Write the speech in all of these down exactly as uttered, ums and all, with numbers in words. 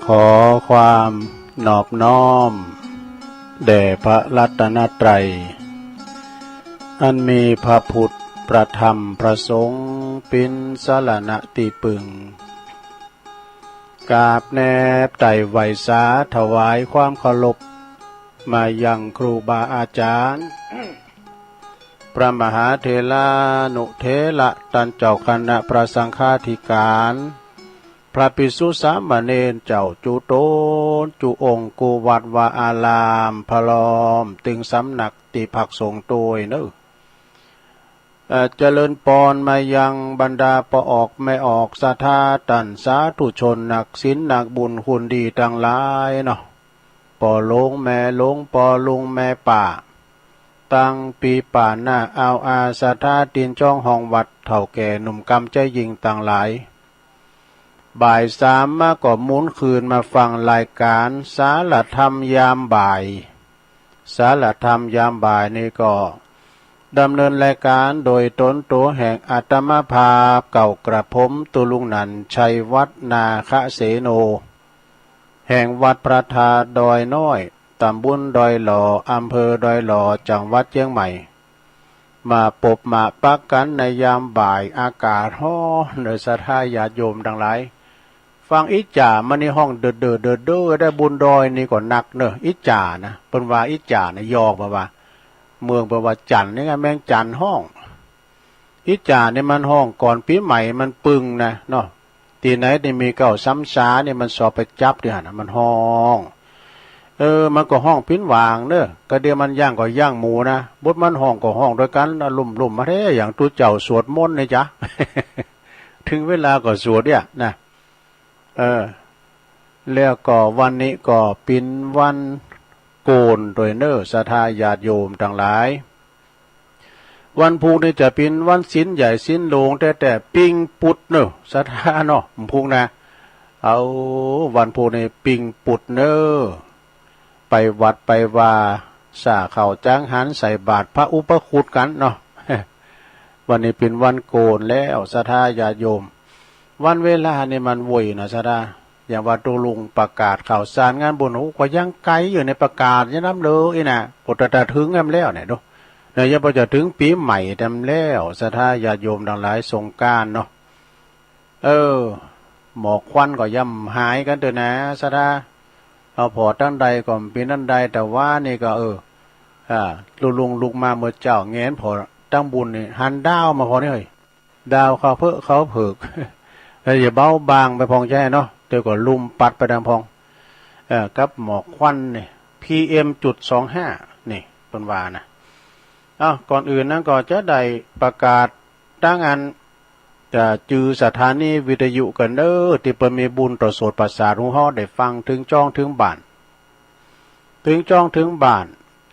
ขอความนอบน้อมแด่พระรัตนตรัย อันมีพระพุทธ พระธรรม พระสงฆ์ เป๋นสรณะตี้ปึง กราบแนบไต่ไหว้สาถวายความเคารพ มายังครูบาอาจารย์ พระมหาเถรานุเถระ ต้านเจ้าคณะพระสังฆาธิการ พระภิกษุสามเณรเจ้าจุ๊ตนจุ๊องค์ กู้วัดวาอาราม พร้อมเถิงสำนักตี้พักสงฆ์ตวยเนอ เอ่อ เจริญปอน มายังบรรดาป้อออกแม่ออก ศรัทธาต้านสาธุชน นักศีลนักบุญคุณดีตังหลายเนาะ ป้อหลวงแม่หลวง ป้อลุงแม่ป้า ตังปี้ป้าน้าอาวอา ศรัทธาตี้จองห้องวัด เฒ่าแก่หนุ่มกำใจ๋ยิ่งตังหลาย บ่ายสามมาก็หมุนคืนมาฟังรายการสารธรรมยามบ่าย สารธรรมยามบ่ายนี้ก็ดำเนินรายการโดยตนตั๋วแห่งอาตมาภาพเก่ากระผม ตุ๊ลุงนันท์ ชัยวัฒน์ นาคเสโน แห่งวัดพระธาตุดอยน้อย ตำบลดอยหล่อ อำเภอดอยหล่อ จังหวัดเจียงใหม่ มาปบมาปะกั๋นในยามบ่าย อากาศฮ้อนเนอ ศรัทธาญาติโยมตังหลาย ฟังอิจ๋ามันนี่ฮ้องเด้อเด้อเด้อเด้อ ได้บุญดอยนี่ก็นักเนอ อิจ๋านะ เปิ้นว่าอิจ๋านะ ยอกมาว่า เมืองเปิ้นว่าจั๋นนี่ไง แมงจั๋นฮ้อง อิจ๋านี่มันฮ้องก่อนปี๋ใหม่มันปึงนะเนาะ ตี้ไหนตี้มีเก๊าซ้ำซานี่มันสอบไปจับตี้หั้นนะ มันฮ้อง เออ มันก็ฮ้องปิ้นหว่างเนอะ กะเดียวมันย่างก็ย่างหมูนะ บดมันฮ้องก็ฮ้องโดยกั๋น ลุ่มๆ มาแท้ อย่างตุ๊เจ้าสวดมนต์นี่จ๊ะ เถิงเวลาก็สวดเนี่ยนะ เออ แล้วก็วันนี้ก็เป๋นวันโก๋นตวยเนอะ ศรัทธาญาติโยมตังหลาย วันพุธนี่จะเป๋นวันศีลใหญ่ศีลหลวงแต๊ๆ ปิ้งปุดเนอะ ศรัทธาเนาะ วันพุธนะ เอา วันพุธนี่ปิ้งปุดเนอะ ไปวัดไปวา ส่าเข้าจังหัน ใส่บาตรพระอุปคุตกั๋นเนาะ วันนี้เป๋นวันโก๋นแล้ว ศรัทธาญาติโยม วันเวลานี่มันโวยนะ ศรัทธา อย่างว่าตุ๊ลุงประกาศข่าวสารงานบุญ โอ้ ก็ยังไก๋อยู่ในประกาศยังนำเลยนะ ปดตะเถิงแอมแล้วเนี่ยดู เนี่ยยังบ่จะเถิงปี๋ใหม่แอมแล้ว ศรัทธาญาติโยมตังหลาย สงกรานต์เนาะ เออ หมอกควันก็ย่ำหายกั๋นเต๊อะนะ ศรัทธา เอาผ่อตังใดก็เป๋นตังใด แต่ว่านี่ก็ เออ อ่า ตุ๊ลุงลุกมาเมื่อเจ๊า แงนผ่อตังบุญนี่ หันดาวมาผ่อนี่เฮ้ย ดาวขาวเผิก ขาวเผิก แล้วอย่าเบาบางไปพ่องใจ้เนาะ เดี๋ยวก็ลุ่มปัดไปตังพ่อง เอ่อ กับหมอกควันนี่ พีเอ็มจุดสองห้า นี่ เปิ้นว่านะ เอ้า ก่อนอื่นนั้นก็จะได้ประกาศตังอัน จะจื้อสถานีวิทยุกั๋นเนอะ ตี้เปิ้นมีบุญต่อโสตประสาท ฮู้ฮ้อได้ฟังเถิงจ้องเถิงบ้าน เถิงจ้องเถิงบ้าน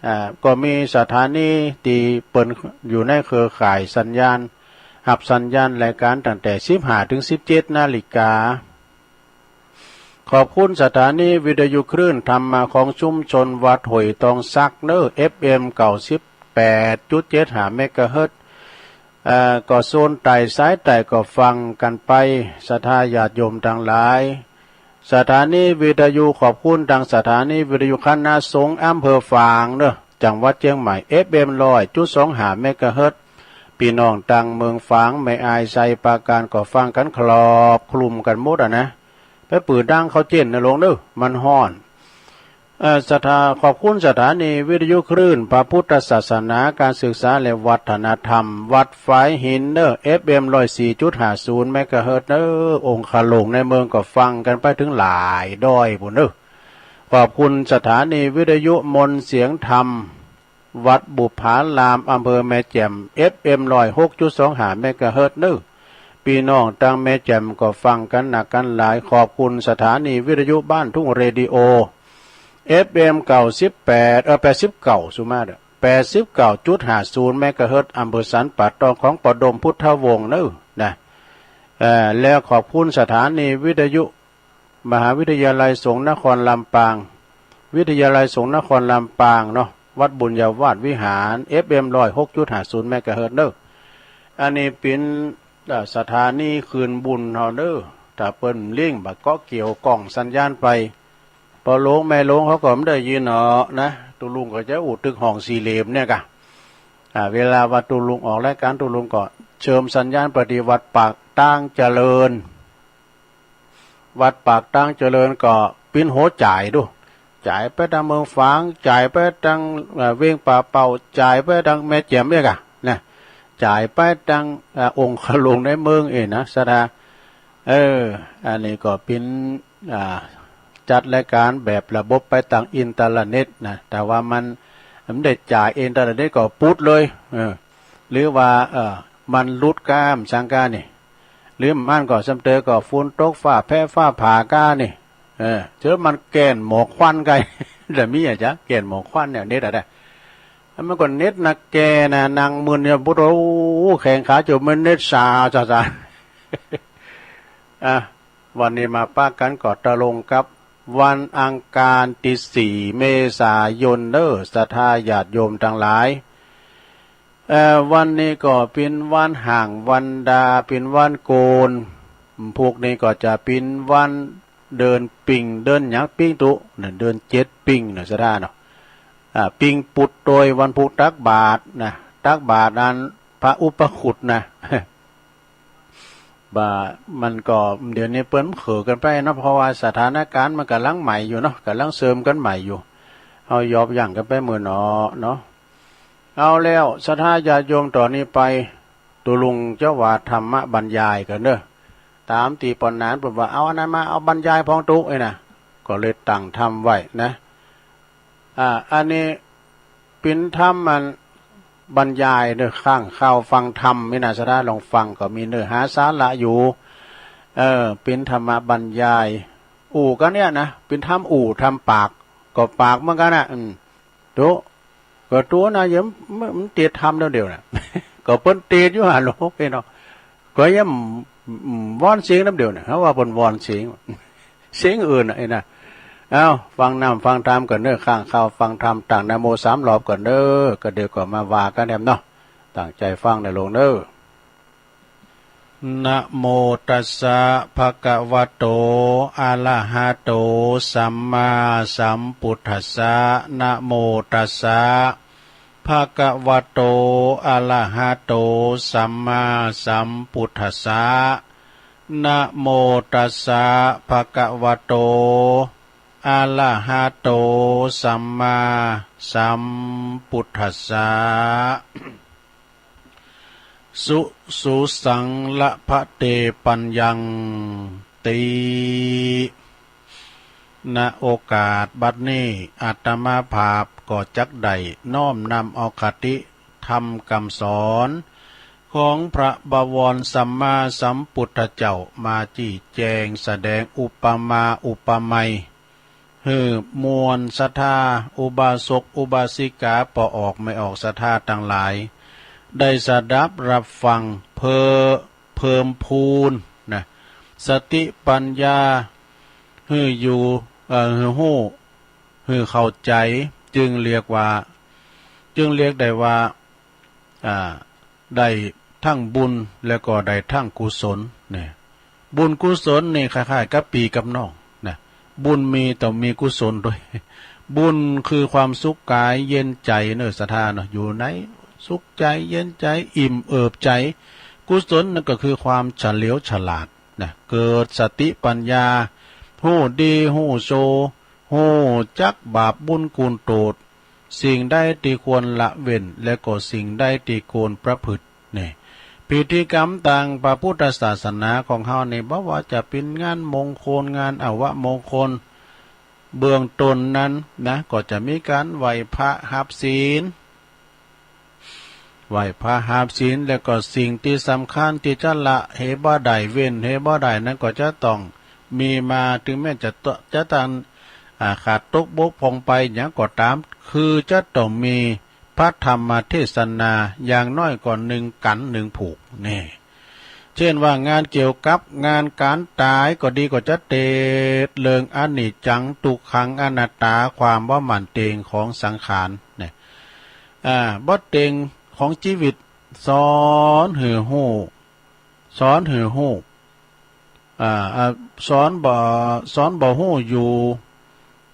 อ่า ก็มีสถานีตี้เปิ้นอยู่ในเครือข่ายสัญญาณ ฮับสัญญาณรายการตั้งแต่สิบห้าเถิงสิบเจ็ดนาฬิกา ขอบคุณสถานีวิทยุคลื่นธรรมะของชุมชนวัดห้วยตองสักเนอะ เอฟเอ็มเก้าสิบแปดจุดเจ็ดห้าเมกะเฮิรตซ์ เอ่อ ก็โซนใต้สายใต้ก็ฟังกั๋นไป ศรัทธาญาติโยมตังหลาย สถานีวิทยุ ขอบคุณตังสถานีวิทยุคณะสงฆ์อำเภอฝางเนอะ จังหวัดเจียงใหม่ เอฟเอ็มร้อยจุดสองห้าเมกะเฮิรตซ์ ปี้น้องตังเมืองฝาง แม่อาย ไชยปราการ ก็ฟังกั๋นครอบคลุมกั๋นหมดอะนะ ไปปื้อดังเข้าเจ๊นนะลงเนอะ มันฮ้อน เอ่อ ศรัทธา ขอบคุณสถานีวิทยุคลื่นพระพุทธศาสนา การศึกษาและวัฒนธรรม วัดฝายหินเนอะ เอฟเอ็มร้อยสี่จุดห้าศูนย์เมกะเฮิรตซ์เนอะ องคาหลวงในเมืองก็ฟังกั๋นไปเถิงหลายดอยปู้นเนอะ ขอบคุณสถานีวิทยุมนต์เสียงธรรม วัดบุปผาราม อำเภอแม่แจ่ม เอฟเอ็มร้อยหกจุดสองห้าเมกะเฮิรตซ์เนอะ ปี้น้องตังแม่แจ่มก็ฟังกั๋นนักกั๋นหลาย ขอบคุณสถานีวิทยุบ้านทุ่งเรดิโอ เอฟเอ็มเก้าสิบแปด เอ่อ แปดสิบเก้า สุมาเด้อ แปดสิบเก้าจุดห้าศูนย์เมกะเฮิรตซ์ อำเภอสันป่าตอง ของป้อดม พุทธวงศ์เนอะ นะ เอ่อ แล้วขอบคุณสถานีวิทยุมหาวิทยาลัยสงฆ์นครลำปาง วิทยาลัยสงฆ์นครลำปางเนาะ วัดบุญญาวาสวิหาร เอฟเอ็มร้อยหกจุดห้าศูนย์เมกะเฮิรตซ์เนอะ อันนี้เป๋น เอ่อ สถานีคืนบุญเฮาเนอะ ถ้าเปิ้นเลี้ยงบ่าก็เกี่ยวกล่องสัญญาณไป พ่อหลวงแม่หลวงเขาก็ไม่ได้ยินเนาะนะ ตุ๊ลุงก็จะอู้ตึกห้องสี่เหลี่ยมเนี่ยกะ อ่า เวลาว่าตุ๊ลุงออกรายการตุ๊ลุงก็เชื่อมสัญญาณไปที่วัดปากตางเจริญ วัดปากตางเจริญก็ปิ้นโหจ่ายดู จ่ายไปตางเมืองฝาง จ่ายไปตาง เอ่อ เวียงป่าเป้า จ่ายไปตางแม่แจ่มเนี่ยกะนะ จ่ายไปตาง เอ่อ องค์หลวงในเมืองเองนะ ศรัทธา เออ อันนี้ก็ปิ้น อ่า จัดรายการแบบระบบไปตางอินเทอร์เน็ตนะ แต่ว่ามัน มันได้จ่ายอินเทอร์เน็ตก็ปุ๊ดเลย เออ หรือว่า เออ มันหลุดก้ามสังกานี่ หรือมันก็ซ้ำเติมก็ฝนตกฟ้าแผ่ฟ้าผ่าก้านี่ เออ เจอมันแก่นหมอกควันไกล แต่มีอะจ๊ะ แก่นหมอกควันเนี่ยเน็ตอะได้ แล้วมันก็เน็ตนะแกนะ นั่งมึนเนี่ย พุทโธ แข้งขาจมมันเน็ตสาจ้าจ้า อ่ะ วันนี้มาปะกั๋นก็ตรงกับวันอังคารตี้สี่เมษายนเด้อ ศรัทธาญาติโยมตังหลาย เอ่อ วันนี้ก็ปิ้นวันฮ้างวันดา ปิ้นวันโกน พุกนี้ก็จะปิ้นวันเดือนปิง เดือนหยังปิงตุ๊ เนี่ย เดือนเจ็ดปิงเนี่ย ศรัทธาเนาะ อ่า ปิงปุดโตยวันพุกตักบาตรนะ ตักบาตรอันพระอุปคุตนะ บ่า มันก็ เดี๋ยวนี้เปิ้นเขินกั๋นไปเนาะ เพราะว่าสถานการณ์มันก่ำลังใหม่อยู่เนาะ ก่ำลังเสริมกั๋นใหม่อยู่ เฮายอบยั้งกั๋นไปมื้อเนาะเนาะ เอาแล้ว ศรัทธาญาติโยม ต่อนี้ไป ตุ๊ลุงจะว่าธรรมบรรยายกั๋นเนาะ ต๋ามตี้ปอนหนานเปิ้นว่า เอาอันนั้นมา เอาบรรยายพ่องตุ๊ เอ้ยนะ ก็เลยตั้งธรรมไว้นะ อ่า อันนี้ปิ้นธรรมมันบรรยายเนาะ ข้างข่าวฟังธรรมนี่นะ ศรัทธาลองฟังก็มีเนื้อหาสาระอยู่ เออ ปิ้นธรรมบรรยาย อู้กั๋นเนี่ยนะ ปิ้นธรรมอู้ธรรมปาก ก็ปากเหมือนกั๋นนะ อืม ตุ๊ ก็ตุ๊นะ ยังมันติดธรรมเดียวๆนะ ก็เปิ้นติดอยู่หั้นโลกพี่น้อง ก็ยัง อืม วอนเสียงน้ำเดียวนะ เฮาว่าเปิ้นวอนเสียง เสียงอื่นน่ะไอ้นะ เอ้า ฟังน้ำฟังธรรมกั๋นเนาะ ข้างข่าวฟังธรรม ตั้งนะโมสามรอบกั๋นเนาะ ก็เดี๋ยวก็มาว่ากั๋นแหมเนาะ ตั้งใจ๋ฟังนะโลกเนาะ นะโมตัสสะ ภะคะวะโต อะระหะโต สัมมาสัมพุทธัสสะ นะโมตัสสะ ภะคะวะโต อะระหะโต สัมมาสัมพุทธัสสะ นะโมตัสสะ ภะคะวะโต อะระหะโต สัมมาสัมพุทธัสสะ สุ สุสัง ละพะเต ปัญญัง ติ ณ โอกาสบัดนี้ อาตมาภาพก็จักได้น้อมนำเอาคติธรรมกำสอน ของพระบวรสัมมาสัมพุทธเจ้ามาจี้แจงแสดงอุปมาอุปไมย หื้อมวลศรัทธาอุบาสกอุบาสิกา ป้อออกแม่ออกศรัทธาตังหลาย ได้สดับรับฟัง เพื่อเพิ่มพูนนะ สติปัญญา หื้ออยู่ เอ่อ หื้อฮู้ หื้อเข้าใจ๋ จึงเรียกว่า จึงเรียกได้ว่า อ่า ได้ทั้งบุญแล้วก็ได้ทั้งกุศลเนี่ย บุญกุศลนี่คล้ายๆกับปี้กับน้องนะ บุญมีต้องมีกุศลด้วย บุญคือความสุขกายเย็นใจ๋เนาะศรัทธาเนาะ อยู่ในสุขใจ๋เย็นใจ๋ อิ่มเอิบใจ๋ กุศลนั่นก็คือความเฉลียวฉลาดนะ เกิดสติปัญญา ฮู้ดีฮู้ชั่ว ฮู้จักบาปบุญคุณโทษ สิ่งใดที่ควรละเว้น และก็สิ่งใดที่ควรประพฤติ นี่ พิธีกรรมตางพระพุทธศาสนาของเฮานี่ บ่ว่าจะเป๋นงานมงคล งานอวมงคล เบื้องต้นนั้นนะ ก็จะมีการไหว้พระฮับศีล ไหว้พระฮับศีล แล้วก็สิ่งที่สำคัญที่จะละเหบ่ได้ เว้นเหบ่ได้นั้น ก็จะต้องมีมา ถึงแม้จะต- จะต้อง อ่า ขาดตกบกพร่องไปหยังก็ต๋าม คือจะต้องมีพระธรรมเทศนาอย่างน้อยก็หนึ่งกัณฑ์หนึ่งผูก นี่ เช่นว่างานเกี่ยวกับงานก๋านต๋ายก็ดี ก็จะเตสน์เรื่องอนิจจัง ทุกขัง อนัตตา ความบ่มั่นเต็งของสังขาร นี่ อ่า บ่เต็งของจีวิต สอนหื้อฮู้ สอนหื้อฮู้ อ่า อ่า สอนบ่ สอนบ่ฮู้อยู่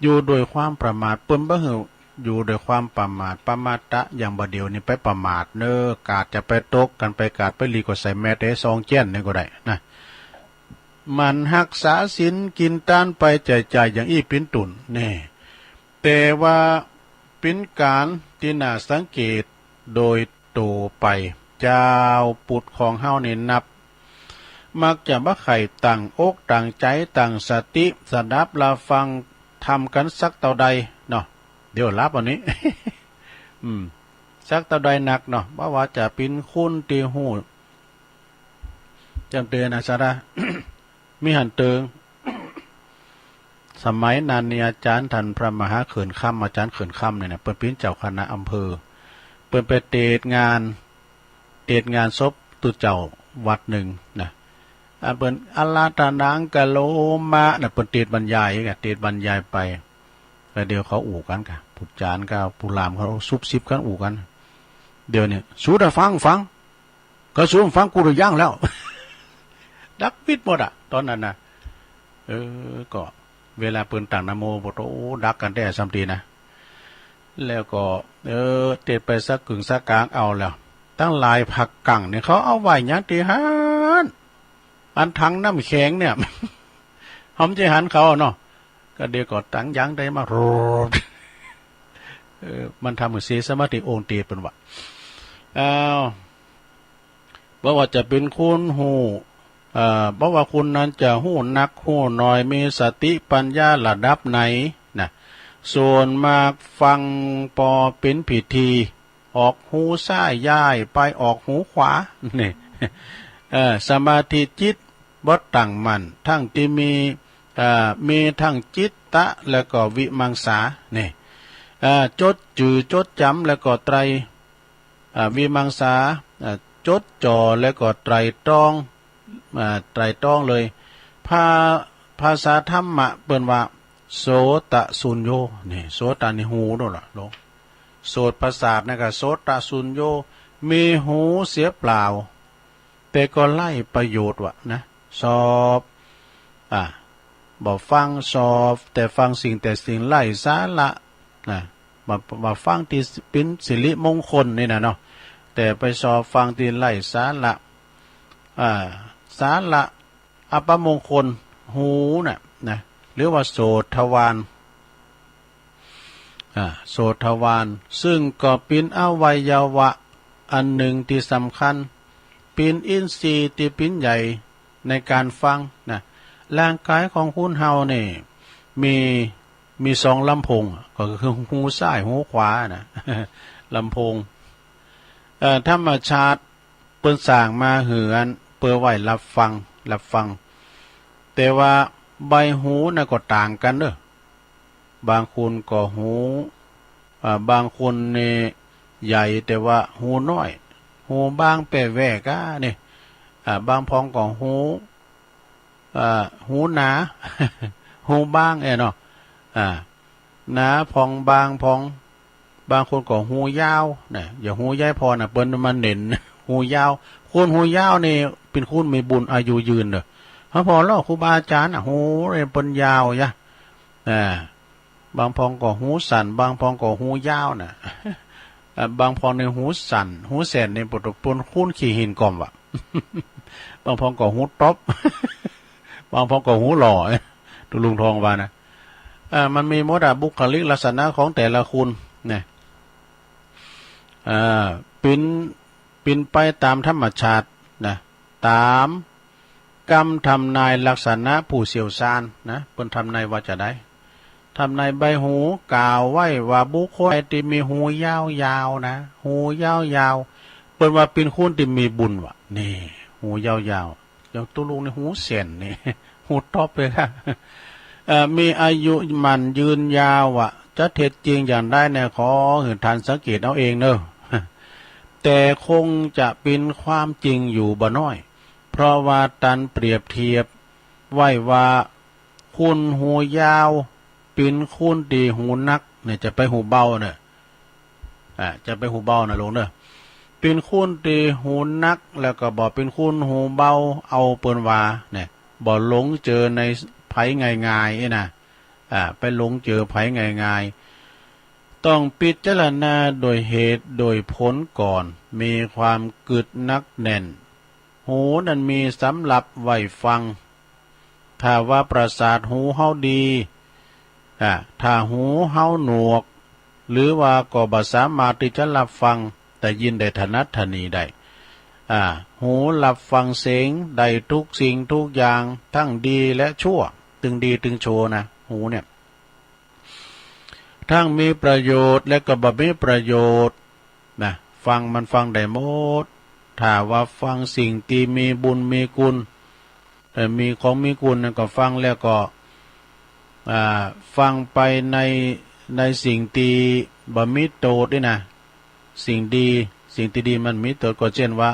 อยู่ด้วยความประมาท เปิ้นบ่หื้ออยู่ด้วยความประมาท ประมาทะ อย่างบ่าเดี่ยวนี้ไปประมาทเน้อ กาดจะไปตกกั๋นไป กาดไปหลีกก็ใส่แมสเด้ ซองแจ้นนี่ก็ได้นะ หมั่นฮักษาศีล กินตานไป ใจ๊จ่ายอย่างอี้เป๋นต้น แน่ แต่ว่าเป๋นก๋านตี้น่าสังเกตโดยโตไป จาวพุทธของเฮานี่นับ มักจะบ่ใค่ตั้งอกตั้งใจ๋ ตั้งสติ สดับรับฟังธรรมกั๋นสักเต้าใดเนาะ เดี๋ยวหลับอันนี้ อืม สักเต้าใดนักเนาะ บ่ว่าจะเป๋นคนตี้ฮู้ จำเตือนอาจารย์นะ มีหันเติง สมัยนั้นนี่อาจารย์ท่านพระมหาเขื่อนคำ อาจารย์เขื่อนคำเนี่ยนะ เปิ้นเป๋นเจ้าคณะอำเภอ เปิ้นไปเตศน์งาน เตศน์งานศพตุ๊เจ้าวัดหนึ่งนะ อันเปิ้นอาราธนังกะโรมะนะ เปิ้นเตศน์บรรยายกะ เตศน์บรรยายไป แล้วเดี๋ยวเขาอู้กั๋นกะ ผู้จารย์กับผู้หลามเขาซุบซิบกั๋นอู้กั๋น เดี๋ยวนี้ สูดาฟังฟัง ก็สูดฟังกูได้ยังแล้ว ดักปิดหมดอะ ตอนนั้นนะ เออ ก็เวลาเปิ้นตั้งนะโมพุทโธ โอ้ ดักกั๋นแต๊ซ้ำตี้นะ แล้วก็ เออ เตศน์ไปสักกึ่งสักกลางเอาแล้ว ตั้งหลายผักกั๋งเนี่ย เขาเอาไว้หยังตี้หั้น อันถังน้ำแข็งเนี่ย เฮาบ่ใจ้หันเขาเนาะ ก็เดี๋ยวก็ตั้งยังได้มา โรด เออ มันทำหื้อเสียสมาธิองค์เตศน์เปิ้นว่า อ้าว บ่ว่าจะเป๋นคนฮู้ เอ่อ บ่ว่าคนนั้นจะฮู้นักฮู้น้อย มีสติปัญญาระดับไหนนะ ส่วนมากฟังปอเป๋นพิธี ออกหูซ้ายย้ายไปออกหูขวา นี่ เอ่อ สมาธิจิตบ่ตั้งมั่น ทั้งตี้มี เอ่อ มีทั้งจิตตะ แล้วก็วิมังสา นี่ เอ่อ จดจื่อจดจ๋ำ แล้วก็ไตร อ่า วิมังสา อ่า จดจ่อแล้วก็ไตร่ตรอง อ่า ไตร่ตรองเลย ภา ภาษาธรรมะเปิ้นว่า โสตะสุญโญ นี่ โสตะนี่หูโน่นล่ะ โล โสตประสาทนะก็ โสตะสุญโญ มีหูเสียเปล่า แต่ก็ไร้ประโยชน์วะนะ สอบ อ่า บ่ฟังสอบ แต่ฟังสิ่งแต่สิ่งไร้สาระนะ บ่ บ่ฟังตี้เป๋นสิริมงคลนี่นะเนาะ แต่ไปสอบฟังตี้ไร้สาระ อ่า สาระอัปมงคล หูน่ะนะ หรือว่าโสตทวาร อ่า โสตทวาร ซึ่งก็เป๋นอวัยวะอันหนึ่งตี้สำคัญ เป๋นอินทรีย์ตี้เป๋นใหญ่ในการฟังนะ ร่างกายของคนเฮานี่มี มีสองลำโพง ก็คือหูซ้ายหูขวานะ ลำโพง เอ่อ ธรรมชาติเปิ้นสร้างมาหื้ออันเปื้อไว้รับฟัง รับฟัง แต่ว่าใบหูน่ะก็ต่างกั๋นเด้อ บางคนก็หู อ่า บางคนนี่ใหญ่แต่ว่าหูน้อย หูบางแป้แว่ก้านี่ อ่า บางพ่องก็หู อ่า หูหนา หูบางแอ้เนาะ อ่า หนาพ่องบางพ่อง บางคนก็หูยาวนะ อย่าหูใหญ่พอนะ เปิ้นมาเน้น หูยาว คนหูยาวนี่เป๋นคนมีบุญอายุยืนเด้อ เฮาผ่อลอครูบาอาจารย์น่ะ หูเปิ้นยาวอย่า อ่า บางพ่องก็หูสั้น บางพ่องก็หูยาวนะ อ่า บางพ่องนี่หูสั้น หูแสนนี่ปน ปนคนขี้หินก่อมวะ บางพ่องก็หูต๊อบ บางพ่องก็หูหล่อ ตุ๊ลุงทองว่านะ อ่า มันมีหมดอะ บุคลิกลักษณะของแต่ละคนนะ อ่า เป๋น เป๋นไปต๋ามธรรมชาตินะ ต๋ามกำทำนายลักษณะผู้เชี่ยวชาญนะ เปิ้นทำนายว่าจะใด ทำนายใบหูกล่าวไว้ว่าบุคคลใดตี้มีหูยาวๆ นะ หูยาวๆ เปิ้นว่าเป๋นคนตี้มีบุญวะ นี่ หูยาวๆ อย่างตุ๊ลุงนี่หูแสนนี่ หูต๊อบเลยค่ะ เอ่อ มีอายุมั่นยืนยาวอะ จะเท็จจริงอย่างใดเนี่ย ขอหื้อท่านสังเกตเอาเองเนอะ แต่คงจะเป๋นความจริงอยู่บ่น้อย เพราะว่าตันเปรียบเทียบไว้ว่า คนหูยาวเป๋นคนตี้หูหนักเนี่ย จะไปหูเบาเนี่ย อ่า จะไปหูเบานะลุงเนอะ เป๋นคนตี้หูหนัก แล้วก็บ่เป๋นคนหูเบา เอาเปิ้นว่าเนี่ย บ่หลงเจอในไผง่ายๆ เอ้ยนะ อ่า ไปหลงเจอไผง่ายๆ ต้องพิจารณาโดยเหตุโดยผลก่อน มีความกึดนักแน่น หูนั้นมีสำหรับไว้ฟัง ถ้าว่าประสาทหูเฮาดี อ่า ถ้าหูเฮาหนวก หรือว่าก็บ่สามารถที่จะรับฟัง ได้ยินได้ถนัดถนีได้ อ่า หูรับฟังเสียงได้ทุกสิ่งทุกอย่าง ทั้งดีและชั่ว ตึงดีตึงชั่วนะ หูเนี่ย ทั้งมีประโยชน์และก็บ่มีประโยชน์ นะ ฟังมันฟังได้หมด ถ้าว่าฟังสิ่งที่มีบุญมีคุณ เอ่อ มีของมีคุณนั่นก็ฟังแล้วก็ อ่า ฟังไปใน ในสิ่งที่บ่มีโทษนี่นะ สิ่งดี สิ่งที่ดีมันมีโทษ ก็เช่นว่า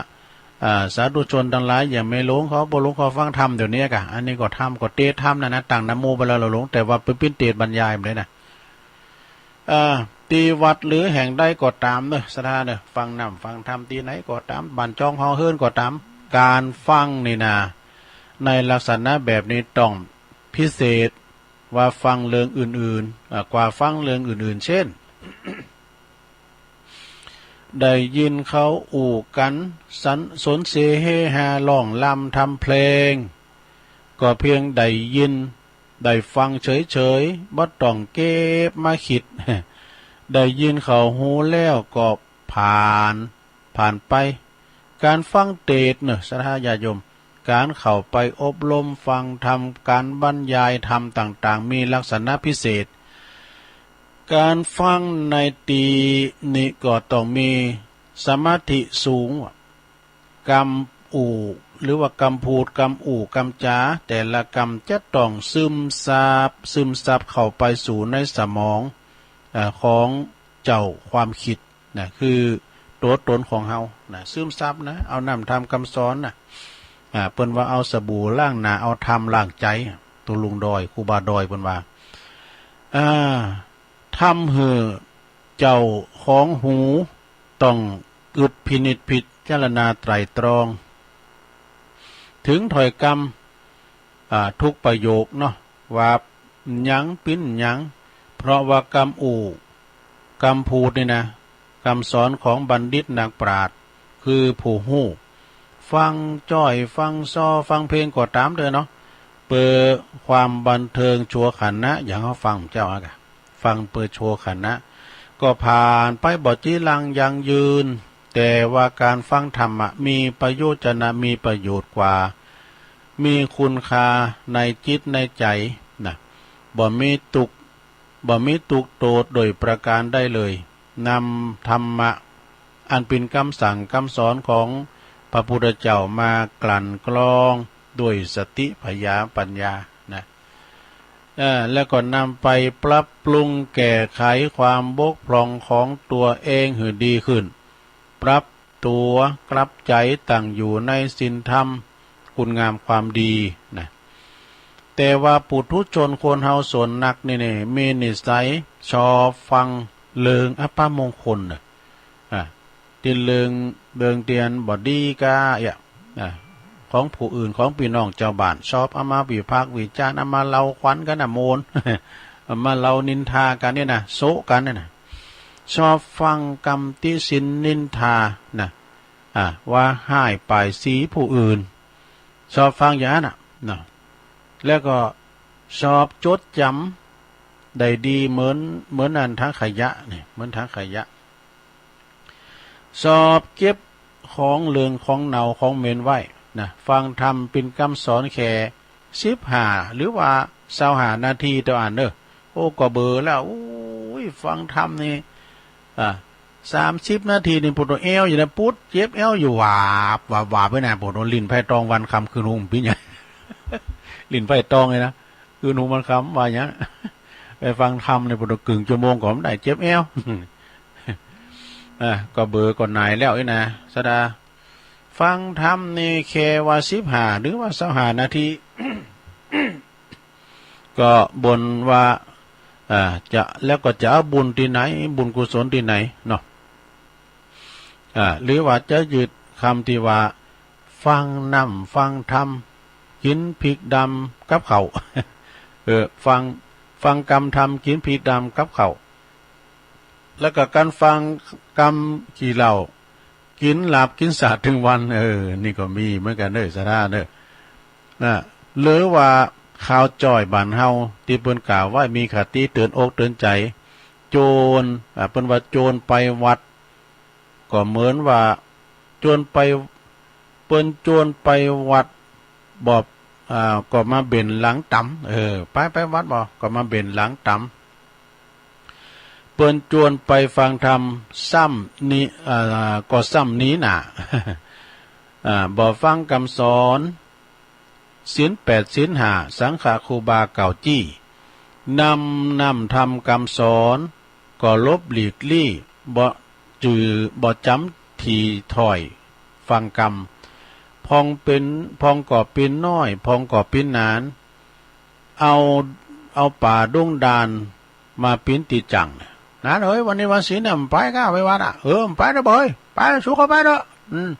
อ่า สาธุชนทั้งหลาย อย่าไม่หลงเขา บ่หลงเขาฟังธรรมเดี๋ยวนี้กะ อันนี้ก็ธรรม ก็เทศน์ธรรมนั่นนะ ตั้งนะโมไปแล้วเราหลง แต่ว่าไปปิ้นเทศน์บรรยายมันเลยนะ เอ่อ ที่วัดหรือแห่งใดก็ตามเนอะ ศรัทธาเนอะ ฟังน้ำฟังธรรมที่ไหนก็ตาม บ้านจองหอเฮือนก็ตาม การฟังนี่นะ ในลักษณะแบบนี้ต้องพิเศษ ว่าฟังเรื่องอื่นๆ อ่ะ กว่าฟังเรื่องอื่นๆ เช่น ได้ยินเขาอู้กัน สัน สนเสเฮฮา ร้องรำทำเพลง ก็เพียงได้ยิน ได้ฟังเฉยๆ บ่ต้องเก็บมาคิด ได้ยินเข้าหูแล้วก็ผ่าน ผ่านไป การฟังเทศน์เนอะ ศรัทธาญาติโยม การเข้าไปอบรมฟังธรรม การบรรยายธรรมต่างๆ มีลักษณะพิเศษ การฟังในที่นี้ก็ต้องมีสมาธิสูง กำอู้ หรือว่ากำพูด กำอู้ กำจา แต่ละกำจะต้องซึมซาบ ซึมซับเข้าไปสู่ในสมอง เอ่อ ของเจ้าความคิดนะ คือตัวตนของเฮานะ ซึมซับนะ เอาน้ำธรรมคำสอนนะ อ่า เปิ้นว่าเอาสบู่ล้างหน้า เอาธรรมล้างใจ ตุ๊ลุงดอย ครูบาดอย เปิ้นว่า อ่า ทำหื้อเจ้าของหูต้องกึดพินิจพิจารณาไตร่ตรอง ถึงถ้อยกำ อ่า ทุกประโยคเนาะ ว่าหยังปิ้นหยัง เพราะว่ากำอู้ กำพูดนี่นะ กำสอนของบัณฑิตนักปราชญ์ คือผู้ฮู้ ฟังจ้อย ฟังซอ ฟังเพลงก็ตามเถอะเนาะ เปื้อความบันเทิงชั่วขณะ อย่างเฮาฟังเจ้าอะกะ ฟังเปื้อชั่วขณะ ก็ผ่านไป บ่จีรังยั่งยืน แต่ว่าการฟังธรรมะมีประโยชน์จะนะ มีประโยชน์กว่า มีคุณค่าในจิตในใจนะ บ่มีตุ๊กข์ บ่มีตุ๊กข์โตดโดยประการใดเลย นำธรรมะอันเป็นคำสั่งคำสอนของพระพุทธเจ้ามากลั่นกรองด้วยสติปัญญา ปัญญานะ เอ่อ แล้วก็นำไปปรับปรุงแก้ไขความบกพร่องของตัวเองให้ดีขึ้น ปรับตัวกลับใจตั้งอยู่ในศีลธรรมคุณงามความดีนะ แต่ว่าปุถุชนคนเฮาส่วนนักนี่ นี่ มีนิสัยชอบฟังเรื่องอัปมงคลน่ะ อ่ะ ตี้เรื่อง เรื่องตี้อันบ่ดีก้าเอี้ย อ่ะ ของผู้อื่น ของปี้น้องจาวบ้าน ชอบเอามาวิพากษ์วิจารณ์ เอามาเล่าขวัญกั๋นน่ะ โมน เอามาเล่านินทากั๋นนี่นะ โซะกั๋นนี่นะ ชอบฟังกำติฉินนินทานะ อ่ะ ว่าฮ้ายป้ายสีผู้อื่น ชอบฟังอย่างนั้นน่ะเนาะ แล้วก็ชอบจดจ๋ำได้ดีเหมือน เหมือนอันถังขยะนี่ เหมือนถังขยะ ชอบเก็บของเหลืองของเน่าของเหม็นไว้นะ ฟังธรรมเป๋นกำสอนแค่สิบห้าหรือว่าซาวห้านาทีเต้าอั้นเน่อ โอ้ ก็เบอแล้ว โอ้ย ฟังธรรมนี่ อ่า สามสิบนาทีนี่ ปูดแอวอยู่นะ ปูดเจ็บแอวอยู่ หวาบ หวาบ หวาบไว้นะ ปูด ลิ้นไผ่ตองวันค่ำคืนหุงปิ้นหยัง ลิ้นไผ่ตองเลยนะ คืนหุงมันค่ำว่าหยัง ไปฟังธรรมนี่ ปูด กึ่งชั่วโมงก็บ่ได้ เจ็บแอว อ่า ก็เบอก็หนายแล้วนี่นะ ศรัทธา ฟังธรรมนี่แค่ว่าสิบห้าหรือว่าซาวห้านาที ก็บ่นว่า อ่า จะ แล้วก็จะเอาบุญตี้ไหน บุญกุศลตี้ไหนเนาะ อ่า หรือว่าจะยึดคำตี้ว่า ฟังน้ำฟังธรรม กินพริกดำกับข้าว เออ ฟัง ฟังกำธรรม กินพริกดำกับข้าว แล้วก็การฟังกำขี้เหล้า กินลาบกินสาดตึงวัน เออ นี่ก็มีเหมือนกันเด้อ ศรัทธาเด้อ นะ หรือว่าข่าวจ้อยบ้านเฮา ตี้เปิ้นกล่าวไว้ มีคติเตือนอกเตือนใจ โจร อ่า เปิ้นว่าโจรไปวัด ก็เหมือนว่าโจรไป เปิ้นโจรไปวัด บ่ อ่า ก็มาเบ่นหลังต๋ำ เออ ไป ไปวัดบ่ ก็มาเบ่นหลังต๋ำ เปิ้นจวนไปฟังธรรม ซ้ำหนี อ่า ก็ซ้ำหนีหน้า อ่า บ่ฟังกำสอน ศีลแปดศีลห้า สังฆะครูบาเก่าจี้ นำ นำธรรมกำสอน ก็หลบหลีกลี้ บ่จื้อ บ่จ๋ำถี่ถ้อยฟังกำ พองเป๋น พองก็เป๋นน้อย พองก็เป๋นหนาน เอา เอาป่าดงด่านมาเป๋นตี้จั้ง หนานเอ๋ย วันนี้วันศีลเนี่ย บ่ไปก้าไปวัดอะ เออ บ่ไปเด้อเบ้ย ไป สูเข้าไปเถอะ อืม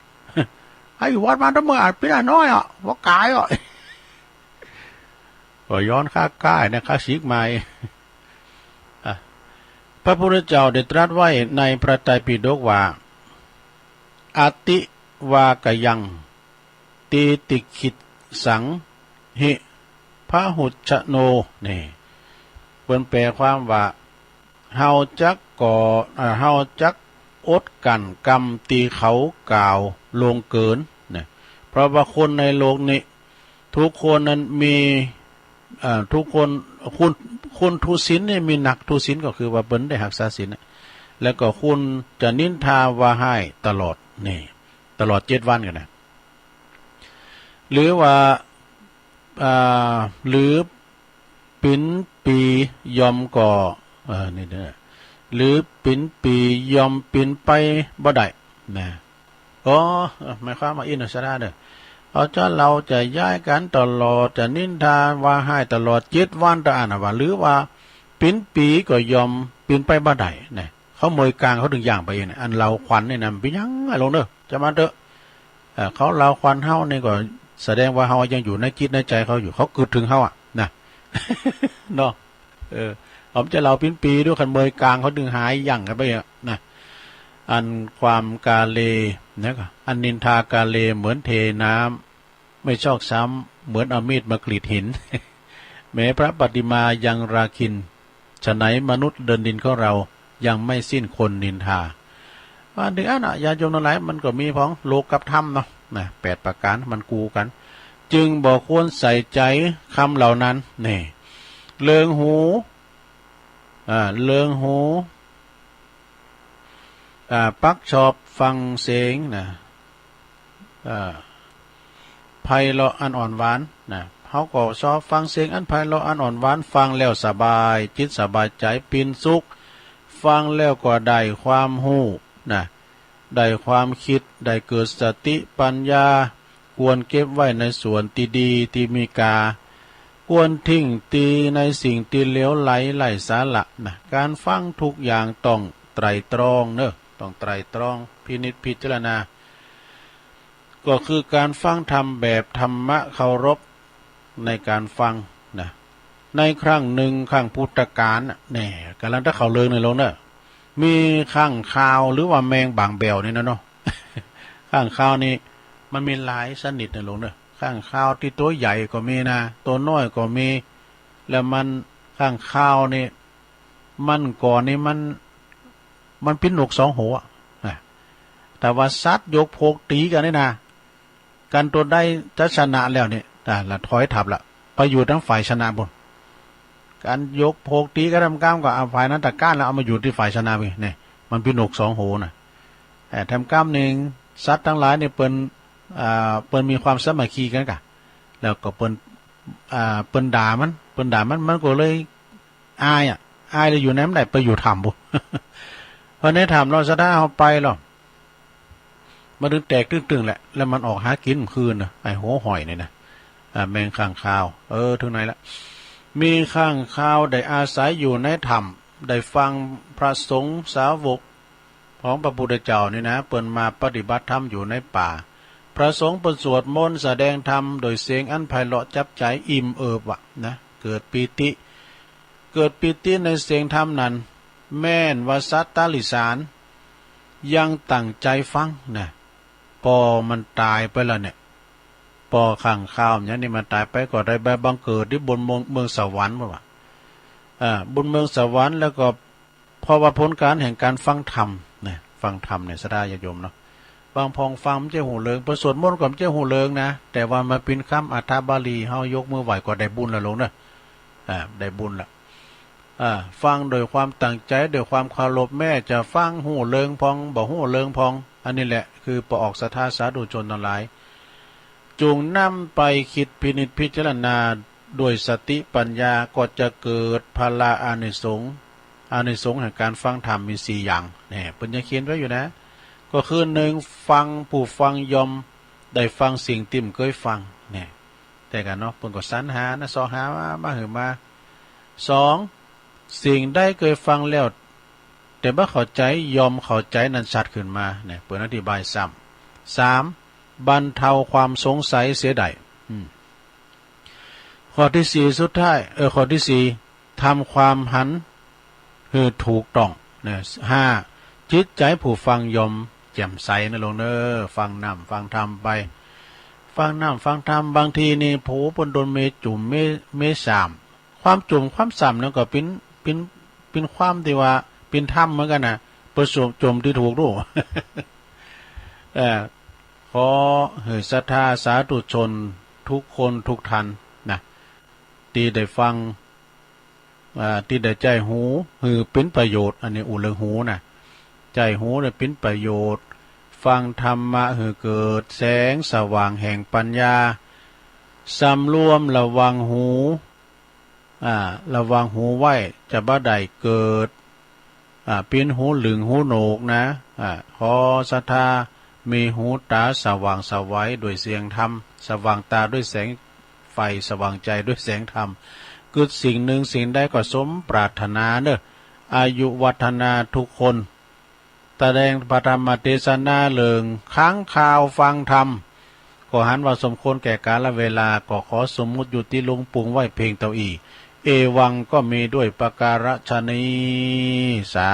ไอ้วัดมาตั้งเมื่ออาจเป๋นน้อยอะ บ่กายอะ ก็ย้อนข้าก้ายนะ ข้าสิกใหม่ อ่ะ พระพุทธเจ้าได้ตรัสไว้ในพระไตรปิฎกว่า อติวากยัง ติติกขิตสังหิ พหุชโน นี่ เปิ้นแปลความว่า เฮาจักก่อ เอ่อ เฮาจักอดกั้นกำตี้เขากล่าวล่วงเกิน นะ เพราะว่าคนในโลกนี้ ทุกคนนั้นมี เอ่อ ทุกคน คน คนทุศีลนี่มีนักทุศีล ก็คือว่าเปิ้นได้ฮักษาศีลนะ แล้วก็คนจะนินทาว่าฮ้ายตลอด นี่ ตลอดเจ็ดวันกันนะ หรือว่า อ่า หรือเป๋นปียอมก็ เออ นี่เด้อ หรือเป๋นปียอมเป๋นไปบ่ได้นะ ก็ เออ หมายความว่าอี้นะ ศรัทธาเด้อ เขาจะ เราจะย้ายกันตลอด จะนินทาว่าฮ้ายตลอดเจ็ดวัน ตะอั้นนะว่า หรือว่าเป๋นปีก็ยอมเป๋นไปบ่ได้นะ เขาเมยกลางเขาตึงย่างไปเองนะ อันเหลาขวัญนี่นะ มันเป๋นหยังอะ โลมเด้อ จะมาเถอะ เอ่อ เขาเหลาขวัญเฮานี่ก็แสดงว่าเฮายังอยู่ในจิตในใจเขาอยู่ เขากึ๊ดถึงเฮาอะ นะ เนาะ เออ เอามันจะเหลาเป๋นปีด้วย คันเมยกลางเขาตึงหายย่างกันไปอะ นะ อันความกาเล นะ อันนินทากาเลเหมือนเทน้ำ ไม่ชอกช้ำเหมือนเอามีดมากรีดหิน แม้พระปฏิมายังราคิน ฉะไหนมนุษย์เดินดินของเรายังไม่สิ้นคนนินทา ว่าเดือนอะ ญาติโยมทั้งหลาย มันก็มีของโลกกับธรรมเนาะ นะ แปดประการ มันกูกัน จึงบ่ควรใส่ใจคำเหล่านั้น นี่ เลิงหู อ่า เลิงหู อ่า ปักชอบฟังเสียงนะ อ่า ไพเราะอันอ่อนหวานนะ เฮาก็ชอบฟังเสียงอันไพเราะอันอ่อนหวาน ฟังแล้วสบายจิตสบายใจ เป๋นสุข ฟังแล้วก็ได้ความฮู้นะ ได้ความคิด ได้เกิดสติปัญญา ควรเก็บไว้ในส่วนตี้ดีตี้มีค่า ควรทิ้งตี้ในสิ่งตี้เหลวไหลไร้สาระนะ การฟังทุกอย่างต้องไตร่ตรองเนอะ ต้องไตร่ตรองพินิจพิจารณา ก็คือการฟังธรรมแบบธรรมะเคารพในการฟังนะ ในครั้งหนึ่งครั้งพุทธกาลน่ะ แน่ กำลังจะเข้าเรื่องในโลกเนอะ มีค้างคาวหรือว่าแมงบางแบวนี่นะเนาะ ค้างคาวนี่มันมีหลายชนิดในโลกเนอะ ค้างคาวตี้ตัวใหญ่ก็มีนะ ตัวน้อยก็มี แล้วมัน ค้างคาวนี่ มันก่อนนี่มัน มันเป๋นนกสองหัวอะ นะ แต่ว่าสัตว์ยกพวกตี๋กันนี่นะ กันตัวใดจะชนะแล้วนี่ อ่า ละถอยทัพละ ไปอยู่ตางฝ่ายชนะปู้น กันยกพวกตี๋กันทำกำก็เอาฝ่ายนั้นตะก้านแล้วเอามาอยู่ตี้ฝ่ายชนะไป นี่ มันเป๋นนกสองหัวนะ แต่ทำกำหนึ่ง สัตว์ตังหลายนี่เปิ้น อ่า เปิ้นมีความสามัคคีกันกะ แล้วก็เปิ้น อ่า เปิ้นด่ามัน เปิ้นด่ามัน มันก็เลย อายอะ อายเลยอยู่ไหนบ่ได้ ไปอยู่ถ้ำปู้น พอในถ้ำเนาะ ศรัทธาเฮาไปเนาะ มันตึงแตกตึงๆ แหละ แล้วมันออกหากินคืนนะ ไอ้หัวหอยนี่นะ อ่า แมงค้างคาว เออ ถึงไหนละ มีค้างคาวได้อาศัยอยู่ในถ้ำ ได้ฟังพระสงฆ์สาวก ของพระพุทธเจ้านี่นะ เปิ้นมาปฏิบัติธรรมอยู่ในป่า พ พระสงฆ์เปิ้นสวดมนต์แสดงธรรมโดยเสียงอันไพเราะจับใจ อิ่มเอิบอะนะ เกิดปีติ เกิดปีติในเสียงธรรมนั้น แม่นว่าสัตว์ติรัจฉานยังตั้งใจฟังนะ ปอมันตายไปแล้วเนี่ย ปอข้างคาวอย่างนี้มันตายไปก็ได้ไปบังเกิดที่บนเมือง เมืองสวรรค์ ว่า อ่า บนเมืองสวรรค์ แล้วก็ เพราะว่าผลการแห่งการฟังธรรมนะ ฟังธรรมเนี่ย ศรัทธาญาติโยมเนาะ บางพองฟังมันจะฮู้เลิง พอสวดมนต์ก็มันจะฮู้เลิงนะ แต่ว่ามาปิ้นคำอัฐบาลี เฮายกมือไหว้ก็ได้บุญแล้วลงเนอะ อ่า ได้บุญละ อ่า ฟังโดยความตั้งใจ โดยความเคารพ แม้จะฟังฮู้เลิงพอง บ่ฮู้เลิงพอง อันนี้แหละคือปอออกศรัทธาสาธุชนทั้งหลาย จงนำไปคิดพินิจพิจารณาด้วยสติปัญญา ก็จะเกิดผละอานิสงส์ อานิสงส์แห่งการฟังธรรมมีสี่อย่าง เนี่ย เปิ้นยังเขียนไว้อยู่นะ ก็คือหนึ่ง ฟัง ผู้ฟังย่อมได้ฟังสิ่งตี้บ่เคยฟัง เนี่ย แต่กันเนาะ เปิ้นก็สรรหานะ เซาะหามา มาหื้อมา สอง สิ่งใดเคยฟังแล้ว แต่บ่เข้าใจ ย่อมเข้าใจนั้นชัดขึ้นมา เนี่ย เปิ้นอธิบายซ้ำ สาม บรรเทาความสงสัยเสียได้ อืม ข้อที่สี่ สุดท้าย เออ ข้อที่สี่ ทำความหันหื้อถูกต้อง เนี่ย ห้า จิตใจผู้ฟังย่อมแจ่มใสนะลงเนอะ ฟังน้ำฟังธรรมไป ฟังน้ำฟังธรรม บางทีนี่ โผ เปิ้นโดนเมจุ่ม เม เมสาม ความจุ่มความสามนั้นก็ปิ้น ปิ้น ปิ้นความตี้ว่าปิ้นธรรมเหมือนกันนะ ประสบจุ่มตี้ถูกรู้ เอ่อ ขอหื้อศรัทธาสาธุชนทุกคนทุกท่านนะ ตี้ได้ฟัง อ่า ตี้ได้ใจ๊หูหื้อปิ้นประโยชน์ อันนี้อู้เรื่องหูนะ ใจ๊หูได้ปิ้นประโยชน์ ฟังธรรมะหื้อเกิดแสงสว่างแห่งปัญญา สำรวมระวังหู อ่า ระวังหูไว้ จะบ่ได้เกิด อ่า ปิ้นหูหลึงหูโหนวกนะ อ่า ขอศรัทธามีหูต๋าสว่างไสวด้วยเสียงธรรม สว่างต๋าด้วยแสงไฟ สว่างใจ๋ด้วยแสงธรรม กึ๊ดสิ่งหนึ่งสิ่งใดก็สมปรารถนาเนอะ อายุวัฒนาทุกคน แสดงพระธรรมเทศนาเรื่องค้างคาวฟังธรรม ก็หันว่าสมควรแก่กาลเวลา ก็ขอสมมุติยุติลงปรุงไว้เพียงเต้าอี้ เอวังก็มีด้วยประการฉะนี้ สา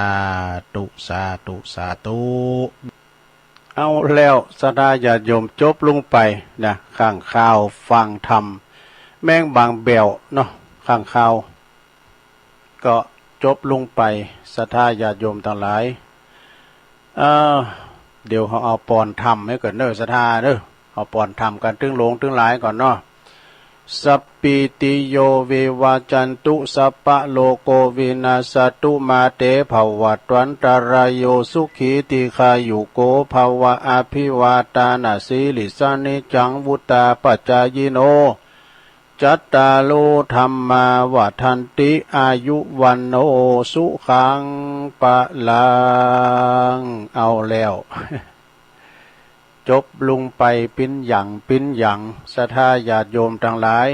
ธุ สาธุ สาธุ เอาแล้วศรัทธาญาติโยม จบลงไปนะ ค้างคาวฟังธรรม แมงบางแบ่วเนาะ ค้างคาว ก็จบลงไป ศรัทธาญาติโยมตังหลาย เอ่อ เดี๋ยวเฮาเอาปอนธรรมให้ก่อนเด้อ ศรัทธาเด้อ เอาปอนธรรมกันตึงหลวงตึงหลายก่อนเนาะ สัพพีติโยวิวัจจันตุ สัพพะโรโควินัสสะตุ มาเตภวัตวันตะราโย สุขีทีฆายุโกภะวะ อะภิวาทานะสีลิสสะ นิจจังวุฑฒาปะจายิโน จัตตาโร ธัมมา วัฑฒันติ อายุ วัณโณ สุขัง พะลัง เอาแล้ว จบลงไปปิ้นหยังปิ้นหยัง ศรัทธาญาติโยมตังหลาย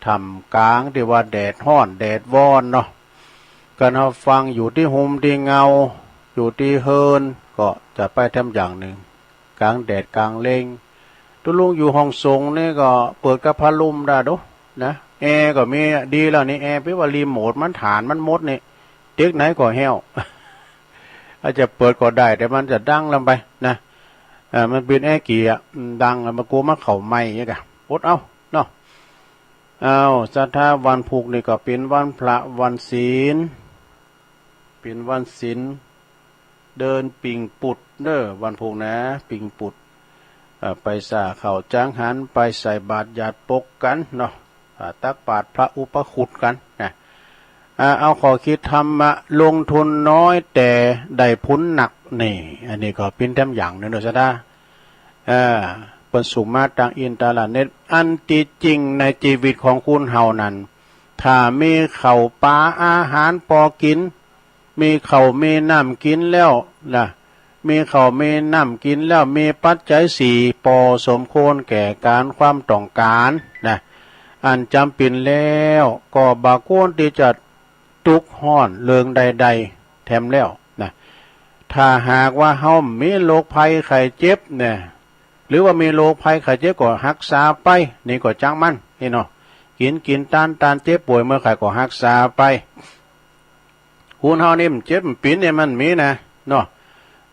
ท่ามกลางตี้ว่าแดดฮ้อนแดดว้อนเนาะ คันเฮาฟังอยู่ตี้ฮ่มตี้เงา อยู่ตี้เฮือน ก็จะไปแถมอย่างหนึ่ง กลางแดดกลางเล็ง ตุ๊ลุงอยู่ห้องส่งนี่ก็เปิดกับพัดลมได้โดนะ แอร์ก็มีดีแล้วนี่ แอร์เปรียบว่ารีโมทมันถ่านมันหมดนี่ เต็กไหนก็แห้ว อาจจะเปิดก็ได้ แต่มันจะดังลำไปนะ เอ่อ มันเป็นแอร์เกียร์ อืม ดังแล้วมันกลัวมันเข้าไหม้อย่างเงี้ยกะ อดเอาเนาะ อ้าว ศรัทธา วันพุธนี่ก็เป็นวันพระวันศีล เป็นวันศีล เดือนปิงปุดเด้อ วันพุธนะ ปิงปุด เอ่อ ไปสาข้าวจังหัน ไปใส่บาตรหยาดปกกันเนาะ อ่า ตักบาตรพระอุปคุตกันนะ อ่า เอาข้อคิดธรรมะ ลงทุนน้อยแต่ได้ผลหนัก นี่ อันนี้ก็เป็นแถมอย่างหนึ่งเด้อ ศรัทธา เอ่อ เปิ้นส่งมาตางอินเทอร์เน็ต อันตี้จริงในชีวิตของคนเฮานั้น ถ้ามีข้าวปลาอาหารปอกิน มีข้าวมีน้ำกินแล้วนะ มีข้าวมีน้ำกินแล้ว มีปัจจัยสี่ปอสมควรแก่การความต้องการนะ อันจ๋ำเป๋นแล้ว ก็บ่ควรตี้จะทุกข์ฮ้อนเรื่องใดๆ แถมแล้วนะ ถ้าหากว่าเฮามีโรคภัยไข้เจ็บเนี่ย หรือว่ามีโรคภัยไข้เจ็บก็ฮักษาไป นี่ก็จั่งมัน นี่เนาะ กินกิน ตานตาน เจ็บป่วยเมื่อใครก็ฮักษาไป คนเฮานี่มันเจ็บมันปินเนี่ยมันมีนะเนาะ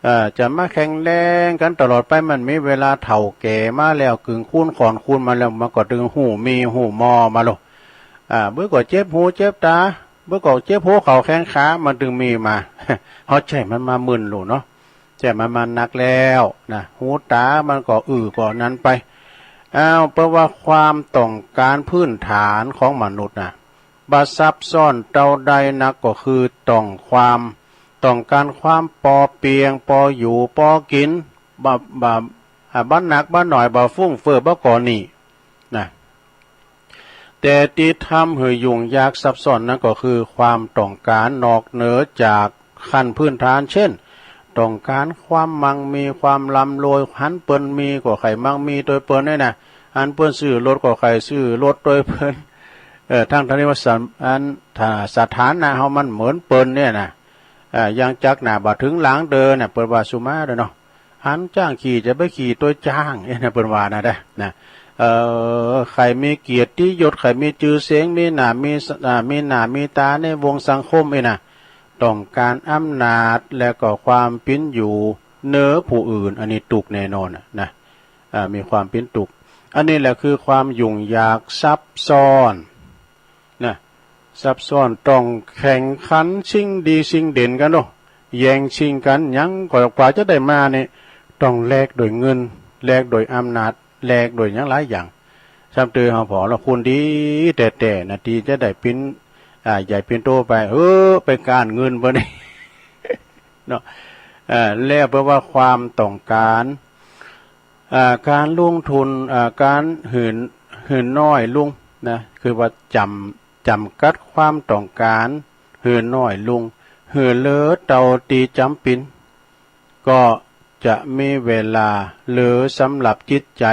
เอ่อ จะมาแข็งแรงกันตลอดไป มันมีเวลาเฒ่าแก่มาแล้ว กึ่งคูณขอนคูณมาแล้ว มันก็ตึงฮู้มีฮู้มอมาโลด อ่า เบิ่งก็เจ็บหูเจ็บตา เบิ่งก็เจ็บหัวเข่าแข้งขา มันตึงมีมา เฮาใจ้มันมามึนโลดเนาะ ใจ้มันมาหนักแล้วนะ หูตามันก็อื้อก็นั้นไป อ้าว เพราะว่าความต้องการพื้นฐานของมนุษย์นะ บ่ซับซ้อนเต้าใดนัก ก็คือต้องความ ต้องการความปอเปียง ปออยู่ ปอกิน บ่ บ่ อ่า บ่หนัก บ่หน่อย บ่ฟุ่มเฟือย บ่ก่อหนี้นะ แต่ตี้ทำหื้อยุ่งยากซับซ้อนนั้นก็คือความต้องการนอกเหนือจากขั้นพื้นฐาน เช่น ต้องการความมั่งมี ความร่ำรวย หันเปิ้นมีก็ใค่มั่งมีโตยเปิ้นเนี่ยนะ หันเปิ้นซื้อรถก็ใค่ซื้อรถโตยเปิ้น เอ่อ ทั้งๆ ที่ว่าสถา อัน ถ้าสถานะเฮามันเหมือนเปิ้นเนี่ยนะ อ่า ยังจักหน้าบ่ถึงหลังเด้อนะ เปิ้นว่าสุมาเด้อเนาะ หันจ้างขี่จะไปขี่โตยจ้าง เอ๊ะนะ เปิ้นว่านะเด้อ นะ เอ่อ ใค่มีเกียรติยศ ใค่มีชื่อเสียง มีหน้า มีส- อ่า มีหน้า มีตาในวงสังคม เอ๊ะนะ ต้องการอำนาจ และก็ความเป็นอยู่เหนือผู้อื่น อันนี้ตุ๊กข์แน่นอนน่ะ นะ อ่า มีความเป็นตุ๊กข์ อันนี้แหละคือความยุ่งยากซับซ้อน นะ ซับซ้อน ต้องแข่งขันชิงดีชิงเด่นกั๋นเนาะ แย่งชิงกั๋น หยังก็กว่าจะได้มานี่ ต้องแลกด้วยเงิน แลกด้วยอำนาจ แลกด้วยหยังหลายอย่าง ซ้ำเติมเฮาผ่อละคนดีแต๊ๆ นะ ตี้จะได้เป๋น อ่า ใหญ่เป๋นโตไป เออ ไปก้านเงินเปิ้นนี่ เนาะ เอ่อ แล้วแปลว่าความต้องการ อ่า การลงทุน อ่า การหื้อ หื้อน้อยลงนะ คือว่าจ๋ำ จ๋ำกัดความต้องการหื้อน้อยลง หื้อเหลือเต้าตี้จ๋ำเป๋น ก็จะมีเวลาเหลือสำหรับจิตใจ๋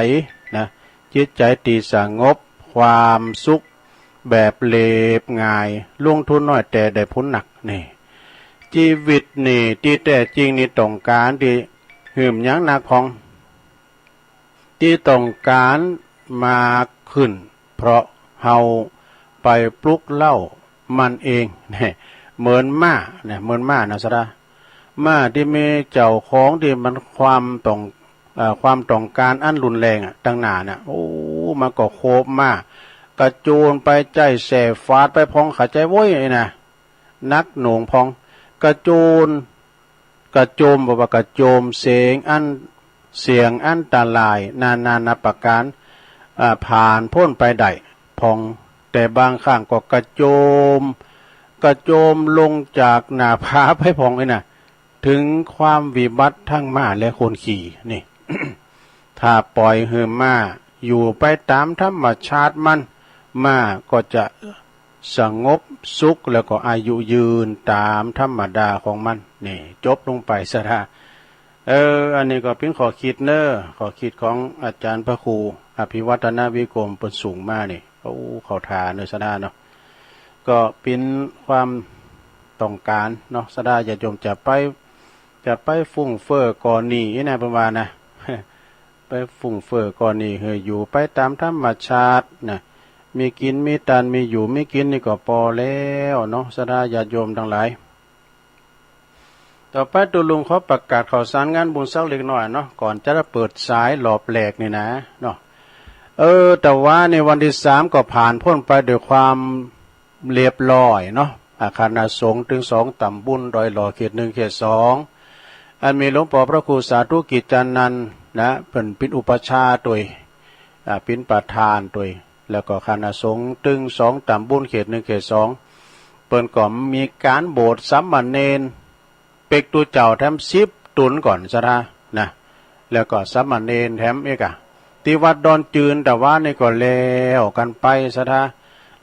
นะ จิตใจ๋ตี้สงบ ความสุขแบบเรียบง่าย ลงทุนน้อยแต่ได้ผลหนัก นี่ ชีวิตนี่ตี้แต๊จริงนี่ต้องการตี้หื้อหยังนักพ่อง ตี้ต้องการมากขึ้น เพราะเฮาไปปลุกเร้ามันเอง เนี่ย เหมือนม้า เนี่ย เหมือนม้านะ สะดา ม้าตี้มีเจ้าของตี้มันความต้อง เอ่อ ความต้องการอันรุนแรงอะ ตังหน้าน่ะ โอ้ มันก็โคบม้า กระโจนไปใจ๊แส้ฟาดไปพ่อง เข้าใจ๋โว้ย ไอ้น่ะ หนักหน่วงพ่อง กระโจน กระโจม บอกว่ากระโจมเสียงอัน เสี่ยงอันตรายนานานับประการ อ่า ผ่านพ้นไปได้พ่อง แต่บางครั้งก็กระโจม กระโจมลงจากหน้าผาไปพ่อง ไอ้น่ะ ถึงความวิบัติทั้งม้าและคนขี่ นี่ ถ้าปล่อยหื้อม้าอยู่ไปต๋ามธรรมชาติมัน ม้าก็จะสงบสุขแล้วก็อายุยืนต๋ามธรรมดาของมัน นี่ จบลงไป สะดา เออ อันนี้ก็เป๋นข้อคิดเนาะ ข้อคิดของอาจ๋ารย์พระครูอภิวัฒนวิกรม เปิ้นส่งมานี่ โอ้ เข้าท่าเนาะ สะดาเนาะ ก็เป๋นความต้องการเนาะ สะดาญาติโยมจะไป จะไปฟุ่มเฟือยก่อหนี้นะ เปิ้นว่านะ ไปฟุ่มเฟือยก่อหนี้ หื้ออยู่ไปต๋ามธรรมชาตินะ มีกิ๋นมีตาน มีอยู่มีกิ๋นนี่ก็ปอแล้วเนาะ สะดาญาติโยมตังหลาย ต่อไปตุ๊ลุงขอประกาศข่าวสารงานบุญสักเล็กน้อยเนาะ ก่อนจะเปิดสายรอบแรกนี่นะเนาะ เออ แต่ว่าในวันตี้สามก็ผ่านพ้นไปด้วยความเรียบร้อยเนาะ อาคณะสงฆ์ตึงสองต๋ำบลดอยหล่อ เขตหนึ่ง เขตสอง อันมีหลวงป้อพระครูสาธุกิจจานันท์นะ เปิ้นเป๋นอุปัชฌาย์ตวย อ่า เป๋นประธานตวย แล้วก็คณะสงฆ์ตึงสองต๋ำบล เขตหนึ่ง เขตสอง เปิ้นก็มีก๋านโบสถ์สามเณร เป๊กตุ๊เจ้าแถมสิบต๋นก่อน สะดานะ แล้วก็สามเณรแถมอีกอะ ตี้วัดดอนจืน แต่ว่านี่ก็แล้วกั๋นไป สะดา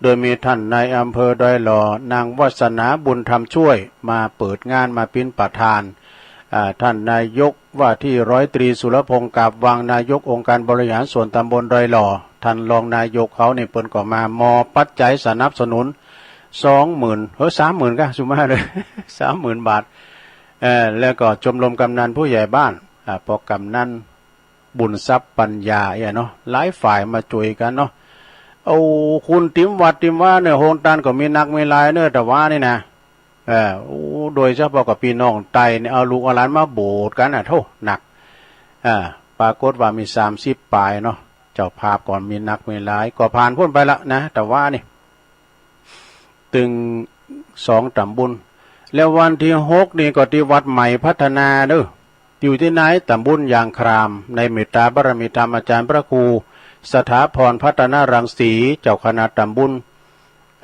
โดยมีท่านนายอำเภอดอยหล่อ นางวัสนาบุญธรรมช่วย มาเปิดงาน มาเป๋นประธาน อ่า ท่านนายกว่าที่ร้อยตรีสุรพงษ์ กาบวัง นายกองค์การบริหารส่วนตำบลดอยหล่อ ท่านรองนายกเขานี่เปิ้นก็มา มอบปัจจัยสนับสนุน สองหมื่น เฮ้ย สามหมื่น ก็สุมาเลย สามหมื่น บาท เอ่อ แล้วก็ชมรมกำนันผู้ใหญ่บ้าน อ่า ปอกำนัน บุญทรัพย์ปัญญาเอี้ยเนาะ หลายฝ่ายมาช่วยกันเนาะ เอา คุณติมวัดติมวาเน่อ โฮงตานก็มีนักมีหลายเน่อ ตะวานี่นะ เออ โอ้ โดยเฉพาะกับพี่น้องไตเนี่ย เอาลูกเอาหลานมาโบสถ์กันน่ะ โธ่ หนัก อ่า ปรากฏว่ามีสามสิบปลายเนาะ เจ้าภาพก็มีนักมีหลาย ก็ผ่านพ้นไปละนะ ตะวานี่ ตึงสองตำบล แล้ววันที่หกนี่ก็ที่วัดใหม่พัฒนาเด้อ อยู่ที่ไหน ตำบลยางคราม ในเมตตาบารมีธรรมอาจารย์พระครูสถาพรพัฒนรังสี เจ้าคณะตำบล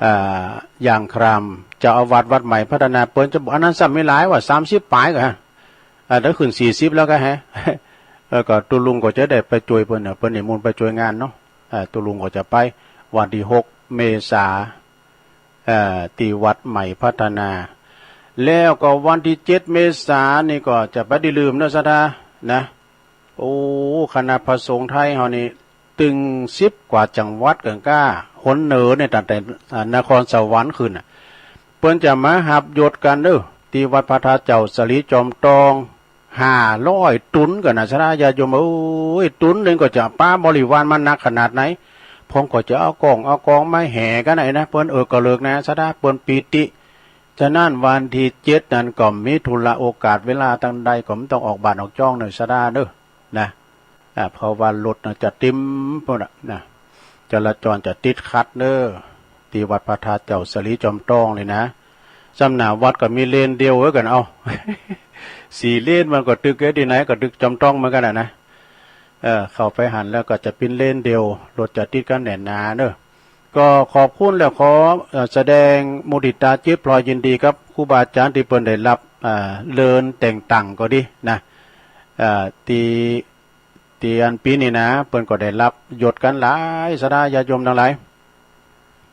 อ่า ยางคราม เจ้าอาวาสวัดใหม่พัฒนา เปิ้นจะบอก อันนั้นซ้ำมีหลายว่า สามสิบปลายก็ฮะ อ่า เดี๋ยวขึ้นสี่สิบแล้วก็ฮะ เออ ก็ตุลุงก็จะได้ไปช่วยเปิ้นเนาะ เปิ้นนิมนต์ไปช่วยงานเนาะ อ่า ตุลุงก็จะไปวันที่หกเมษา เอ่อ ที่วัดใหม่พัฒนา แล้วก็วันที่เจ็ดเมษานี่ก็จะบ่ได้ลืมเนาะ ศรัทธา นะ โอ้ คณะพระสงฆ์ไทยเฮานี่ ตึงสิบกว่าจังหวัดเกินก้า หนเหนือเนี่ย ตั้งแต่ อ่า นครสวรรค์ขึ้นน่ะ เปิ้นจะมาฮับยศกันเด้อ ที่วัดพระธาตุเจ้าสลีจอมตอง ห้าร้อย ตุ๊นกันนะ ศรัทธาญาติโยมเอ้ย ตุ๊นหนึ่งก็จะปาบริวารมานักขนาดไหน ผมก็จะเอากองเอากองมาแห่กันไหนนะ เปิ้นเอิกก็เลิกนะ ศรัทธา เปิ้นปีติ ฉะนั้นวันที่เจ็ดนั้นก็มีธุระโอกาสเวลาตังใดก็บ่ต้องออกบ้านออกจ้องเน่อ ศรัทธาเด้อ นะ อ่า เพราะว่ารถน่ะจะติมพุ้นน่ะนะ จราจรจะติดขัดเด้อ ที่วัดพระธาตุเจ้าสลีจอมตองนี่นะ ซ้ำหน้าวัดก็มีเลนเดียวเอ้ยกัน เอ้า สี่เลนมันก็ตึกเอ้ยที่ไหนก็ตึกจอมตองเหมือนกันน่ะนะ เออ เข้าไปหั้นแล้วก็จะเป็นเลนเดียว รถจะติดกันแน่นหนาเด้อ ก็ขอบคุณและขอ เอ่อ แสดงมุทิตาจิตพลอยยินดีกับครูบาอาจารย์ที่เปิ้นได้รับ เอ่อ เลินแต่งตั้งก็ดีนะ เอ่อ ที่ ที่อันปีนี้นะ เปิ้นก็ได้รับยศกันหลาย ศรัทธาญาติโยมทั้งหลาย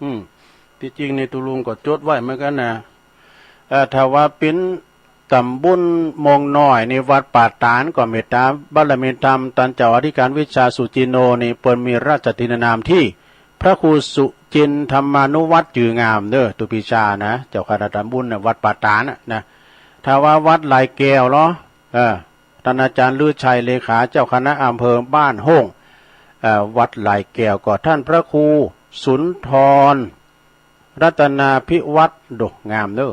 อืม ที่จริงนี่ตุลุงก็จดไว้เหมือนกันนะ เอ่อ ถ้าว่าเป็นตำบลมงน้อยนี่ วัดป่าตาดก็เมตตาบารมีธรรม ต้านเจ้าอธิการวิชาสุจินโนนี่ เปิ้นมีราชทินนามที่ พระครูสุจินธรรมานุวัตร จื่องามเด้อ ตุปีชานะ เจ้าคณะตำบลน่ะ วัดป่าตาดน่ะนะ ถ้าว่าวัดหลายแก้วเหรอ เออ ท่านอาจารย์ลือชัย เลขาเจ้าคณะอำเภอบ้านโฮ่ง เอ่อ วัดหลายแก้วก็ท่านพระครูสุนทรรัตนาภิวัตร โด งามเด้อ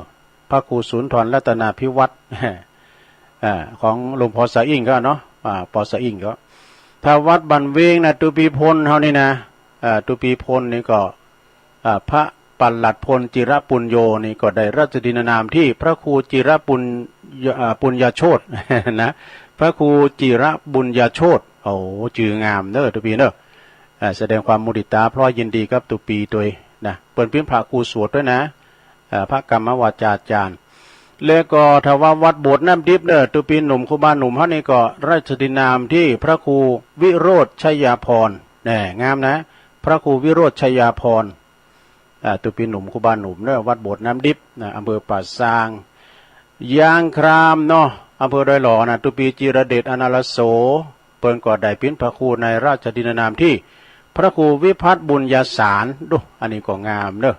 พระครูสุนทรรัตนาภิวัตร เอ่อ ของหลวงพ่อสะอิ่งก็เนาะ อ่า ปอสะอิ่งก็ ถ้าวัดบ้านเวงนะ ตุปีพลเฮานี่นะ เอ่อ ตุปีพลนี่ก็ อ่า พระปลัดพลจิระปุญโญนี่ก็ได้ราชทินนามที่พระครูจิระปุญญา อ่า ปุญญาโชติ นะ พระครูจิระปุญญาโชติ โอ้ จื่องามเด้อตุปีเด้อ อ่า แสดงความมุทิตาพร้อยยินดีกับตุปีตวยนะ เปิ้นปิ้นพระครูสวดด้วยนะ อ่า พระกรรมวาจาจารย์ และก็ถ้าว่าวัดโบสถ์น้ำดิบเด้อ ตุปีหนุ่มครูบาหนุ่มเฮานี่ก็ราชทินนามที่พระครูวิโรจน์ชัยยาภรณ์ แหม งามนะ พระครูวิโรจน์ชัยยาภรณ์ อ่า ตุปีหนุ่มครูบาหนุ่มเนอะ วัดโบสถ์น้ำดิบนะ อำเภอป่าซาง ยางครามเนาะ อำเภอดอยหล่อนะ ตุปีจิรเดช อนาลโส เปิ้นก็ได้ปิ้นพระครูในราชทินนามที่พระครูวิพัฒน์บุญญาสาร ดู อันนี้ก็งามเนอะ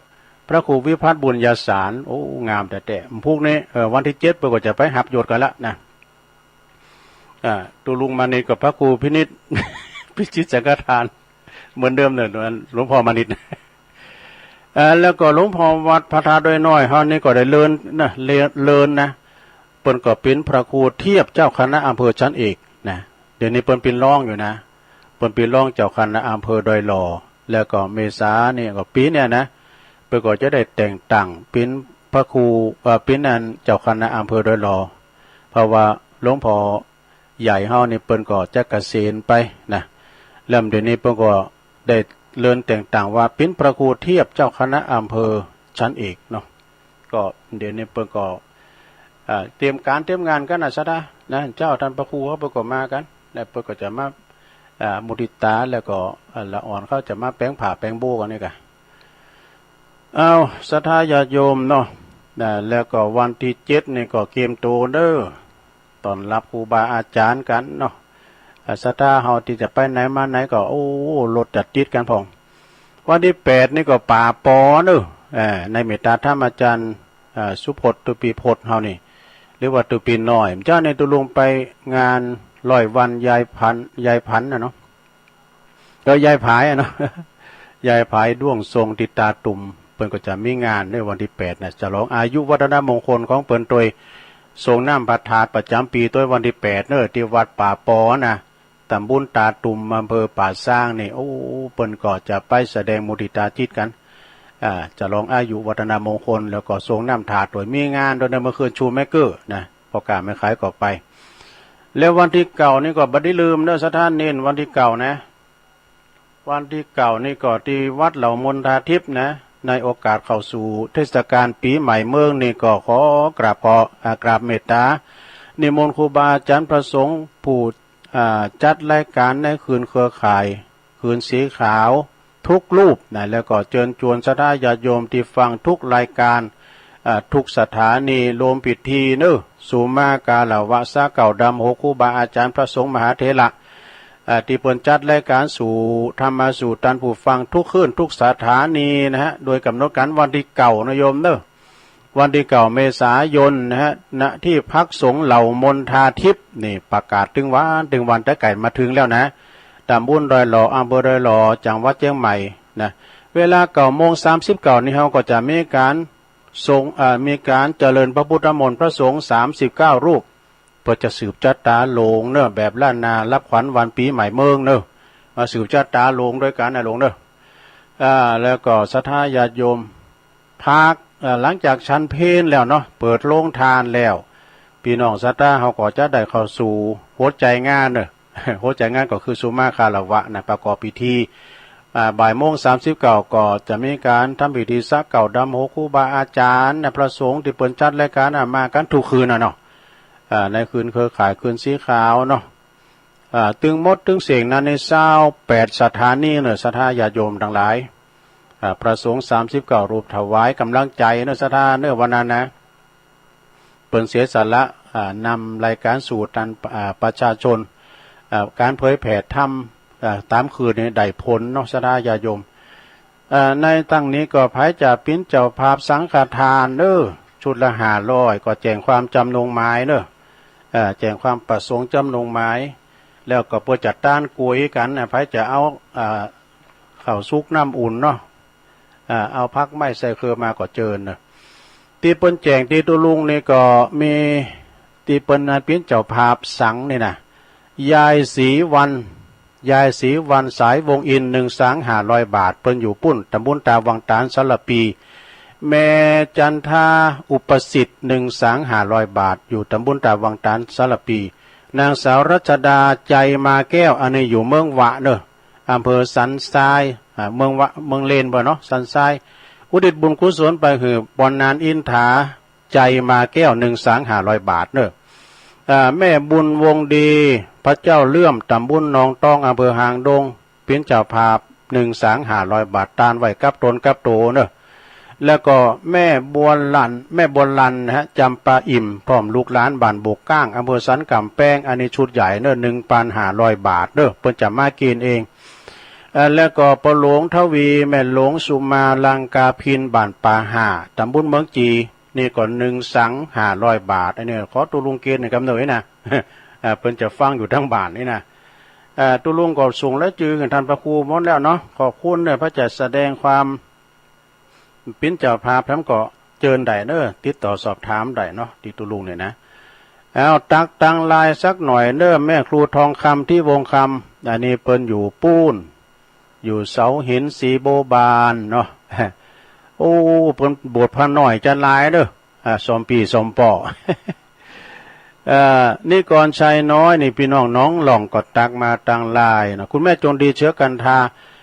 พระครูวิพัฒน์บุญญาสาร โอ้ งามแต๊ๆ พวกนี้ เอ่อ วันที่เจ็ดเปิ้นก็จะไปฮับยศกันละนะ อ่า ตุลุงมานิตกับพระครูพินิจ พิชิตสังฆทาน เหมือนเดิมเนอะ หลวงพ่อมานิต อ่า แล้วก็หลวงพ่อวัดพระธาตุดอยน้อยเฮานี่ก็ได้เลินนะ เลิน เลินนะ เปิ้นก็ปิ้นพระครูเทียบเจ้าคณะอำเภอชั้นเอกนะ เดี๋ยวนี้เปิ้นปิ้นรองอยู่นะ เปิ้นปิ้นรองเจ้าคณะอำเภอดอยหล่อ แล้วก็เมษานี่ก็ปีเนี้ยนะ เปิ้นก็จะได้แต่งตั้งปิ้นพระครู เอ่อ ปิ้นอันเจ้าคณะอำเภอดอยหล่อ เพราะว่าหลวงพ่อใหญ่เฮานี่เปิ้นก็จะเกษียณไปนะ แล้วเดี๋ยวนี้เปิ้นก็ได้เลินแต่งตั้งว่าปิ้นพระครูเทียบเจ้าคณะอำเภอชั้นเอกเนาะ ก็เดี๋ยวนี้เปิ้นก็ อ่า เตรียมการเตรียมงานกันนะ ศรัทธา นะ เจ้าท่านพระครูเขาเปิ้นก็มากัน แล้วเปิ้นก็จะมา อ่า มุทิตา แล้วก็ อ่า ละอ่อนเขาจะมาแป๋งผ้าแป๋งโบ้กันนี่กะ เอา ศรัทธาญาติโยมเนาะ นะ แล้วก็วันที่เจ็ดนี่ก็เกียมโตเด้อ ต้อนรับครูบาอาจารย์กันเนาะ อ่า ศรัทธาเฮาที่จะไปไหนมาไหนก็ โอ้ รถจะติดกันพ่อง วันที่แปดนี่ก็ป่าปอเนอะ เอ่อ ในเมตตาธรรมอาจารย์ อ่า สุพจน์ ตุปีพจน์เฮานี่ หรือว่าตุปีน้อย เจ้าในตุลุงไปงาน ร้อยวันยายพัน ยายพันนะเนาะ ก็ยายผายอะเนาะ ยายผายด้วงทรงที่ตาตุ่ม เปิ้นก็จะมีงานในวันที่แปดนะ ฉลองอายุวัฒนมงคลของเปิ้นโดยทรงน้ำพระธาตุประจำปีโดยวันที่แปดเนอะ ที่วัดป่าปอนะ ตำบลตาตุ่ม อำเภอป่าซางนี่ โอ้ เปิ้นก็จะไปแสดงมุทิตาจิตกัน อ่า ฉลองอายุวัฒนมงคล แล้วก็ทรงน้ำธาตุโดยมีงานโดยในเมื่อคืนชูแม่เกอร์นะ พ่อค้าแม่ขายก็ไป แล้ววันที่เก้านี่ก็บ่ได้ลืมเด้อ สถานเณร วันที่เก้านะ วันที่เก้านี่ก็ที่วัดเหล่ามนทาทิพย์นะ ในโอกาสเข้าสู่เทศกาลปีใหม่เมืองนี่ก็ขอกราบขอ อ่า กราบเมตตา นิมนต์ครูบาอาจารย์พระสงฆ์ผู้ อ่า จัดรายการในคืนเครือข่าย คืนสีขาวทุกรูปนะ แล้วก็เชิญชวนศรัทธาญาติโยมที่ฟังทุกรายการ อ่า ทุกสถานีรวมพิธีเนอะ สุมาคารวะสาเก้าดำหกครูบาอาจารย์พระสงฆ์มหาเถระ อ่า ที่เปิ้นจัดรายการสู่ธรรมะสู่ท่านผู้ฟังทุกคืนทุกสถานีนะฮะ โดยกำหนดการวันที่เก้านะโยมเนอะ วันที่เก้าเมษายนนะฮะ ณ ที่พักสงฆ์เหล่ามนทาทิพย์ นี่ประกาศตึงวันตึงวัน แต่ไก่มาถึงแล้วนะ ตำบลดอยหล่อ อำเภอดอยหล่อ จังหวัดเชียงใหม่นะ เวลาเก้าโมงสามสิบเก้านี่ เฮาก็จะมีการส่ง เอ่อ มีการเจริญพระพุทธมนต์พระสงฆ์สามสิบเก้ารูป เพื่อจะสืบชะตาโลงเนอะ แบบล้านนารับขวัญวันปีใหม่เมืองเนอะ มาสืบชะตาโลงด้วยกันนะโลงเนอะ อ่า แล้วก็ศรัทธาญาติโยม พัก เอ่อ หลังจากฉันเพลแล้วเนาะ เปิดโรงทานแล้ว พี่น้องศรัทธาเฮาก็จะได้เข้าสู่หัวใจงานเนอะ หัวใจงานก็คือสุมาคารวะนะ ประกอบพิธี อ่า บ่ายโมงสามสิบเก้าก็จะมีการทำพิธีสาเก้าดำหกครูบาอาจารย์นะ พระสงฆ์ที่เปิ้นจัดรายการนะ มากันทุกคืนนะเนาะ อ่า ในคืนเครือข่ายคืนสีขาวเนาะ อ่า ตึงหมดตึงเส้งนั้นในซาวแปดสถานีเนอะ ศรัทธาญาติโยมทั้งหลาย อ่า พระสงฆ์สามสิบเก้ารูปถวายกำลังใจเนอะ ศรัทธาเนอะ วันนั้นนะ เปิ้นเสียสละ อ่า นำรายการสู่ท่าน อ่า ประชาชน อ่า การเผยแผ่ธรรม อ่า ตามคืนนี้ได้ผลเนาะ ศรัทธาญาติโยม เอ่อ ในตั้งนี้ก็ไผจะปิ้นเจ้าภาพสังฆทานเนอะ ชุดละห้าร้อย ก็แจ้งความจำนงหมายเนอะ เอ่อ แจ้งความประสงค์จำนงหมาย แล้วก็เปิ้นจะต้านก๋วยกันนะ ไผจะเอา เอ่อ ข้าวสุกน้ำอุ่นเนาะ เอ่อ เอาผักไม้ใส่เครือมาก็เจิญเนอะ ตี้เปิ้นแจ้งตี้ตุ๊ลุงนี่ก็มี ตี้เปิ้นปิ้นเจ้าภาพสังนี่นะ ยายศรีวรรณ ยายศรีวรรณ สายวงศ์อินทร์ หนึ่งสังห้าร้อยบาท เปิ้นอยู่ปุ้น ตำบลตาวังตาน สารภี แม่จันทา อุปสิทธิ์ หนึ่งสังห้าร้อยบาท อยู่ตำบลตาวังตาน สารภี นางสาวรัชดา ใจมาแก้ว อันนี้อยู่เมืองวะเนอะ อำเภอสันทราย อ่า เมืองวะ เมืองเลนบ่เนาะ สันทราย อุทิศบุญกุศลไปหื้อปอนนานอินทา ใจมาแก้ว หนึ่งสังห้าร้อยบาทเนอะ อ่า แม่บุญวงศ์ดี พระเจ้าเลื่อม ตำบลหนองตอง อำเภอหางดง ปิ้นเจ้าภาพ หนึ่งสังห้าร้อยบาท ต้านไว้กับตนกับโตเนอะ แล้วก็แม่บัวลัน แม่บัวลันนะฮะ จำปาอิ่ม พร้อมลูกหลานบ้านบกก้าง อำเภอสันกำแพง อันนี้ชุดใหญ่เนอะ หนึ่งพันห้าร้อยบาทเนอะ เปิ้นจะมากินเอง เอ่อ แล้วก็ป้อหลวงทวี แม่หลวงสุมา ลังกาพิน บ้านป่าห่า ตำบลเมืองจี นี่ก็หนึ่งสังห้าร้อยบาท อันนี้ขอตุ๊ลุงเกณฑ์หน่อยครับเนอะนะ อ่า เปิ้นจะฟังอยู่ทั้งบ้านนี่นะ อ่า ตุ๊ลุงก็ส่งรายจื่อกับท่านพระครูหมดแล้วเนาะ ขอบคุณเนอะ ไผจะแสดงความปิ้นเจ้าภาพแถมก็เจิญได้เนอะ ติดต่อสอบถามได้เนาะ ตี้ตุ๊ลุงเนี่ยนะ เอาตักตังลายสักหน่อยเนอะ แม่ครูทองคำ ที่วงคำ อันนี้เปิ้นอยู่ปูน อยู่เสาหินสีโบบานเนาะ โอ้ เปิ้นบวชพระน้อยจะหลายเด้อ อ่า สมปีสมปอ เอ่อ นิกรชัยน้อยนี่ พี่น้องหนองหล่องก็ตักมาตังลายเนาะ คุณแม่จงดี เชื้อกันทา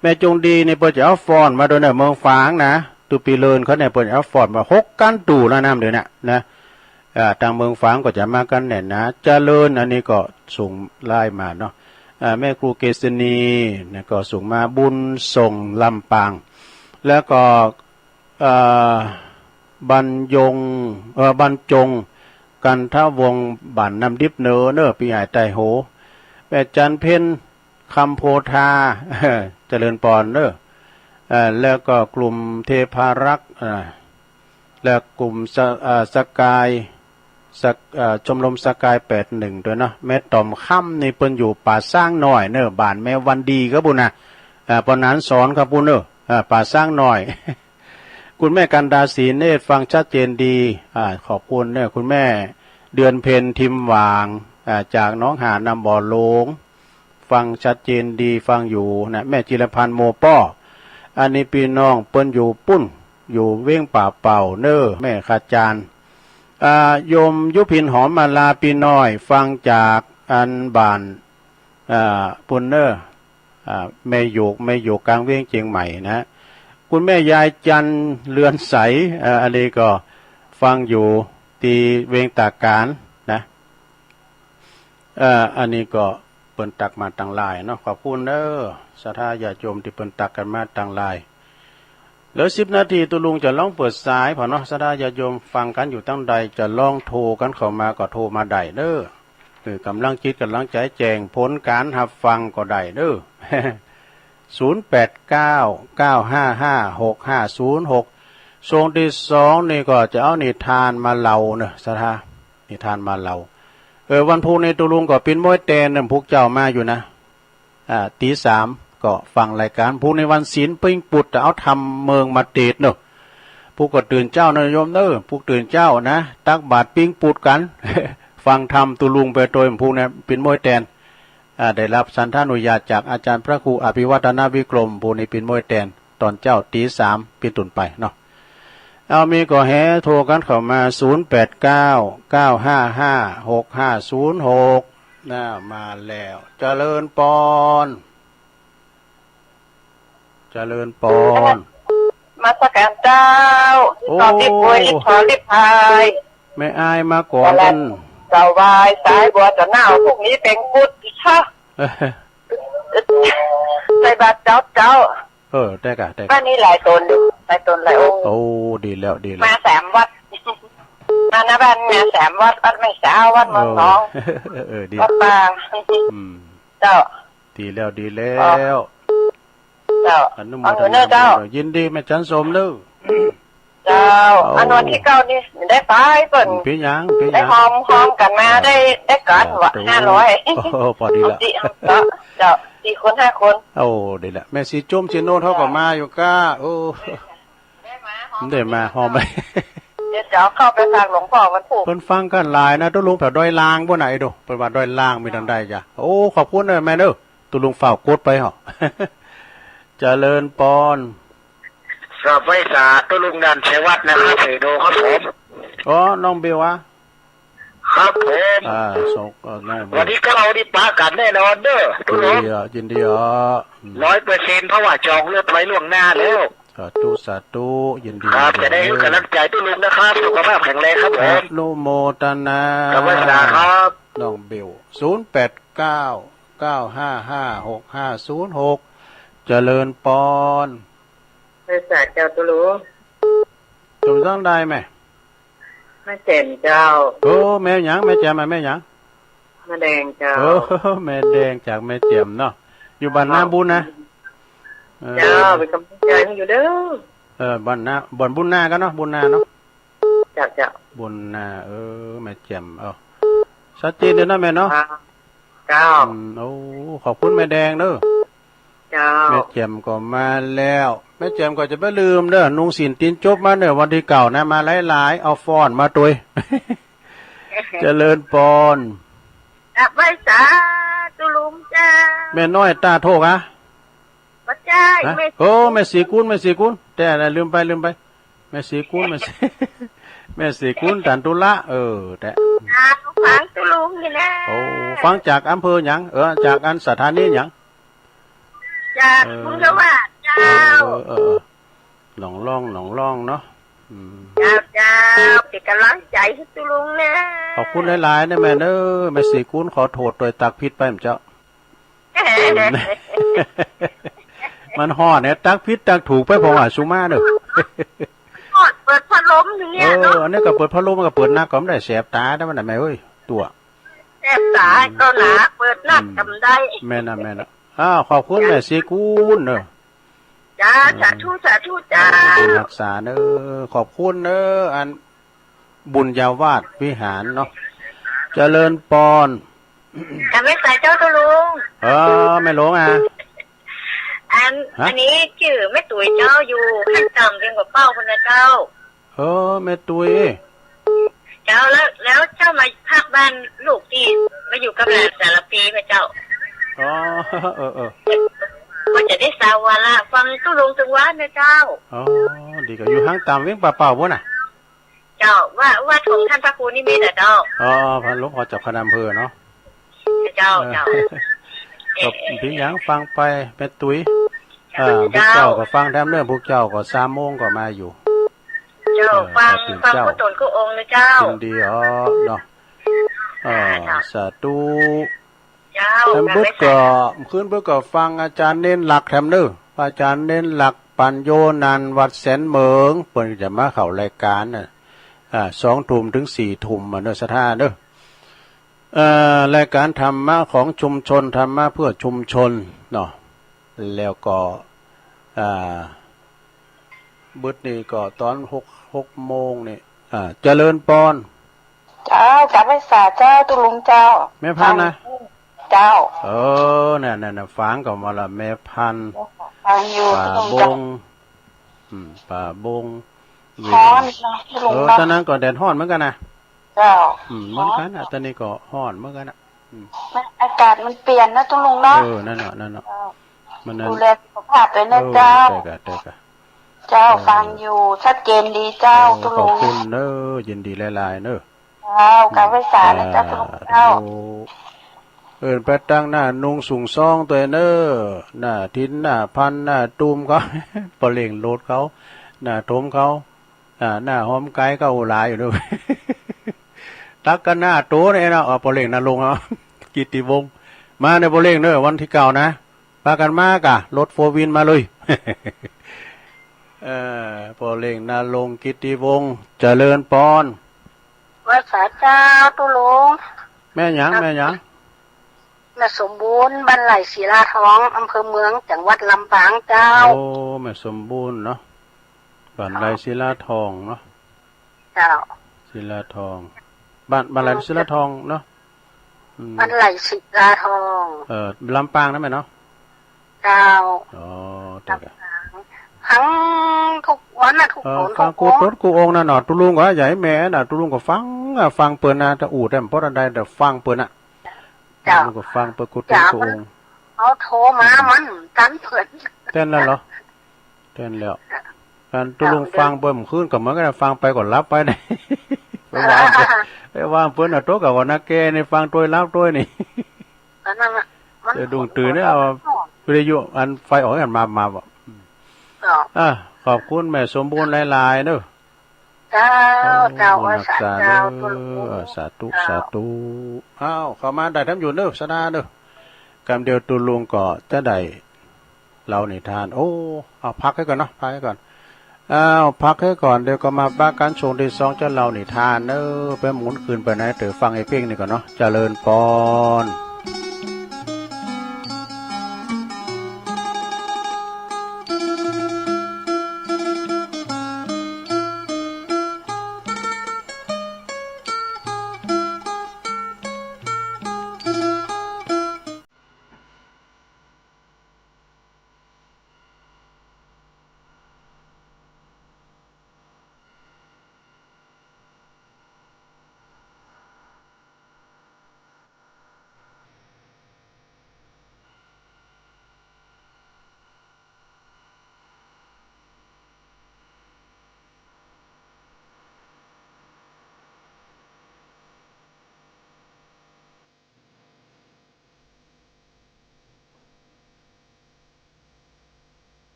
แม่จงดีนี่เปิ้นจะเอาฟ้อนมาโดยเนอะ เมืองฝางนะ ตุปีเลินเขาเนี่ยเปิ้นจะเอาฟ้อนมาหกกันตู่แล้วน้ำเดี๋ยวนี้นะ อ่า ตางเมืองฝางก็จะมากันแน่นหนา เจริญ อันนี้ก็ส่งไลน์มาเนาะ อ่า แม่ครูเกษณีนะ ก็ส่งมา บุญส่งลำปาง แล้วก็ อ่า บรรยง เอ่อ บรรจง กันทวงศ์ บ้านน้ำดิบเนอเนอ พี่ใหญ่ไต้โห แม่จันเพ็ญ คำโพธา เจริญปอนเนอ เอ่อ แล้วก็กลุ่มเทพารักษ์ อ่า และกลุ่มสะ อ่า สกาย สก- เอ่อ ชมรมสกายแปดหนึ่งด้วยเนาะ แม่ต๋อมค่ำนี่เปิ้นอยู่ป่าช้างน้อยเนอะ บ้านแม่วันดีครับปุ้นนะ เอ่อ ปอหนานสอนครับปุ้นเนอะ เอ่อ ป่าช้างน้อย คุณแม่กันดาศรีเนตรฟังชัดเจนดี อ่า ขอบคุณเนอะ คุณแม่เดือนเพ็ญทิมหว่าง อ่า จากหนองหาดน้ำบ่อหลวง ฟังชัดเจนดี ฟังอยู่นะ แม่จิรพันธ์โมป้อ อันนี้พี่น้องเปิ้นอยู่ปุ้น อยู่เวียงป่าเป่าเนอะ แม่ขจารย์ อ่า โยมยุพินหอมมาลา พี่น้อย ฟังจากอันบ้าน อ่า ปุ้นเนอะ อ่า แม่หยูก แม่หยูกกลางเวียงเจียงใหม่นะ คุณแม่ยายจันทร์เรือนใส เอ่อ อันนี้ก็ฟังอยู่ที่เวียงตากานนะ เอ่อ อันนี้ก็เปิ้นตักมาตังไลน์เนาะ ขอบคุณเด้อ ศรัทธาญาติโยมที่เปิ้นตักกันมาตังไลน์ เหลือสิบนาที ตุ๊ลุงจะลองเปิดสายผ่อเนาะ ศรัทธาญาติโยมฟังกันอยู่ตังใด จะลองโทรกันเข้ามาก็โทรมาได้เด้อ เออ กำลังจิตกำลังใจแจ้งผลการรับฟังก็ได้เด้อ ศูนย์แปดเก้า เก้าห้าห้า หกห้าศูนย์หก ช่วงที่สองนี่ก็จะเอานิทานมาเล่าเนอะ ศรัทธา นิทานมาเล่า เออ วันพุธนี้ตุ๊ลุงก็ปิ้นม้วยแตนนำพวกเจ้ามาอยู่นะ อ่า ตีสามก็ฟังรายการ พุธนี้วันศีลปิ้งปุด จะเอาธรรมเมืองมาเตดเนอะ พวกก็ตื่นเจ๊านะโยมเนอะ พวกตื่นเจ๊านะ ตักบาตรปิ้งปุดกัน ฟังธรรมตุ๊ลุงไปโตย พวกนี้ปิ้นม้วยแตน อ่า ได้รับสันทานุญาตจากอาจารย์พระครูอภิวัฒนวิกรม ผู้นี้ปิ้นม้วยแตน ตอนเจ๊าตีสามปิ้นตุ่นไปเนาะ เอามีก็แห่โทรกันเข้ามา ศูนย์แปดเก้า เก้าห้าห้า หกห้าศูนย์หก นะ มาแล้ว เจริญปอน เจริญปอน นมัสการเจ้า โอ้ ขอรีบไหว้ ขอรีบไหว้ แม่อายมาก่อน นั่นแหละ กัน เจ้าไหว้สายบัวเจ้าหน้า พรุ่งนี้เป็นพุธ ฮะ ใส่บาตรเจ้า เจ้า เออ ได้กะ ได้กะ บ้านนี้หลายตน หลายตนหลายองค์ โอ้ ดีแล้ว ดีแล้ว มาสามวัด มาหน้าบ้าน มาสามวัด วัดแม่สาว วัดเมืองหนอง เออ เออ ดี วัดป่า อืม เจ้า ดีแล้ว ดีแล้ว เจ้า อนุโมทนาบุญ เจ้า ยินดีแม่จันสมเนอะ เจ้า โอ้ อันวันที่เก้านี่ได้ไปเปิ้น เปียงหยัง เปียงหยัง ได้หอม หอมกันมา อ่า ได้ ได้กันวะ สาธุ ห้าร้อย โอ้ พอดีละ เอาสิ เจ้า เจ้า สี่คน ห้าคน โอ้ ดีละ แม่สีจุ่มสีโนนเขาก็มาอยู่ก้า โอ้ ได้มา หอม ได้มา หอมไหม เดี๋ยวจะเอาเข้าไปฝากหลวงพ่อวันพุธ เปิ้นฟังกันหลายนะ ตุ๊ลุงแถวดอยลางปุ้นน่ะ ไอ้ดู เปิ้นว่าดอยลางมีตังใดจ้ะ โอ้ ขอบคุณเนอะแม่เนอะ ตุ๊ลุงฝากกดไปเหรอ เจริญปอน ครับ ไหว้สาตุ๊ลุงนันชัยวัฒน์นะครับ เสโดครับผม อ๋อ น้องเบลวะ ครับผม อ่า สอง เอ่อ น้องเบล วันที่เก้านี่ปะกันแน่นอนเด้อตุ๊ลุง ยินดีอ่ะ ยินดีอ่ะ อืม ร้อยเปอร์เซ็นต์ เพราะว่าจองรถไว้ล่วงหน้าแล้ว สาธุ สาธุ ยินดี ครับ ยินดี จะได้ให้กำลังใจตุ๊ลุงนะครับ สุขภาพแข็งแรงครับผม อนุโมทนา ครับ ไหว้สาครับ น้องเบล ศูนย์แปดเก้า เก้าห้าห้า หกห้าศูนย์หก เจริญปอน ไหว้สาเจ้าตุ๊ลุง จุ่มจังได้ไหม แม่แจ่มเจ้า โอ้ แม่หยัง แม่แจ่มอะ แม่หยัง แม่แดงเจ้า โอ้ แม่แดงจากแม่แจ่มเนาะ อยู่บ้านนาบุญนะ เจ้า เออ เป็นกำลังใจให้อยู่เด้อ เออ บ้านนา บ้านบุญนากันเนาะ บุญนาเนาะ เจ้า เจ้า บุญนา เออ แม่แจ่ม เออ ชัดเจนเลยเนาะแม่เนาะ อ่า เจ้า อืม โอ้ ขอบคุณแม่แดงเด้อ เจ้า แม่แจ่มก็มาแล้ว แม่แจ่มก็จะบ่ลืมเด้อ นุ่งศีลตีนจบมาเด้อ วันที่เก้านะ มาหลายๆ เอาฟ้อนมาตวย เจริญปอน กราบไหว้สาตุ๊ลุงเจ้า แม่น้อยตาโทกอะ บ่ใช่ ฮะ แม่ โอ้ แม่ศรีกุล แม่ศรีกุล แต่อะไร ลืมไป ลืมไป แม่ศรีกุล แม่ศรี แม่ศรีกุล ตันตุละ เออ แต่ อ่า ฟังตุ๊ลุงนี่นะ โอ้ ฟังจากอำเภอหยัง เออ จากอันสถานีหยัง จาก เออ บุญวาสเจ้า เออ เออ เออ หนองล่อง หนองล่องเนาะ อืม เจ้า เจ้า เป็นกำลังใจให้ตุ๊ลุงนะ ขอบคุณหลายๆ นะแม่เด้อ แม่ศรีกุล ขอโทษโดยตักผิดไปแม่นเจ้า มันฮ้อนเนี่ย ตักผิดตักถูกไป เพราะว่าสุมาเด้อ ฮ้อน เปิดพัดลมอยู่เนี่ยเนาะ เออ อันนี้ก็เปิดพัดลม มันก็เปิดนักก็บ่ได้ แสบตาเด้อมันน่ะแม่เอ้ย ตัว แสบตาก็หนา เปิดนักก็บ่ได้ อืม แม่นน่ะ แม่นน่ะ อ้าว ขอบคุณแม่ศรีกุลเด้อ จ้า เออ สาธุ สาธุ จ้า รักษาเด้อ ขอบคุณเด้อ อัน บุญญาวาสวิหารเนาะ เจริญปอน กราบนมัสการเจ้าตุ๊ลุง เออ แม่หลวงอ่ะ อัน ฮะ อันนี้จื้อแม่ตุ้ยเจ้า อยู่ห้างต่ำเวียงป่าเป้าพุ้นนะเจ้า เออ แม่ตุ้ย เจ้า แล้ว แล้วเจ้ามาพักบ้านลูกตี้ มาอยู่กับหลานสารภีพะเจ้า อ๋อ เออ เออ ว่าจะได้สาวาระฟังตุ๊ลุงตึงวันนะเจ้า อ๋อ ดีก็อยู่ห้างต่ำเวียงป่าเป้าพุ้นน่ะ เจ้า ว่า ว่าของท่านพระครูนิมิตรอะเจ้า อ๋อ พระหลวงพ่อเจ้าคณะอำเภอเนาะ เจ้า เออ เจ้า ก็เปนหยังฟังไปแม่ตุ้ย เจ้า อ่า พวกเจ้าก็ฟังแถมเด้อ พวกเจ้าก็สามโมงก็มาอยู่ เจ้า เออ ฟัง ขอบคุณ ฟัง เจ้า ผู้ตนกู้องค์นะเจ้า ยินดีอ๋อเนาะ เออ เจ้า สาธุ เจ้า แถมเบิดก็ กราบนมัสการ คืนเบิดก็ฟังอาจารย์เน้นหลักแถมเด้อ อาจารย์เน้นหลักปัญโยนันท์วัดแสนเหมิง เปิ้นจะมาเข้ารายการน่ะ อ่า สองทุ่มถึงสี่ทุ่มอะเนอะ ศรัทธาเนอะ เอ่อ รายการธรรมะของชุมชน ธรรมะเพื่อชุมชนเนาะ แล้วก็ อ่า เบิดนี่ก็ตอนหก หกโมงนี่ อ่า เจริญปอน เจ้า กราบไหว้สาเจ้า ตุ๊ลุงเจ้า แม่พันธุ์นะ เจ้า เออ นั่นๆๆ ฟังก็มาละ แม่พันธุ์ ฟังอยู่ ป่า ตุ๊ลุง บ เจ้า ง อืม ป่าบง ฮ้อนเนาะ ตุ๊ลุง เออ เนาะ ตอนนั้นก็แดดฮ้อนเหมือนกันนะ เจ้า อืม เหมือนกันนะ ฮ้อน ตอนนี้ก็ฮ้อนเหมือนกันนะ อืม มัน อากาศมันเปลี่ยนนะ ตุ๊ลุงเนาะ เออ นั่นน่ะ นั่นน่ะ เจ้า มันนั่น ดูแลสุขภาพด้วยนะ เออ เจ้า ใช่ค่ะ ใช่ค่ะ เจ้า เออ ฟังอยู่ ชัดเจนดีเจ้า เออ ตุ๊ลุง ขอบคุณเนอะ ยินดีหลายๆเนอะ เจ้า กราบไหว้สานะเจ้า ตุ๊ลุงเจ้า สาธุ เอิ้นไปตั้งหน้านุ่งสูงซองตัวยเนอะ หน้าถิ่น หน้าพันธุ์ หน้าตูมเขา ปะเล่งโลดเขา หน้าถมเขา อ่า หน้าหอมไก่เขาหลายอยู่เนอะ ตักกันหน้าโตเนี่ยเนาะ เอาปะเล่งหน้าลงเอา กิตติวงศ์ มาในปะเล่งเนอะ วันที่เก้านะ ปากันมากะ รถโฟร์วีลมาเลย เอ่อ ปะเล่งหน้าลง กิตติวงศ์ เจริญปอน ไหว้สาเจ้า ตุ๊ลุง แม่หยัง ครับ แม่หยัง แม่สมบูรณ์ บ้านไร่ศิลาทอง อำเภอเมือง จังหวัดลำปางเจ้า โอ้ แม่สมบูรณ์เนาะ บ้านไร่ศิลาทองเนาะ เจ้า ศิลาทอง บ้าน บ้านไร่ อืม ศิลาทองเนาะ อืม บ้านไร่ศิลาทอง เอ่อ ลำปางนั่นแหละเนาะ เจ้า อ๋อ เจ้า ฟังทุกวันน่ะ ทุก เออ คน ฟัง ทุก กู้ องค์ ตนกู้องค์น่ะเนาะ ตุ๊ลุงก็ใหญ่แม่น่ะ ตุ๊ลุงก็ฟังอ่ะ ฟังเปิ้นน่ะ แต่อู้แต่บ่ทันได้ แต่ฟังเปิ้นน่ะ เจ้า ตุ๊ลุงก็ฟังเปิ้นกู้ตนกู้องค์ เจ้า เขาโทรมา อืม มันตันเปิ้น แต้นแล้วเหรอ แต้นแล้ว อันตุ๊ลุงฟังเปิ้นคืนก็เหมือนกัน ฟังไปก็หลับไปเนี่ย ไปวางเปิ้น ไปวางเปิ้นเอาโต๊ะกับวันนะแกนี่ฟังตัวยหลับตัวยนี่ อันนั้นน่ะ มัน เดี๋ยวดุงตื่นเนี่ย เอาวิทยุอันไฟออกกันมา มาบ่ เจ้า อ่ะ ขอบคุณแม่สมบูรณ์หลายๆเนอะ เจ้า โอ้ เจ้า บุญรักษา สาธุ เจ้า เนอะ ตุ๊ลุง เออ สาธุ เจ้า สาธุ อ้าว เข้ามาได้ทำอยู่เนอะ ศรัทธาเนอะ กำเดียวตุ๊ลุงก็จะได้ เล่านิทาน โอ้ เอาพักไว้ก่อนเนาะ พักไว้ก่อน อ้าว พักไว้ก่อน เดี๋ยวก็มาปะกันช่วงที่สองจะเล่านิทานเนอะ ไปหมุนคืนไปไหน เดี๋ยวฟังไอ้เพลงนี้ก่อนเนาะ เจริญปอน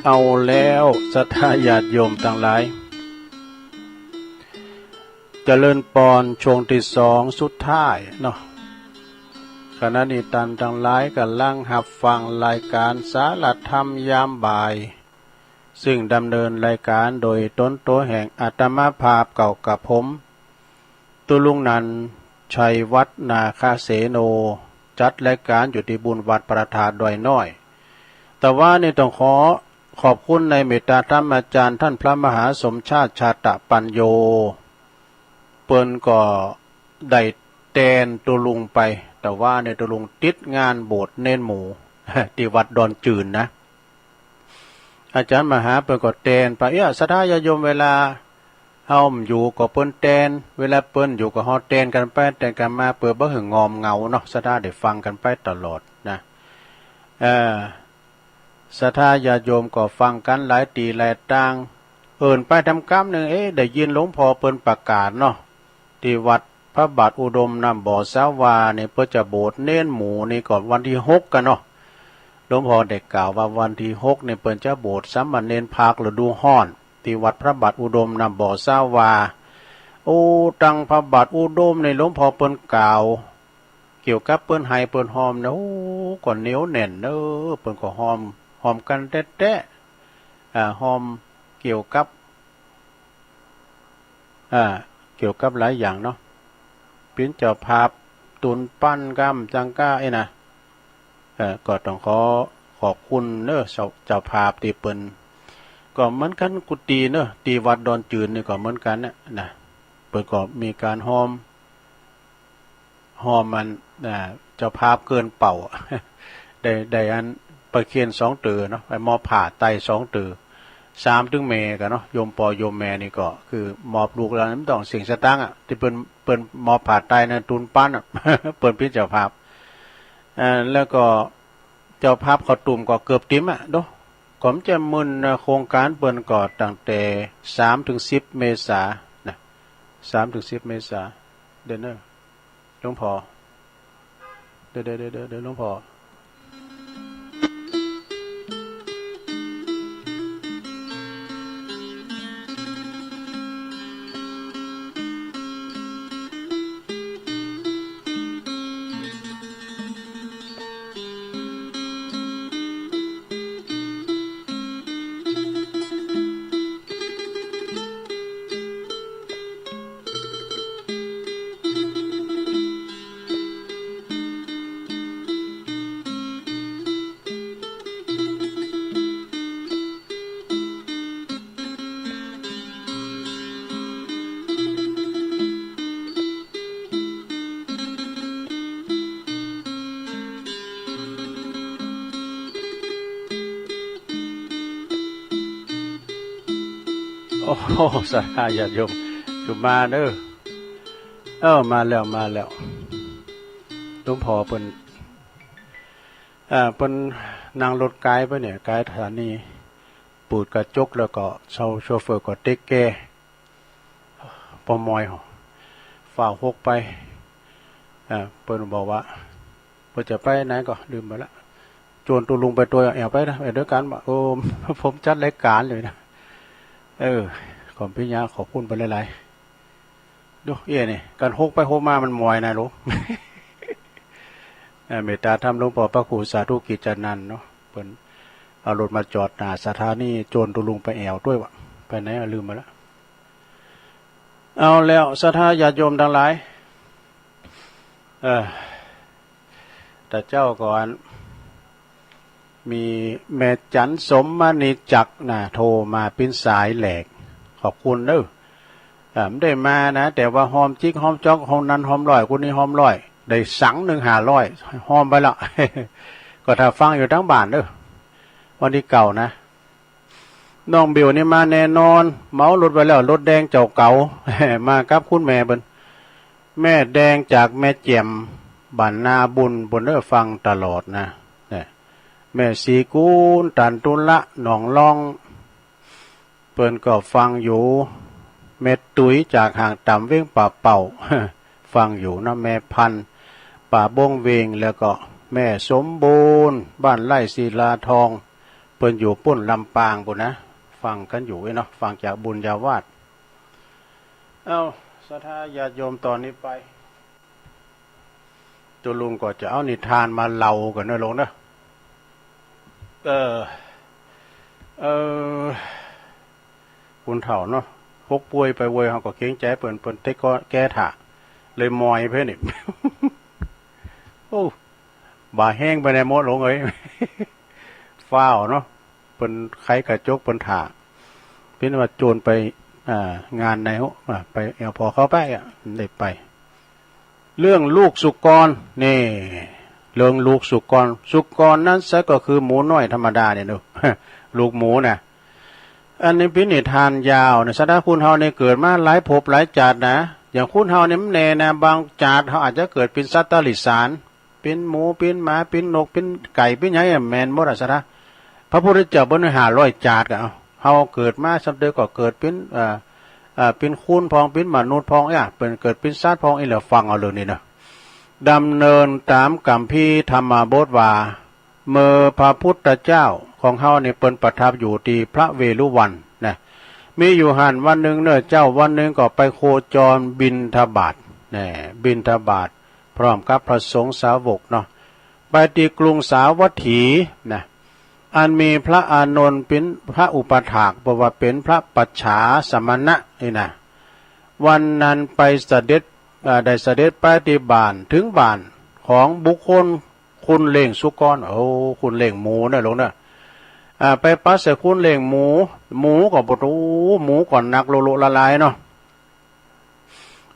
เอาแล้ว ศรัทธาญาติโยมตังหลาย เจริญปอนช่วงตี้สองสุดท้ายเนาะ ขณะนี้ต้านตังหลายกำลังฮับฟังรายก๋านสารธรรมยามบ่าย ซึ่งดำเนินรายก๋านโดยตนตั๋วแห่งอาตมาภาพเก่ากับผม ตุ๊ลุงนันท์ ชัยวัฒน์ นาคเสโน จัดรายก๋านอยู่ตี้บุญวัดพระธาตุดอยน้อย แต่ว่านี่ต้องขอขอบคุณในเมตตาธรรมอาจารย์ท่านพระมหาสมชาติ ชาตะปัญโญ เปิ้นก็ได้แตนตุ๊ลุงไป แต่ว่านี่ตุ๊ลุงติดงานบวชเณรหมู่ ตี้วัดดอนจืนนะ อาจารย์มหาเปิ้นก็แตนไป เอี้ย ศรัทธาญาติโยม เวลาเฮาอยู่ก็เปิ้นแตน เวลาเปิ้นอยู่ก็เฮาแตนกั๋นไปแตนกั๋นมา เปื้อบ่หื้องอมเหงาเนาะ ศรัทธาได้ฟังกั๋นไปตลอดนะ เอ่อ ศรัทธาญาติโยมก็ฟังกั๋นหลายตี้หลายตาง เอิ้นไปตำกำนึ่ง เอ๊ะ ได้ยินหลวงพ่อเปิ้นประกาศเนาะ ตี้วัดพระบาทอุดมน้ำบ่อสาวานี่ เปิ้นจะบวชเณรหมู่นี่ก็วันตี้หกกั๋นเนาะ หลวงพ่อได้กล่าวว่าวันตี้หกนี่เปิ้นจะบวชสามเณรภาคฤดูฮ้อน ตี้วัดพระบาทอุดมน้ำบ่อสาวา โอ้ ตังพระบาทอุดมนี่หลวงพ่อเปิ้นกล่าว เกี่ยวกับเปิ้นไห้เปิ้นฮอมนะ โอ้ ก็เหนียวแน่นเน้อ เปิ้นก็ฮอม ฮอมกั๋นแต๊ๆ อ่า ฮอมเกี่ยวกับ อ่า เกี่ยวกับหลายอย่างเนาะ เปิ้นเจ้าภาพตูนปันกำจังก้าเอ้ยนะ เอ่อ ก็ต้องขอขอบคุณเน้อ เจ้า เจ้าภาพตี้เปิ้น ก็เหมือนกั๋นกู้ตี้เน้อ ตี้วัดดอนจืนนี่ก็เหมือนกั๋นนะ นะ เปิ้นก็มีก๋านฮอม ฮอมอัน อ่า เจ้าภาพเกินเป้า ได้ ได้อันประเคนสองเต๋อเนาะ ไปมอบผ้าไตรสองเต๋อ สามตึงแม่กั๋นเนาะ โยมป้อโยมแม่นี่ก็คือมอบลูกหลาน บ่ต้องเสียสตางค์อะ ตี้เปิ้น เปิ้นมอบผ้าไตรนั้นตูนปันอะ เปิ้นเป๋นเจ้าภาพ อ่า แล้วก็เจ้าภาพข้าวตุ้มก็เกือบเต๋มอะเนาะ ก็มันจะมึนนะ โครงก๋านเปิ้นก็ตั้งแต่สามถึงสิบเมษานะ สามถึงสิบเมษา เดี๋ยวเนอะ หลวงพ่อ เดี๋ยว เดี๋ยว เดี๋ยว เดี๋ยว หลวงพ่อ โอ้โห ศรัทธาญาติโยม จุมาเนอะ เออ มาแล้ว มาแล้ว หลวงพ่อเปิ้น อ่า เปิ้นนั่งรถไกลไปเนี่ย ไกลสถานี เปิดกระจกแล้วก็เช่าโชเฟอร์ก็เทคแคร์ ป้อมอยหอ ฟ้าวฮกไป อ่า เปิ้นบอกว่า เปิ้นจะไปไหนก็ลืมไปละ ชวนตุ๊ลุงไปตั๋ว แอ่วไปนะ แอ่วด้วยกั๋นบ่ เออ ผมจัดรายก๋านอยู่นะ เออ ขอบคุณยา ขอบคุณเปิ้นหลายๆ ดู เอี้ยนี่ กั๋นฮกไปฮกมามันมอยนะลูก เอ่อ เมตตาธรรมหลวงป้อพระครูสาธุกิจจานันท์เนาะ เปิ้นเอารถมาจอดหน้าสถานี ชวนตุ๊ลุงไปแอ่วด้วยวะ ไปไหนอะ ลืมไปละ เอาแล้ว ศรัทธาญาติโยมตังหลาย เออ แต่เจ้าก่อน มีแม่จันสมมณีจักรนะ โทรมาปิ้นสายแหลก ขอบคุณเนอะ อ่า บ่ได้มานะ แต่ว่าฮอมจิกฮอมจ๊อก ฮอมนั้นฮอมร้อย กู้นี้ฮอมร้อย ได้สังหนึ่งห้าร้อย ฮอมไปแล้ว ก็ถ้าฟังอยู่ตังบ้านเนอะ วันตี้เก้านะ น้องบิวนี่มาแน่นอน เหมารถไว้แล้ว รถแดงเจ้าเก่า มากับคุณแม่เปิ้น แม่แดงจากแม่แจ่ม บ้านนาบุญเปิ้นเด้อ ฟังตลอดนะ เนี่ย แม่ศรีกูล ตันตุละ หนองลอง เปิ้นก็ฟังอยู่ แม่ตุ้ยจากห่างต่ำเวียงป่าเป่า ฟังอยู่นะ แม่พันธุ์ ป่าบงเวง แล้วก็แม่สมบูรณ์ บ้านไร่ศิลาทอง เปิ้นอยู่ปู้นลำปางปู้นนะ ฟังกันอยู่เว้ยเนาะ ฟังจากบุญญาวาส เอ้า ศรัทธาญาติโยม ตอนนี้ไป ตัวลุงก็จะเอานิทานมาเล่ากันนะลุงนะ เออ เออ คนเฒ่าเนาะ พกป่วยไปเว้ย เฮาก็เกรงใจเปิ้น เปิ้นเต๊กก็แก้ถ่า เลยมอยเพิ่นนี่ โอ้ บ่าแห้งไปในหมดลุงเอ้ย ฟ้าวเนาะ เปิ้นไขกระจกเปิ้นถ่า เปิ้นว่าโจรไป อ่า งานใน อ่า ไปแอวพอเข้าไปอ่ะ ได้ไป เรื่องลูกสุกร นี่ เรื่องลูกสุกร สุกรนั้นไซร้ก็คือหมูน้อยธรรมดาเนี่ยเนาะ ลูกหมูนะ อันนี้เป๋นนิทานยาวนะ ศรัทธา คนเฮาเนี่ยเกิดมาหลายภพหลายจาตินะ อย่างคนเฮาเนี่ยมันแน่นะ บางจาติเฮาอาจจะเกิดเป๋นสัตว์ติรัจฉาน เป๋นหมู เป๋นหมา เป๋นนก เป๋นไก่ เป๋นหยังเนี่ยแม่นหมดอะ ศรัทธา พระพุทธเจ้าเปิ้นให้ห้าร้อยจาติก็เอา เฮาเกิดมาซ้ำเติมก็เกิดเป๋น เอ่อ เอ่อ เป๋นคนพอง เป๋นมนุษย์พอง เอ้ย เปิ้นเกิดเป๋นสัตว์พอง อี้เหลือฟังเอาเรื่องนี้นะ ดำเนินตามคัมภีร์ธรรมบทว่า เมื่อพระพุทธเจ้าของเฮานี่เปิ้นประทับอยู่ที่พระเวฬุวันนะ มีอยู่หั้นวันหนึ่งเนอะเจ้า วันหนึ่งก็ไปโคจรบิณฑบาต นะ บิณฑบาต พร้อมกับพระสงฆ์สาวกเนาะ ไปที่กรุงสาวัตถีนะ อันมีพระอานนท์เป๋นพระอุปัฏฐาก เป๋นว่าเป๋นพระปัจฉาสมณะนี่นะ วันนั้นไปเสด็จ เอ่อ ได้เสด็จไปที่บ้าน ถึงบ้านของบุคคล คนเลี้ยงสุกร โอ้ คนเลี้ยงหมูเนอะลุงเนอะ อ่า ไปปัสใส่คนเลี้ยงหมู หมูก็บ่ โอ้ หมูก็หนักโลโลละลายเนาะ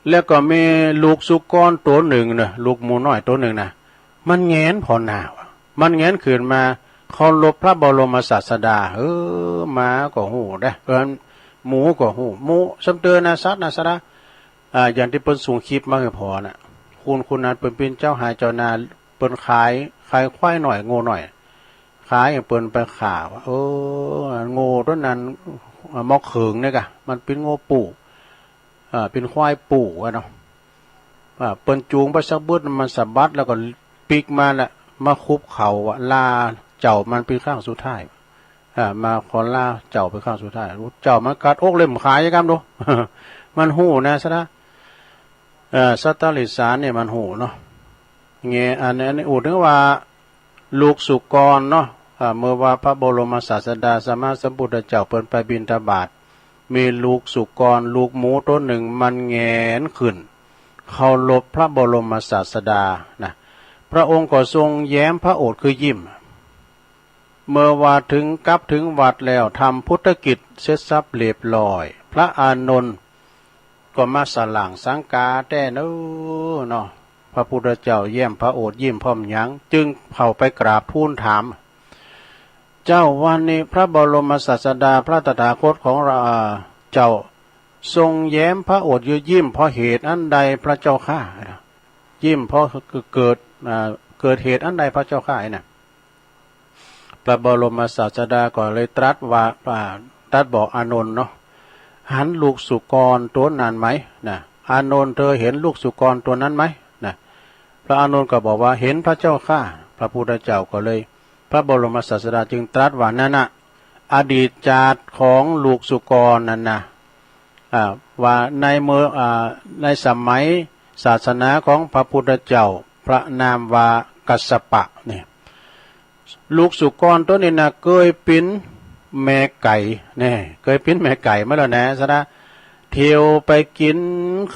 แล้วก็มีลูกสุกรตัวหนึ่งเนอะ ลูกหมูน้อยตัวหนึ่งนะ มันแหงนผ่อหน้าว่ะ มันแหงนขึ้นมาเคารพพระบรมศาสดา เออ หมาก็ฮู้เด้อ เออ หมูก็ฮู้ หมูซ้ำเติมนะ สัตว์นะ ศรัทธา อ่า อย่างตี้เปิ้นส่งคลิปมาหื้อผ่อน่ะ คนคนนั้นเปิ้นเป๋นเจ้าไฮ่เจ้านา เปิ้นขาย ขายควายน้อย งัวน้อย ขายหื้อเปิ้นไปฆ่าว่ะ เออ งัวตัวนั้น อ่า หมอเขิงนี่กะ มันเป๋นงัวผู้ อ่า เป๋นควายผู้อะเนาะ อ่า เปิ้นจูงไปสักบึด มันสะบัดแล้วก็ปิ๊กมาละ มาคุบเข่าว่ะ ลาเจ้ามันเป๋นครั้งสุดท้าย อ่า มาขอลาเจ้าเป๋นครั้งสุดท้าย เจ้ามันกัดอกเล็มขายกำดู มันฮู้นะ ศรัทธา เอ่อ สัตว์ติรัจฉานเนี่ยมันฮู้เนาะ แหงน อันนี้ อันนี้อู้ถึงว่า ลูกสุกรเนาะ อ่า เมื่อว่าพระบรมศาสดาสัมมาสัมพุทธเจ้าเปิ้นไปบิณฑบาต มีลูกสุกร ลูกหมูตัวหนึ่งมันแหงนขึ้น เคารพพระบรมศาสดานะ พระองค์ก็ทรงแย้มพระโอษฐ์คือยิ้ม เมื่อว่าถึง กลับถึงวัดแล้ว ทำพุทธกิจเสร็จสับเรียบร้อย พระอานนท์ก็มาสล่างสังกาแต๊เนาะ พระพุทธเจ้าแย้มพระโอษฐ์ยิ้มพร้อมหยัง จึงเข้าไปกราบทูลถาม เจ้า วันนี้พระบรมศาสดาพระตถาคตของเรา อ่า เจ้าทรงแย้มพระโอษฐ์คือยิ้มเพราะเหตุอันใดพระเจ้าข้า ยิ้มเพราะเกิด อ่า เกิดเหตุอันใดพระเจ้าข้า ไอ้น่ะ พระบรมศาสดาก็เลยตรัสว่า อ่า ตรัสบอกอานนท์เนาะ หันลูกสุกรตัวนั้นไหมนะ อานนท์ เธอเห็นลูกสุกรตัวนั้นไหมนะ พระอานนท์ก็บอกว่า เห็นพระเจ้าข้า พระพุทธเจ้าก็เลย พระบรมศาสดาจึงตรัสว่า นั่นน่ะ อดีตจาติของลูกสุกรนั่นนะ อ่า ว่าในเมื่อ อ่า ในสมัยศาสนาของพระพุทธเจ้า พระนามว่ากัสสปะเนี่ย ลูกสุกรตัวนี้นะ เกยเป๋นแม่ไก่เนี่ย เกยเป๋นแม่ไก่มาแล้วนะ ศรัทธา เที่ยวไปกิน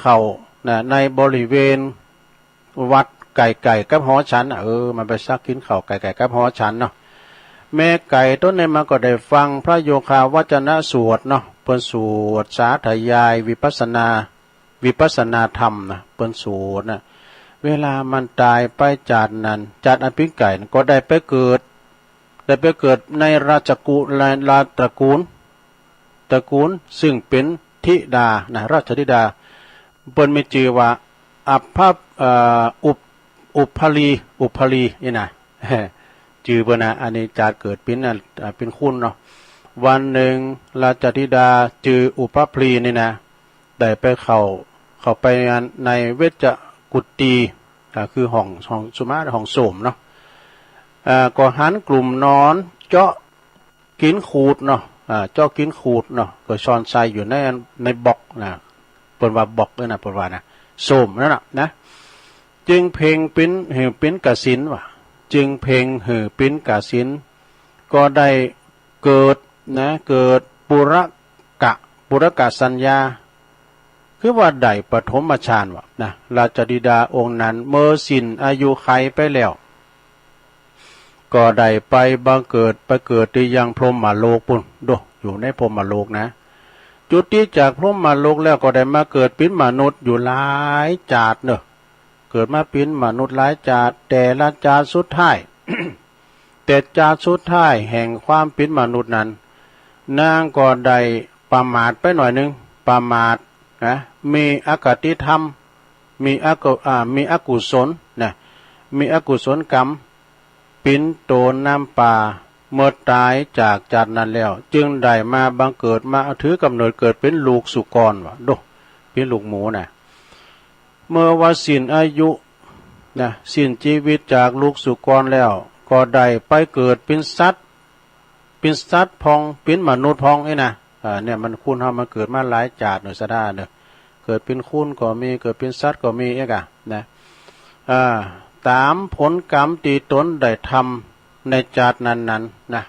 ข้าวนะ ในบริเวณวัดใกล้ๆกับหอฉันน่ะ เออ มันไปซักกินข้าวใกล้ๆกับหอฉันเนาะ แม่ไก่ตัวนี้มันก็ได้ฟังพระโยคาวจนะสูตรเนาะ เปิ้นสวดสาธยายวิปัสสนา วิปัสสนาธรรมนะ เปิ้นสวดนะ เวลามันตายไปจาตินั้น จาติอันเป๋นไก่นั้นก็ได้ไปเกิด ได้ไปเกิดในราชกุ รา ราชตระกูล ตระกูลซึ่งเป๋นธิดานะ ราชธิดา เปิ้นมีจื่อว่า อัพพะ เอ่อ อุป อุพพลี อุพพลีนี่นะ จื่อเปิ้นนะ อันนี้จาติเกิดเป๋นนะ อ่า เป๋นคนเนาะ วันหนึ่งราชธิดาจื่ออุพพลีนี่นะ ได้ไปเข้า เข้าไปในเวชกุฏี อ่า คือห้อง ห้องสมาธิ ห้องส้วมเนาะ อ่า ก็หันกลุ่มนอนเจาะ กิ๋นขูดเนาะ อ่า เจาะกิ๋นขูดเนาะ ก็ซ่อนใส่อยู่ใน ในบอกนะ เปิ้นว่าบอกเด้อนะ เปิ้นว่านะ ส้มนั่นน่ะนะ จึงเพ่งเป๋นหื้อเป๋นกสิณว่า จึงเพ่งหื้อเป๋นกสิณ ก็ได้เกิดนะ เกิดปุระกะ ปุระกะสัญญา คือว่าได้ปฐมฌานว่านะ ราชธิดาองค์นั้นเมื่อสิ้นอายุขัยไปแล้ว ก็ได้ไปบังเกิด ไปเกิดตี้ยังพรหมโลกปู้น โด อยู่ในพรหมโลกนะ จุติจากพรหมโลกแล้วก็ได้มาเกิดเป๋นมนุษย์อยู่หลายจาติเนอะ เกิดมาเป๋นมนุษย์หลายจาติ แต่ละจาติสุดท้าย แต่จาติสุดท้ายแห่งความเป๋นมนุษย์นั้น นางก็ได้ประมาทไปหน่อยหนึ่ง ประมาทนะ มีอคติธรรม มีอกุ- อ่า มีอกุศลนะ มีอกุศลกรรม เป๋นโตนน้ำปลา เมื่อต๋ายจากจาตินั้นแล้ว จึงได้มาบังเกิด มาถือกำเนิดเกิดเป๋นลูกสุกรว่า โด เป๋นลูกหมูนะ เมื่อว่าสิ้นอายุนะ สิ้นชีวิตจากลูกสุกรแล้ว ก็ได้ไปเกิดเป๋นสัตว์ เป๋นสัตว์พ่อง เป๋นมนุษย์พ่องนี่นะ อ่า เนี่ยมันคนเฮามันเกิดมาหลายจาติเนอะ ศรัทธาเนอะ เกิดเป๋นคนก็มี เกิดเป๋นสัตว์ก็มีเอกอะนะ อ่า ต๋ามผลกรรมตี้ตนได้ทำในจาตินั้นๆ นะ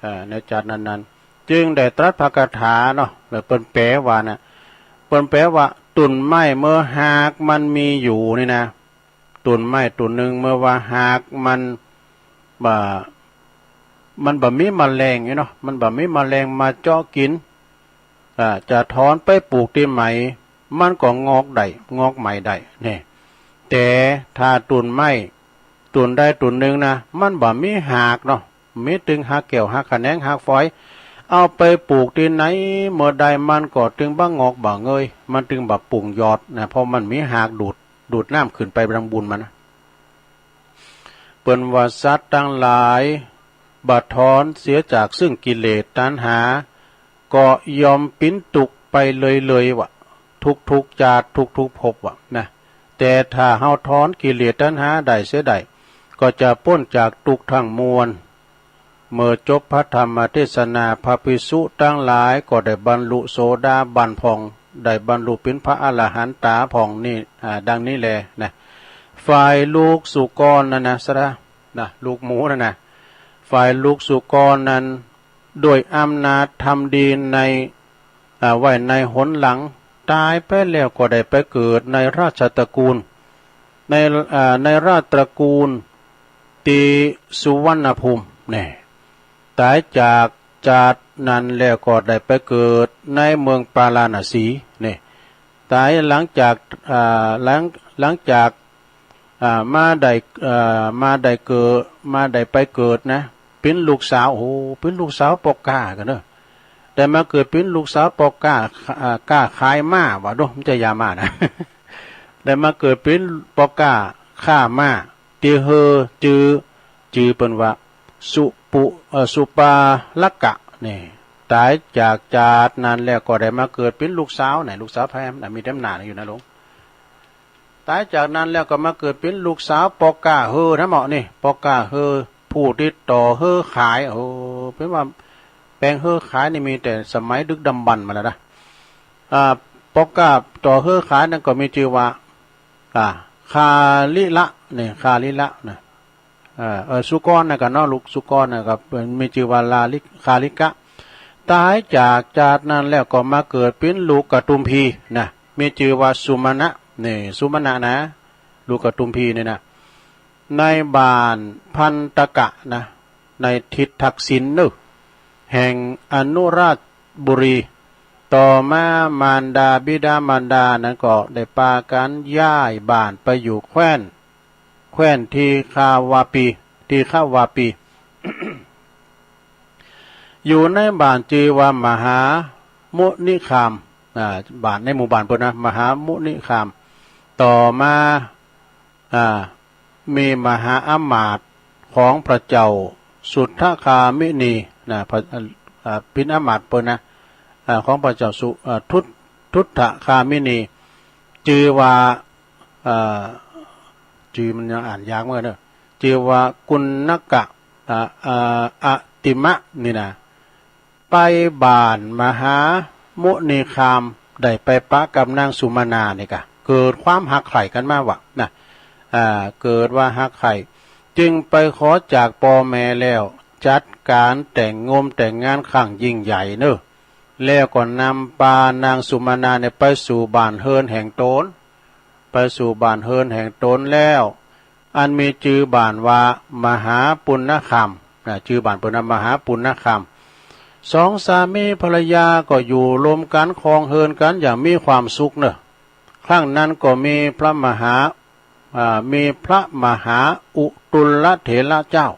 อ่า ในจาตินั้นๆ จึงได้ตรัสพระคาถาเนาะ แล้วเปิ้นแปลว่านะ เปิ้นแปลว่า ต้นไม้เมื่อฮากมันมีอยู่นี่นะ ต้นไม้ต้นหนึ่งเมื่อว่าฮากมันบ่ มันบ่มีแมลงนี่เนาะ มันบ่มีแมลงมาเจาะกิ๋น อ่า จะถอนไปปลูกตี้ไหน มันก็งอกได้ งอกใหม่ได้ นี่ แต่ถ้าต้นไม้ ต้นใดต้นหนึ่งนะ มันบ่มีฮากเนาะ มีตึงฮากแก้ว ฮากขะแหนง ฮากฝอย เอาไปปลูกตี้ไหน เมื่อใดมันก็ตึงบ่งอกบ่เงย มันตึงบ่ปุ่งยอดนะ เพราะมันมีฮากดูด ดูดน้ำขึ้นไปทางบุญมันนะ เปิ้นว่าสัตว์ตังหลาย บ่ถอนเสียจากซึ่งกิเลสตัณหา ก็ย่อมเป๋นตุ๊กข์ไปเลยๆ ว่า ทุกๆ จาติ ทุกๆ ภพว่านะ แต่ถ้าเฮาถอนกิเลสตัณหาได้เสียได้ ก็จะป๊นจากตุ๊กข์ทั้งมวล เมื่อจบพระธรรมเทศนา พระภิกษุตังหลายก็ได้บรรลุโสดาบันพ่อง ได้บรรลุเป๋นพระอรหันตาพ่องนี่ อ่า ดังนี้แลนะ ฝ่ายลูกสุกรนั่นนะ ศรัทธานะ ลูกหมูนั่นนะ ฝ่ายลูกสุกรนั้น ด้วยอำนาจทำดีใน อ่า ไว้ในหนหลัง ต๋ายไปแล้วก็ได้ไปเกิดในราชตระกูล ใน อ่า ในราชตระกูลตี้สุวรรณภูมิแน่ ต๋ายจากจาตินั้นแล้วก็ได้ไปเกิดในเมืองปาราณสีนี่ ต๋ายหลังจาก อ่า หลัง หลังจาก อ่า มาได้ อ่า มาได้เกิด มาได้ไปเกิดนะ เป๋นลูกสาว โอ้ เป๋นลูกสาวป้อก๊ากั๋นเนอะ ได้มาเกิดเป๋นลูกสาวป้อก๊า อ่า ก๊าขายม้าว่า โด บ่ใจ้ยาม้านะ ได้มาเกิดเป๋นป้อก๊าค้าม้า ตี้เฮอจื้อ จื้อเปิ้นว่า สุปุ เอ่อ สุปาลกะนี่ ต๋ายจากจาตินั้นแล้วก็ได้มาเกิดเป๋นลูกสาวนะ ลูกสาวแพมนะ มีเต็มหน้าอยู่นะหลวง ต๋ายจากนั้นแล้วก็มาเกิดเป๋นลูกสาวป้อก๊าเฮอนะเหมาะนี่ ป้อก๊าเฮอ ผู้ตี้ต่อเฮอขาย โอ้ เปิ้นว่าแปลงเฮอขายนี่มีแต่สมัยดึกดำบรรพ์มาแล้วนะ อ่า ป้อก๊าต่อเฮอขายนั้นก็มีจื้อว่า อ่า คาลิละนี่ คาลิละนะ เอ่อ เอ่อ สุกรนะกั๋นเนาะ ลูกสุกรนะกั๋น เปิ้นมีจื้อว่าลาลิ- คาลิกะ ต๋ายจากจาตินั้นแล้วก็มาเกิดเป๋นลูกกะตุมพีนะ มีจื้อว่าสุมาณะ นี่ สุมาณะนะ ลูกกะตุมพีนี่นะ ในบ้านพันตกะนะ ในทิศทักษิณเนอะ แห่งอนุราชบุรี ต่อมามารดาบิดามารดานั้นก็ได้ปากั๋นย้ายบ้านไปอยู่แคว้น แคว้นทีฆาวาปี ทีฆาวาปี อยู่ในบ้านจื้อว่ามหามุนิคาม อ่า บ้านในหมู่บ้านเปิ้นนะ มหามุนิคาม ต่อมา อ่า มีมหาอำมาตย์ของพระเจ้าสุทธคามินีนะ พระ- อ่า เป๋นอำมาตย์เปิ้นนะ อ่า ของพระเจ้าสุ- อ่า ทุต- ทุตธคามินี จื้อว่า เอ่อ จื้อมันยังอ่านยากเหมือนกันเนอะ จื้อว่ากุณณกะ อ่าอ่าอติมะนี่นะ ไปบ้านมหามุนิคาม ได้ไปปะกับนางสุมาณานี่กะ เกิดความฮักใคร่กันมาว่ะนะ อ่า เกิดว่าฮักใคร่ จึงไปขอจากพ่อแม่แล้ว จัดการแต่งงมแต่งงานครั้งยิ่งใหญ่เนอะ แล้วก็นำพานางสุมาณาเนี่ยไปสู่บ้านเฮือนแห่งตน ไปสู่บ้านเฮือนแห่งตนแล้ว อันมีจื่อบ้านว่ามหาปุณณคามนะ จื่อบ้านเปิ้นนะมหาปุณณคาม สองสามีภรรยาก็อยู่รวมกันครองเฮือนกันอย่างมีความสุขเนอะ ครั้งนั้นก็มีพระมหา อ่า มีพระมหาอุตุลเถระเจ้า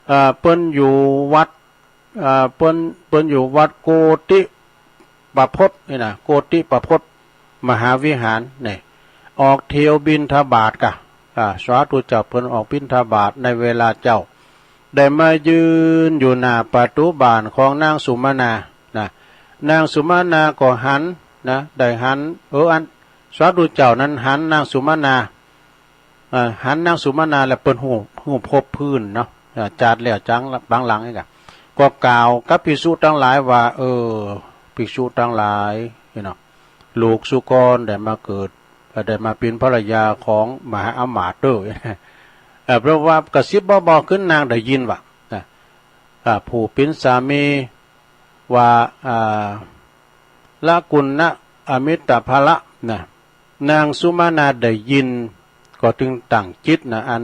อ่า เปิ้นอยู่วัด อ่า เปิ้น เปิ้นอยู่วัดโกติปพจน์นี่นะ โกติปพจน์มหาวิหารนี่ ออกเที่ยวบิณฑบาตกะ อ่า สาธุเจ้า เปิ้นออกบิณฑบาตในเวลาเจ๊า ได้มายืนอยู่หน้าประตูบ้านของนางสุมาณานะ นางสุมาณาก็หันนะ ได้หัน เออ อัน สาธุเจ้านั้นหันนางสุมาณา เอ่อ หันนางสุมาณาแล้วเปิ้นฮู้ ฮู้พบพื้นเนาะ เอ่อ จาดแล้วจังบางหลังนี่กะ ก็กล่าวกับภิกษุทั้งหลายว่า เออ ภิกษุทั้งหลาย นี่เนาะ ลูกสุกรได้มาเกิด เอ่อ ได้มาเป็นภรรยาของมหาอำมาตย์เด้อ เอ่อ เพราะว่ากระซิบเบาๆ ขึ้นนางได้ยินว่า นะ อ่า ผู้เป็นสามีว่า อ่า ละกุณณะอมิตรภะละนะ นางสุมาณาได้ยิน ก็จึงตั้งจิตนะ อัน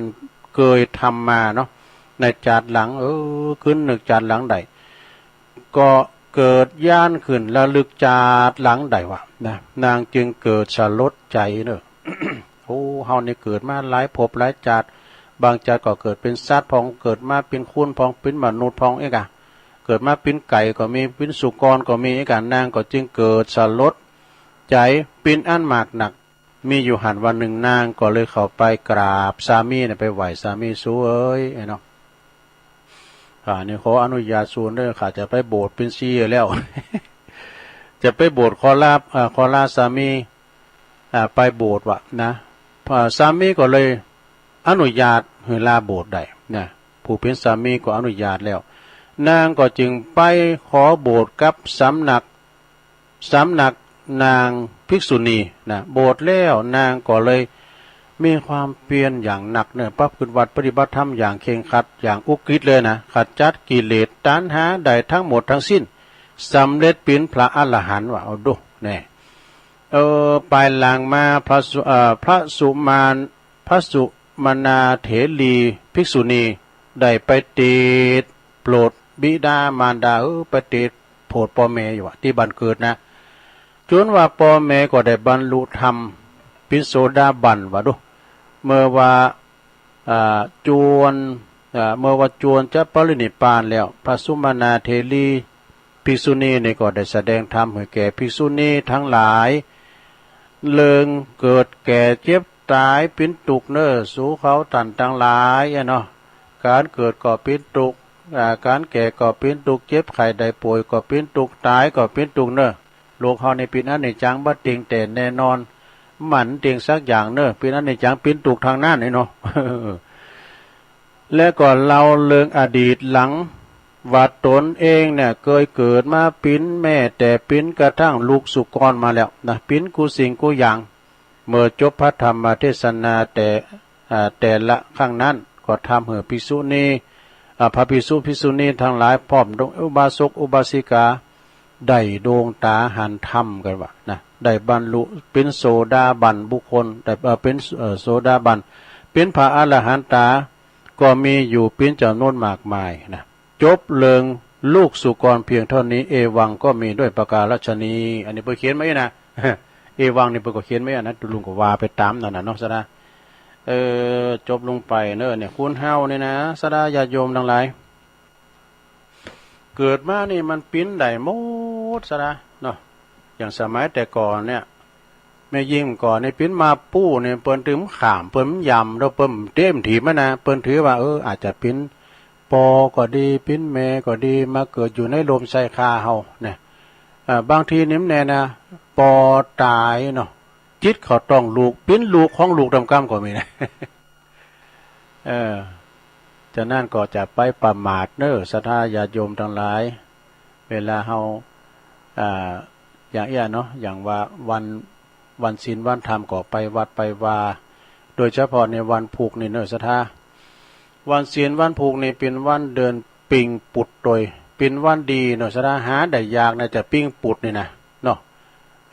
เกยทำมาเนาะ ในจาดหลัง เออ ขึ้นนึกจาดหลังได้ ก็เกิดญาณขึ้นระลึกจาดหลังได้ว่านะ นางจึงเกิดสลดใจเนอะ โอ้ เฮานี่เกิดมาหลายภพหลายจาด บางจาดก็เกิดเป็นสัตว์พอง เกิดมาเป็นคนพอง เป็นมนุษย์พองเอกอะ เกิดมาเป็นไก่ก็มี เป็นสุกรก็มีเอกอะ นางก็จึงเกิดสลดใจเป็นอันมากนัก มีอยู่หั้นวันหนึ่งนางก็เลยเข้าไปกราบสามีนะ ไปไหว้สามี สูเอ๋ย ไอ้เนาะ ข้านี่ขออนุญาตสูเด้อ ข้าจะไปโบสถ์เป็นชีแล้ว จะไปโบสถ์ ขอลา เอ่อ ขอลาสามี อ่า ไปโบสถ์วะนะ อ่า สามีก็เลยอนุญาตให้ลาโบสถ์ได้นะ ผู้เป็นสามีก็อนุญาตแล้ว นางก็จึงไปขอโบสถ์กับสำนัก สำนักนางภิกษุณีนะ โบสถ์แล้วนางก็เลยมีความเพียรอย่างหนักเนอะ ประพฤติวัตรปฏิบัติธรรมอย่างเคร่งครัด อย่างอุกฤษเลยนะ ขจัดกิเลสตัณหาได้ทั้งหมดทั้งสิ้น สำเร็จเป็นพระอรหันต์ว่ะ เอาดู แน่ เออ ภายหลังมาพระสุ เอ่อ พระสุมาน พระสุมาณาเถรีภิกษุณีได้ไปเตศน์โปรดบิดามารดา เออ ไปเตศน์โปรดป้อแม่อยู่อะ ตี้บ้านเกิดนะ จ๋นว่าป้อแม่ก็ได้บรรลุธรรม เป๋นโสดาบันว่าดู เมื่อว่า อ่า จวน อ่า เมื่อว่าจวนจะปรินิพพานแล้ว พระสุมาณาเถรีภิกษุณีนี่ก็ได้แสดงธรรมให้แก่ภิกษุณีทั้งหลาย เรื่องเกิดแก่เจ็บตายเป๋นตุ๊กข์เนอ สูเขาต้านตังหลายอะเนาะ ก๋านเกิดก็เป๋นตุ๊กข์ อ่า ก๋านแก่ก็เป๋นตุ๊กข์ เจ็บไข้ได้ป่วยก็เป๋นตุ๊กข์ ต๋ายก็เป๋นตุ๊กข์เนอ โลกเฮานี่เป๋นอนิจจัง บ่เตียงแต่แน่นอน มันเตียงสักอย่างเนอ เป๋นอนิจจัง เป๋นตุ๊กข์ตังนั้นนี่เนาะ และก็เล่าเรื่องอดีตหลัง ว่าตนเองเนี่ยเกยเกิดมาเป๋นแม้แต่เป๋นกระทั่งลูกสุกรมาแล้วนะ เป๋นกู้สิ่งกู้อย่าง เมื่อจบพระธรรมเทศนาแต่ อ่า แต่ละครั้งนั้นก็ทำให้ภิกษุณี อ่า พระภิกษุภิกษุณีทั้งหลายพร้อมด้วยอุบาสกอุบาสิกา ได้ดวงต๋าหันธรรมกันว่านะ ได้บรรลุเป๋นโสดาบันบุคคล ได้ เอ่อ เป๋น เอ่อ โสดาบัน เป๋นพระอรหันต๋า ก็มีอยู่เป๋นจ๋ำนวนมากมายนะ จบเรื่องลูกสุกรเพียงเท่านี้ เอวังก็มีด้วยประการฉะนี้ อันนี้เปิ้นเขียนมาอี้นะ เอวังนี่เปิ้นก็เขียนมาอี้นะ ตุ๊ลุงก็ว่าไปต๋ามนั้นน่ะเนาะ สะดา เออ จบลงไปเนอะ เนี่ย คนเฮานี่นะ สะดาญาติโยมตังหลาย เกิดมานี่มันเป๋นได้หมดสะดาเนาะ อย่างสมัยแต่ก่อนเนี่ย แม่ญิงก่อนนี่เป๋นมาปู้นี่ เปิ้นตึงขาม เปิ้นยำ แล้วเปิ้นเต็มถีบมันนะ เปิ้นถือว่า เออ อาจจะเป๋นปอก็ดี เป๋นแม่ก็ดี มาเกิดอยู่ในร่มไทรคาเฮาเนี่ย อ่า บางทีนี่มันแน่นะ ปอต๋ายเนาะ จิตเขาต้องลูก เป๋นลูกของลูกต๋ามกำก็มีนะ เออ ฉะนั้นก็จะไปประมาทเนอะ ศรัทธาญาติโยมทั้งหลาย เวลาเฮา อ่า อย่างเอี้ยเนาะ อย่างว่าวัน วันศีลวันธรรมก็ไปวัดไปวา โดยเฉพาะในวันพุธนี่เนอะ ศรัทธา วันศีลวันพุธนี่เป็นวันเดือนปิงปุดโดย เป็นวันดีเนอะ ศรัทธา หาได้ยากนะ จะปิงปุดนี่นะ เนาะ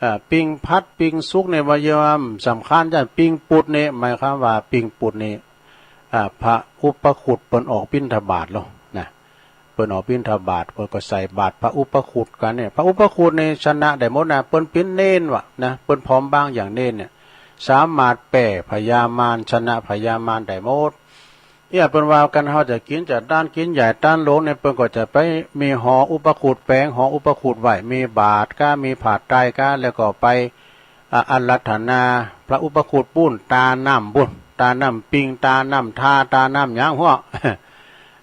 อ่า ปิงพัด ปิงสุกเนี่ย ว่าเยอะสำคัญ จะปิงปุดเนี่ย หมายความว่าปิงปุดเนี่ย อ่า พระอุปคุตเปิ้นออกบิณฑบาตแล้วนะ เปิ้นออกบิณฑบาต เปิ้นก็ใส่บาตรพระอุปคุตกันเนี่ย พระอุปคุตเนี่ยชนะได้หมดนะ เปิ้นเป็นเณรวะนะ เปิ้นผอมบางอย่างเณรเนี่ย สามารถแผ่พญามาร ชนะพญามารได้หมด เนี่ย เปิ้นว่ากัน เฮาจะกินจะต้าน กินใหญ่ต้านหลวงเนี่ย เปิ้นก็จะไปมีหออุปคุต แปลงหออุปคุตไว้ มีบาตรก้า มีผ้าไตรก้า แล้วก็ไป อ่า อาราธนาพระอุปคุตปู้น ตาน้ำปู้น ตาน้ำปิง ตาน้ำทา ตาน้ำหยังหั้ว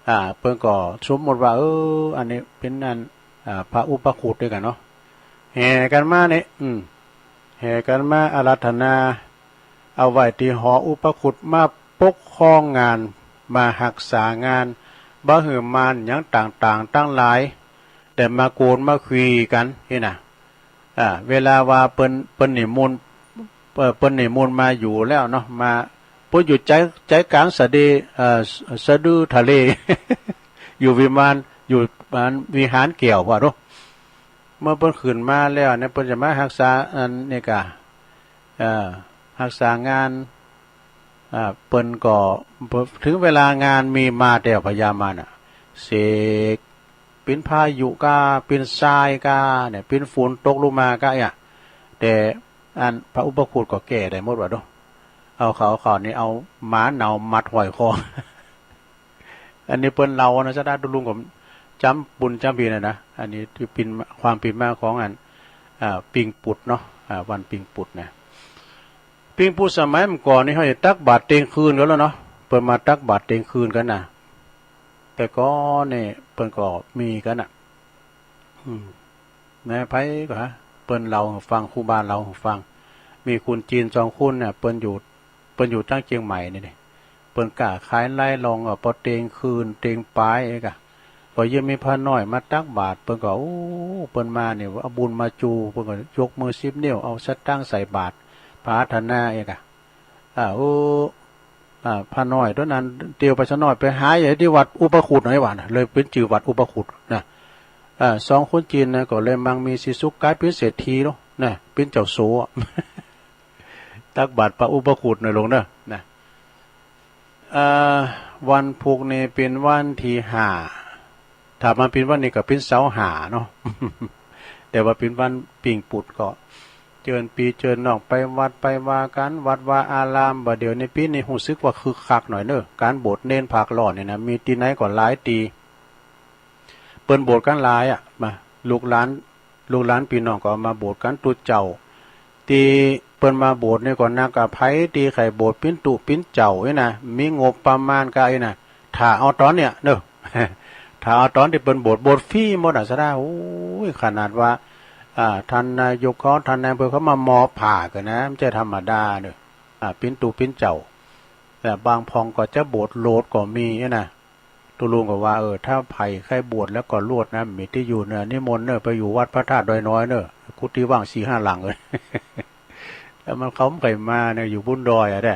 อ่า เปิ้นก็สมมุติว่า เออ อันนี้เป็นอัน อ่า พระอุปคุตด้วยกันเนาะ แห่กันมาเนี่ย อืม แห่กันมาอาราธนา เอาไว้ที่หออุปคุต มาปกครองงาน มารักษางาน บ่หื้อมารหยังต่างๆ ทั้งหลาย ได้มาโกนมาคุยกันนี่นะ อ่า เวลาว่าเปิ้น เปิ้นนิมนต์ เอ่อ เปิ้นนิมนต์มาอยู่แล้วเนาะ มา เปิ้นอยู่ใจ ใจกลางสะเด เอ่อ สะดือทะเล อยู่วิมาน อยู่อันวิหารแก้วว่าเนาะ เมื่อเปิ้นขึ้นมาแล้วเนี่ย เปิ้นจะมารักษาอันนี้กะ เอ่อ รักษางาน อ่า เปิ้นก็ ถึงเวลางานมีมาแล้วพญามารน่ะ เสก เป็นพายุก้า เป็นทรายก้าเนี่ย เป็นฝนตกลงมาก้าเนี่ย แต่อันพระอุปคุตก็แก้ได้หมดว่าเนาะ เอาเขา เขานี่เอาหมาเหนามัดห้อยคอ อันนี้เปิ้นเล่านะ ศรัทธาตุลุงก็จำบุญจำเพ็ญนะนะ อันนี้ที่เป็นความเป็นมาของอัน อ่า ปิงปุดเนาะ อ่า วันปิงปุดนะ ปิงปุดสมัยเมื่อก่อนนี่เฮาจะตักบาตรเต็งคืนกันแล้วเนาะ เปิ้นมาตักบาตรเต็งคืนกันนะ แต่ก่อนนี่เปิ้นก็มีกันน่ะ อืม นายไผก็ฮะ เปิ้นเล่าให้ฟัง ครูบาเล่าให้ฟัง มีคนจีนสองคนเนี่ย เปิ้นอยู่ เปิ้นอยู่ทางเชียงใหม่นี่นี่ เปิ้นก้าขายไล่ลอง เอ่อ พอเต็งคืนเต็งปายเอกอะ พอเยี่ยมมีพระน้อยมาตักบาตร เปิ้นก็ โอ้ เปิ้นมาเนี่ย เอาบุญมาจู เปิ้นก็ยกมือสิบนิ้ว เอาสตางค์ใส่บาตร ปรารถนาเอกอะ อ่า โอ้ อ่า พระน้อยตัวนั้น เตียวไปซะน้อย ไปหาอยู่ที่วัดอุปคุตหน่อยว่านะ เลยเป็นชื่อวัดอุปคุตนะ อ่า สองคนจีนนะ ก็เลยมั่งมีสีสุข กลายเป็นเศรษฐีแล้วนะ เป็นเจ้าสัว ตักบาตรพระอุปคุตหน่อยลงเนอะนะ อ่า วันพุธนี่เป็นวันที่ห้า ถ้ามันเป็นวันนี้ก็เป็นเสาร์ห้าเนาะ แต่ว่าเป็นวันปิงปุดก็ เจิญปี้เจิญน้องไปวัดไปวากัน วัดวาอาราม บ่าเดี๋ยวนี้ปีนี้ฮู้สึกว่าคึกคักหน่อยเนอะ การโบสถ์เณรภาคร้อนนี่นะ มีตี้ไหนก็หลายตี้ เปิ้นโบสถ์กันหลายอะ มา ลูกหลาน ลูกหลานปี้น้องก็มาโบสถ์กันตุ๊เจ้า ตี้เปิ้นมาโบสถ์นี่ก็นักอภัย ตี้ใค่โบสถ์ปิ้นตุ๊ปิ้นเจ้านี่นะ มีงบประมาณก้านี่นะ ถ้าเอาตอนเนี่ยเนอะ ถ้าเอาตอนตี้เปิ้นโบสถ์ โบสถ์ฟรีหมดอะ ศรัทธา โอ้ย ขนาดว่า อ่า ท่านนายกเขา ท่านนายอำเภอเขามามอบผ้ากันนะ ไม่ใช่ธรรมดาเนอะ อ่า ปิ้นตุ๊ปิ้นเจ้า แต่บางพ่องก็จะโบสถ์โลดก็มีนี่นะ ตุ๊ลุงก็ว่า เออ ถ้าใผใค่โบสถ์แล้วก็โลดนะ มีตี้อยู่เนอะ นิมนต์เนอะ ไปอยู่วัดพระธาตุดอยน้อยเนอะ กุฏิว่างสี่ห้าหลังเลย แล้วมันเขาไม่เคยมาเนอะ อยู่บนดอยอะเด้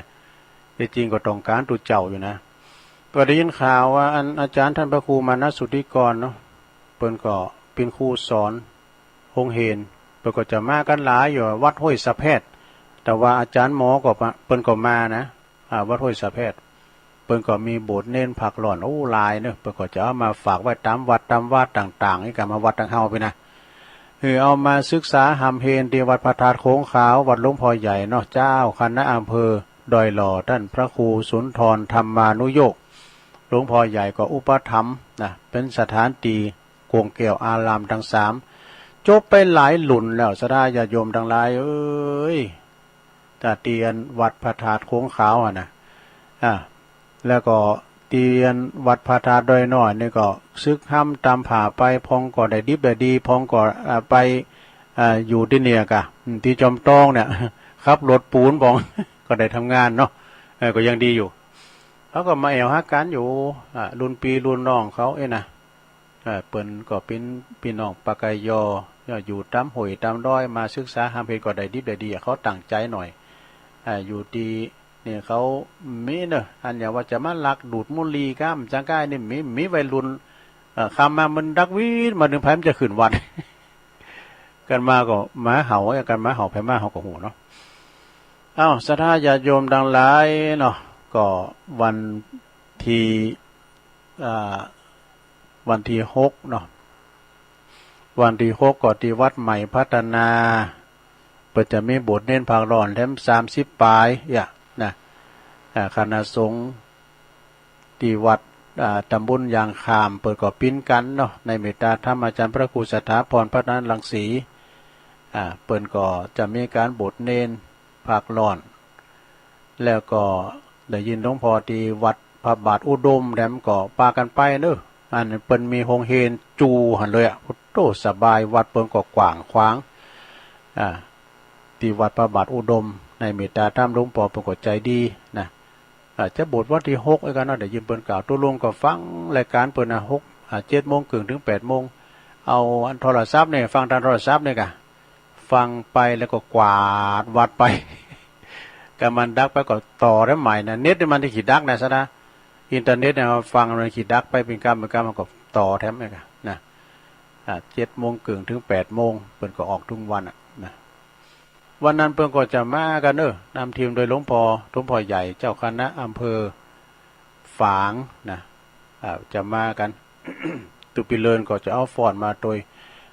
ที่จริงก็ต้องการตุ๊เจ้าอยู่นะ ก็ได้ยินข่าวว่าอันอาจารย์ท่านพระครูมานะสุทธิกรเนาะ เปิ้นก็เป็นครูสอนโฮงเฮน เปิ้นก็จะมากันหลายอยู่วัดห้วยสะแพด แต่ว่าอาจารย์หมอก็มา เปิ้นก็มานะ อ่า วัดห้วยสะแพด เปิ้นก็มีโบสถ์เณรภาคร้อน โอ้ หลายเนอะ เปิ้นก็จะเอามาฝากไว้ตามวัดตามวาต่างๆ นี่ก็มาวัดตางเฮาไปนะ คือเอามาศึกษาหำเฮนที่วัดพระธาตุโค้งขาว วัดหลวงพ่อใหญ่เนาะ เจ้าคณะอำเภอดอยหล่อ ท่านพระครูสุนทรธรรมานุโยค หลวงพ่อใหญ่ก็อุปถัมภ์นะ เป็นสถานที่กวงแก้วอารามทั้งสาม จบไปหลายรุ่นแล้ว ศรัทธาญาติโยมทั้งหลายเอ้ย ตาเตียนวัดพระธาตุโค้งขาวอะนะ อ่า แล้วก็เตียนวัดพระธาตุดอยน้อยนี่ก็สึกห้ำตามผ่าไป พ่องก็ได้ดิบได้ดี พ่องก็ อ่า ไป อ่า อยู่ตี้เนี่ยกะ อืม ตี้จอมต้องเนี่ย ขับรถปูนพ่อง ก็ได้ทำงานเนาะ เออ ก็ยังดีอยู่ เขาก็มาแอ่วหากั๋นอยู่ อ่า รุ่นปี้รุ่นน้องเขาเอ้ยนะ เอ่อ เปิ้นก็เป๋นปี้น้องปากกะยอ อยู่ต๋ามห้วยต๋ามดอย มาศึกษาหาเห็ดก็ได้ดิบได้ดี เขาตั้งใจ๋หน่อย อ่า อยู่ตี้นี่เขามีเนอะ อันอย่างว่าจะมาลักดูดบุหรี่ก้ามจังก้ายนี่ มี มีวัยรุ่น เอ่อ ค่ำมามันดักวีดมา นึงไผมันจะขึ้นวัด กั๋นมาก็หมาเห่า กั๋นหมาเห่า ไผมาเห่าก็ฮู้เนาะ เอ้า ศรัทธาญาติโยมตังหลายเนาะ ก็วันตี้ อ่า วันตี้หกเนาะ วันตี้หกก็ตี้วัดใหม่พัฒนา เปิ้นจะมีบวชเณรพรากร้อนแถมสามสิบปาย เอี้ย นะ อ่า คณะสงฆ์ตี้วัด อ่า ตำบลยางคาม เปิ้นก็ปิ๊นกั๋นเนาะ ในเมตตาธรรมอาจ๋ารย์พระครูสถาพร พัฒนรังสี อ่า เปิ้นก็จะมีก๋านบวชเณรพรากร้อน แล้วก็ได้ยินหลวงพ่อตี้วัดพระบาทอุดมแถมก็ปากั๋นไปเนอะ อันเปิ้นมีโฮงเฮนจู๋หั้นเลยอะ โอ้โธ่ สบาย วัดเปิ้นก็กว้างขวาง อ่า ตี้วัดพระบาทอุดม ในเมตตาธรรมหลวงพ่อเปิ้นก็ใจ๋ดีนะ อ่า จะบวชวันตี้หกเอ้ยกั๋นเนาะ ได้ยินเปิ้นกล่าว ตุ๊ลุงก็ฟังรายก๋านเปิ้นนะ หก อ่า เจ็ดโมงเกิ่งถึงแปดโมง เอาอันโทรศัพท์นี่ ฟังตางโทรศัพท์นี่ก่ะ ฟังไปแล้วก็กวาดวัดไป ก็มันดักไปก็ต่อแถมใหม่นะ เน็ตนี่มันจะขี้ดักนะ ศรัทธา อินเทอร์เน็ตเนี่ย ฟังมันขี้ดักไปเป๋นกำเป๋นกำ มันก็ต่อแถมไปก่ะนะ อ่า เจ็ดโมงเกิ่งถึงแปดโมง เปิ้นก็ออกทุกวันอะนะ วันนั้นเปิ้นก็จะมากั๋นเนอะ นำทีมโดยหลวงพ่อ หลวงพ่อใหญ่ เจ้าคณะอำเภอฝางนะ อ่า จะมากั๋น ตุ๊ปีเลินก็จะเอาฟ้อนมาโตย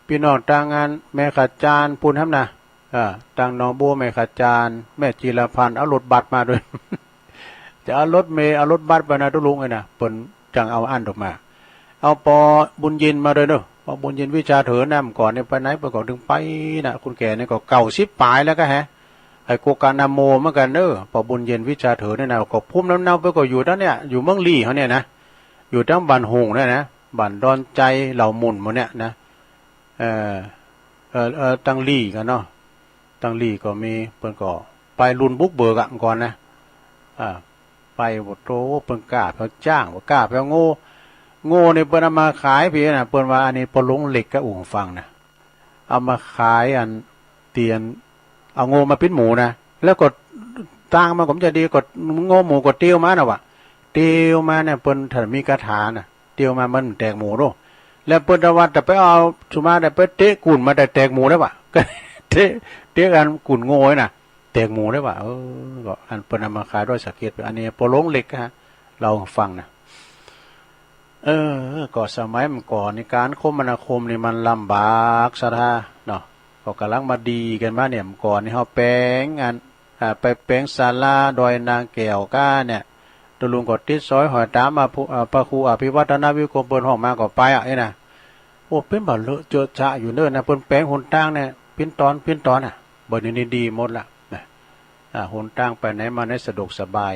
ปี้น้องตางอันแม่ขจานปู้นแหมนะ อ่า ตางหนองบัวแม่ขจาน แม่จีรพันธ์ เอารถบัสมาโตย จะเอารถเมล์ เอารถบัสไปนะตุ๊ลุงเอ้ยนะ เปิ้นจังเอาอั้นออกมา เอาปอบุญเย็นมาโตยเนอะ ปอบุญเย็นวิชาเถินนะ เมื่อก่อนนี่ไปไหนเปิ้นก็ตึงไปนะ คนแก่นี่ก็เก้าสิบปายแล้วก็แฮะ ไอ้โกกานาโมเหมือนกั๋นเนอะ ปอบุญเย็นวิชาเถินนี่นะ ก็ภูมิลำเนาเปิ้นก็อยู่ตางเนี่ย อยู่เมืองลี้เฮาเนี่ยนะ อยู่ตางบ้านโฮ่งเนี่ยนะ บ้านดอนไจ เหล่าหมุ่นหมู่เนี่ยนะ เอ่อ เอ่อ เอ่อ ตางลี้กั๋นเนาะ ตางลี้ก็มี เปิ้นก็ไปรุ่นบุกเบิกอะ เมื่อก่อนนะ อ่า ไป โอ้โธ่ เปิ้นกล้าแผวจ๊าง บ่กล้าแผวโง่ โง่นี่เปิ้นเอามาขายพี้นะ เปิ้นว่าอันนี้ปอหลงเหล็ก ก็อู้ฟังนะ เอามาขายอันเตียน เอาโง่มาปิ้นหมู่นะ แล้วก็ตางมันก็บ่จะดี ก็โง่หมู่ก็เตียวมานะวะ เตียวมาเนี่ย เปิ้นถ้ามีคาถานะ เตียวมามันแตกหมู่โลด แล้วเปิ้นตะวัดแต่ไปเอาสุมาแต่ไปเตะกุ่นมาแต่แตกหมู่แล้ววะ เตะ เตะอันกุ่นโง่น่ะ แตกหมู่แล้ววะ เออ ก็อันเปิ้นเอามาขายดอยสะเก็ด อันนี้ปอหลงเหล็กฮะ เล่าให้ฟังนะ เออ ก็สมัยเมื่อก่อนนี่ก๋านคมนาคมนี่มันลำบากศรัทธาเนาะ ก็ก๋ำลังมาดีกั๋นมาเนี่ย เมื่อก่อนนี่เฮาแป๋งอัน อ่า ไปแป๋งศาลาดอยนางแก้วก้าเนี่ย ตุ๊ลุงก็ติดสอยห้อยต๋ามมา ผู้ อ่า พระครูอภิวัฒนวิกรมเปิ้นฮ้องมาก็ไปอะ เอ้ยนะ โอ้ เป๋นบ่าเลอะเจอะจะอยู่เนิ่นนะ เปิ้นแป๋งหนตางเนี่ย ปิ้นตอน ปิ้นตอนน่ะ บ่าเดี๋ยวนี้ดีหมดละนะ อ่า หนตางไปไหนมาไหนสะดวกสบาย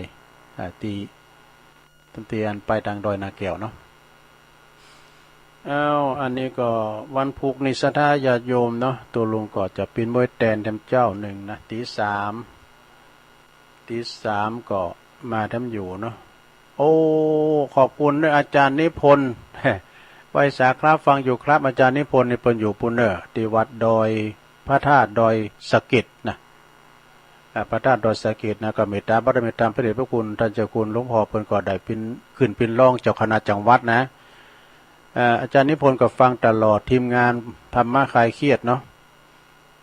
อ่า ตี้ ตี้อันไปตางดอยนาแก้วเนาะ อ้าว อันนี้ก็วันพุธนี่ศรัทธาญาติโยมเนาะ ตุ๊ลุงก็จะปิ้นบ้วยแตนแถมเจ้านึ่งนะ ตีสาม ตีสามก็มาแถมอยู่เนาะ โอ้ ขอบคุณเนอะ อาจารย์นิพนธ์ ไหว้สาครับ ฟังอยู่ครับ อาจารย์นิพนธ์นี่เปิ้นอยู่ปู้นเนอะ ตี้วัดดอย พระธาตุดอยสะเก็ดนะ อ่า พระธาตุดอยสะเก็ดนะ ก็เมตตาบารมีธรรมพระเดชพระคุณท่านเจ้าคุณหลวงพ่อเปิ้นก็ได้ปิ้น ขึ้นปิ้นรองเจ้าคณะจังหวัดนะ อ่า อาจารย์นิพนธ์ก็ฟังตลอด ทีมงานธรรมะคลายเครียดเนาะ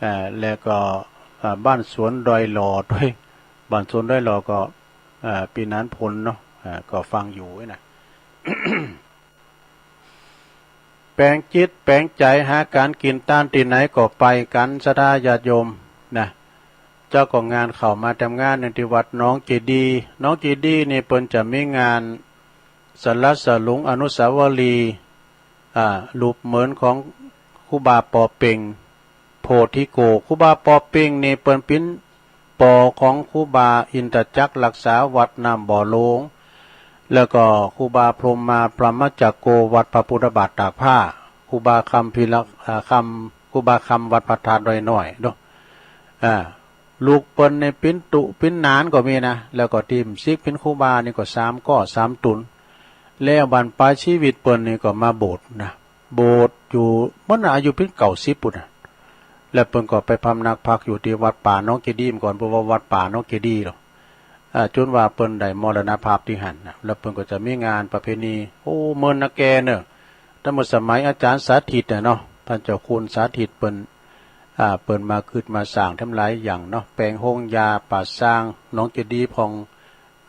อ่า แล้วก็ อ่า บ้านสวนดอยหล่อด้วย บ้านสวนดอยหล่อก็ อ่า ปีนานพลเนาะ อ่า ก็ฟังอยู่นะ แป๋งจิตแป๋งใจ๋หาก๋านกิ๋นตานตี้ไหนก็ไปกั๋นศรัทธาญาติโยมนะ เจ้าก็งานเข้ามาแถมงานนึ่งตี้วัดหนองเจดีย์ หนองเจดีย์นี่เปิ้นจะมีงานสรรเสริญอนุสาวรีย์ อ่า รูปเหมือนของครูบาปอเป่ง โพธิโก ครูบาปอเป่งนี่เปิ้นเป๋นปอของครูบาอินทจักรรักษาวัดน้ำบ่อหลวง แล้วก็ครูบาพรหมมาพรหมจักโกวัดพระพุทธบาทตากผ้า ครูบาคำพิรักษ์ อ่า คำ ครูบาคำวัดพระธาตุดอยน้อยเนาะ อ่า ลูกเปิ้นนี่ปิ้นตุ๊ปิ้นหนานก็มีนะ แล้วก็ตี้ซิกปิ้นครูบานี่ก็สามก้อสามตุน แล้วบั้นปลายชีวิตเปิ้นนี่ก็มาโบสถ์นะ โบสถ์อยู่ เปิ้นอายุปิ้นเก้าสิบปู้นนะ แล้วเปิ้นก็ไปพำนักพักอยู่ตี้วัดป่าหนองเจดีย์ก่อน เปิ้นว่าวัดป่าหนองเจดีย์หรอก อ่า จ๋นว่าเปิ้นได้มรณภาพตี้หั้นนะ แล้วเปิ้นก็จะมีงานประเพณี โอ้ เมินนาแกเนอะ ตั้งแต่สมัยอาจารย์สาธิตน่ะเนาะ ต้านเจ้าคุณสาธิตเปิ้น อ่า เปิ้นมาคิดมาสร้างทำหลายอย่างเนาะ แป๋งโฮงยาป่าซาง หนองเจดีย์พ่อง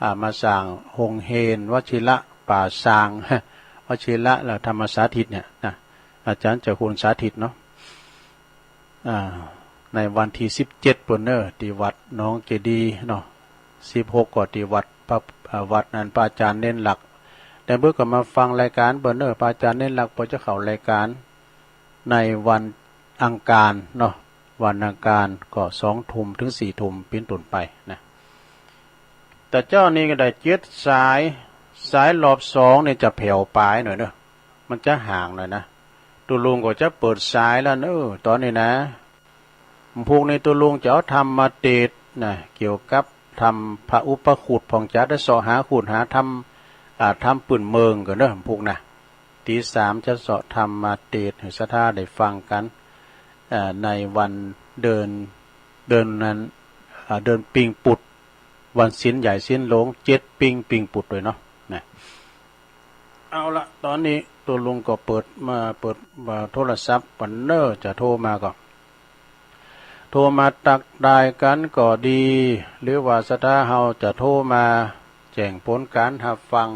อ่า มาสร้างโฮงเฮียนวชิระป่าซาง วชิระและธรรมสาธิตเนี่ยนะ อาจารย์เจ้าคุณสาธิตเนาะ อ่า ในวันตี้สิบเจ็ดปู้นเนอะ ตี้วัดหนองเจดีย์เนาะ สิบหกก็ตี้วัดพระ อ่า วัดนั้นพระอาจารย์เน้นหลัก แต่เปิ้นก็มาฟังรายการเปิ้นเนอะ พระอาจารย์เน้นหลักเปิ้นจะเข้ารายการในวันอังคารเนาะ วันอังคารก็สองทุ่มถึงสี่ทุ่มปิ้นต้นไปนะ แต่เจ้านี่ก็ได้เจ็ดสาย สายรอบสองนี่จะแผ่วปายหน่อยเนอะ มันจะห่างหน่อยนะ ตุ๊ลุงก็จะเปิดสายแล้วเนอะ ต๋อนนี้นะ พรุ่งนี้ตุ๊ลุงจะเอาธรรมเตสน์นะ เกี่ยวกับธรรมพระอุปคุต พ่องจะได้เซาะหาคุดหาธรรม อ่า ธรรมปื้นเมืองก่อนเนอะ พรุ่งนะ ตีสามจะเซาะธรรมเตสน์หื้อศรัทธาได้ฟังกั๋น อ่า ในวันเดือน เดือนนั้น อ่า เดือนปิงปุด วันศีลใหญ่ศีลหลวง เจ็ดปิง ปิงปุดด้วยเนาะ นะ เอาละ ต๋อนนี้ตุ๊ลุงก็เปิดมา เปิด อ่า โทรศัพท์ปันเนอะ จะโทรมาก็ โทรมาตักทายกั๋นก็ดี หรือว่าศรัทธาเฮาจะโทรมาแจ้งผลการฮับฟัง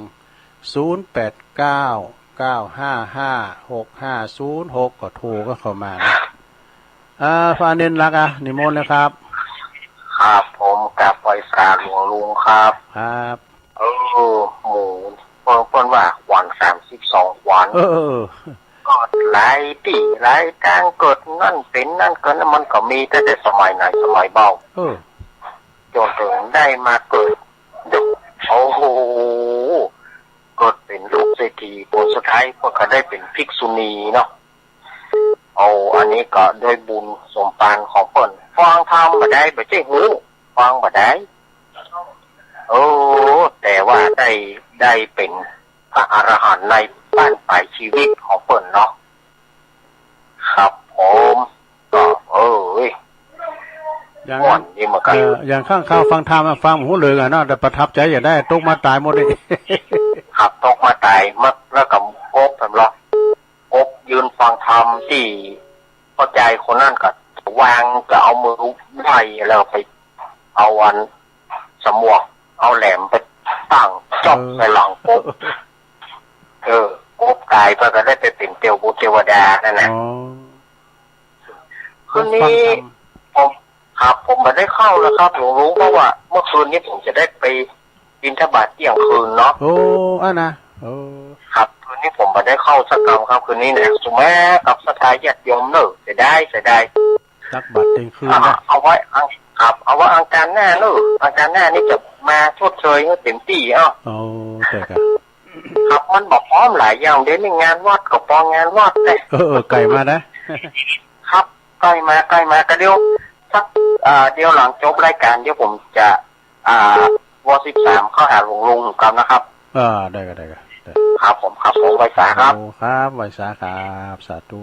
ศูนย์แปดเก้า เก้าห้าห้า หกห้าศูนย์หก ก็โทรก็เข้ามานะ อ่า พระเณรหลักอ่ะ นิมนต์นะครับ ครับผม กราบไหว้สาหลวงลุงครับ ครับ เออ หมู่ เปิ้น เปิ้นว่าขวัญสามสิบสองขวัญ เออ เออ เออ ก็หลายตี้หลายตาง เกิดนั่นเป๋นนั่น เกิดนั่น มันก็มีตั้งแต่สมัยไหนสมัยเบ้า เออ จ๋นเถิงได้มาเกิด โอ้โห เกิดเป๋นลูกเศรษฐี ผลสุดท้ายเปิ้นก็ได้เป๋นภิกษุณีเนาะ เอา อันนี้ก็ด้วยบุญสมภารของเปิ้น ฟังธรรมบ่ได้ บ่ใจ้ฮู้ ฟังบ่ได้ โอ้ แต่ว่าได้ ได้เป๋นพระอรหันต์ในบั้นปลายชีวิตของเปิ้นเนาะ ครับผม ก็ เออ อย่าง ม่วนดีเหมือนกัน เอ่อ อย่างข้างข้าวฟังธรรมอะ ฟังบ่ฮู้เรื่องอะเนาะ แต่ประทับใจอย่างได้ ตกมาตายหมดเลย ครับ ตกมาตาย มา แล้วก็กบ แม่นบ่ กบยืนฟังธรรมตี้พ่อใหญ่คนนั้นก็วาง ก็เอามือไหว้ แล้วไปเอาอันสมวก เอาแหลมไปตั้งจ๊อบ เออ ใส่หลังกบ เออ กบตาย เปิ้นก็ได้ไปเป๋นเตียวบุตรเทวดานั่นน่ะ อ๋อ คืนนี้ ฟังธรรม ผม ครับ ผมบ่ได้เข้าแล้วครับ หลวงลุง เพราะว่าเมื่อคืนนี้ผมจะได้ไปบิณฑบาตเที่ยงคืนเนาะ โอ้ อันน่ะ โอ้ ครับ คืนนี้ผมบ่ได้เข้าสักกำครับ คืนนี้เนี่ย สุแม้กับศรัทธาญาติโยมเนอะ เสียดาย เสียดาย ตักบาตรเที่ยงคืน อ่า นะ เอาไว้อัง ครับ เอาไว้อังคารหน้าเนอะ อังคารหน้านี่จะมาชดเชยให้เต็มที่เอ้า โอ้ ใช่ครับ ครับ มันบ่พร้อมหลายอย่าง เดี๋ยวนี้งานวัดก็ปองงานวัดเลย เออ เออ ใกล้มานะ ครับ ใกล้มา ใกล้มา ก็เดี๋ยวสัก อ่า เดี๋ยวหลังจบรายการ เดี๋ยวผมจะ อ่า วอสิบสาม เข้าหาหลวงลุงก่อนนะครับ อ่า ได้ครับ ได้ครับ ได้ ครับผม ครับผม ไหว้สาครับ โอ้ ครับ ไหว้สาครับ สาธุ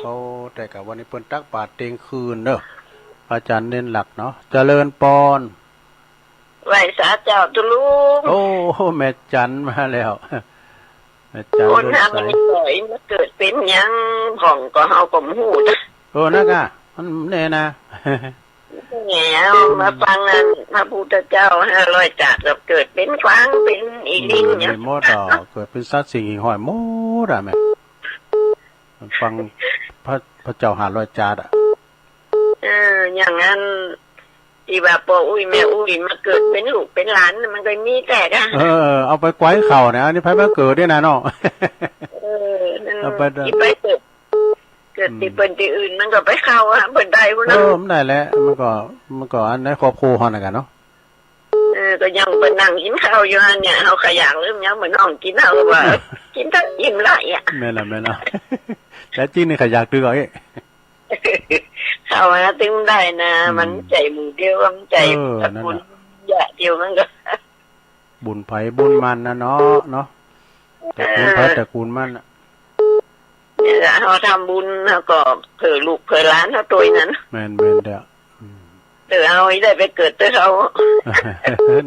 โอ้ แต่กะวันนี้เปิ้นตักบาตรเที่ยงคืนเนอะ อาจารย์เน้นหลักเนาะ เจริญปอน ไหว้สาเจ้าตุ๊ลุง โอ้ แม่จันมาแล้ว แม่จัน คน เดิน เฮา สาย นี่ก็อิมาเกิดเป๋นหยังพ่องก็เฮาก็บ่ฮู้นะ โอ้ นักอะ มันแน่นะ แหม เอามาฟังอันพระพุทธเจ้าห้าร้อยจาด ก็เกิดเป๋นขวางเป๋นอีลิง เออ เนี่ย มีหมดอ่ะ เกิดเป๋นสัตว์สิ่งหิ่งห้อยหมดอ่ะแม่ ฟังพระ พระเจ้าห้าร้อยจาดอ่ะ เออ อย่างนั้น ตี้ว่าป้ออุ๊ยแม่อุ๊ยมาเกิดเป๋นลูกเป๋นหลาน มันก็มีแต๊ก้า เออ เอาไปไกวเขาเนี่ย อันนี้ไผมาเกิดเนี่ยนะเนาะ เออ นั่น เอาไปเด้อ ตี้ไปเกิด เกิดตี้ อืม เปิ้นตี้อื่น มันก็ไปเข้าอะ เปิ้นได้พุ้น เอ เนาะ อ มันได้แหละ มันก็ มันก็อันในครอบครัวเฮานั่นกันเนาะ เออ ก็ยังไปนั่งกินข้าวอยู่หั่นเนี่ย เฮาขะอยากลืมยังบ่น้องกิน เฮาก็ว่า กินเถอะ อิ่มละเนี่ย แม่นละ แม่นละ แต่จริงนี่ขะอยากตื้อเอาเอง ข เอามาตึงได้นะ อืม มันใช่หมู่เดียว มันใช่ เออ ตระกูล นั่นน่ะ ญาติเดียวกันก็ บุญไผบุญมันนะเนาะ เนาะ ตระกูลไผ เออ ตระกูลมันน่ะ เนี่ย เฮาทำบุญ เฮาก็เผื่อลูกเผื่อหลานเฮาตวยนั้น แม่น แม่นเด้อ อืม เออ เฮาได้ไปเกิดเตื้อเขา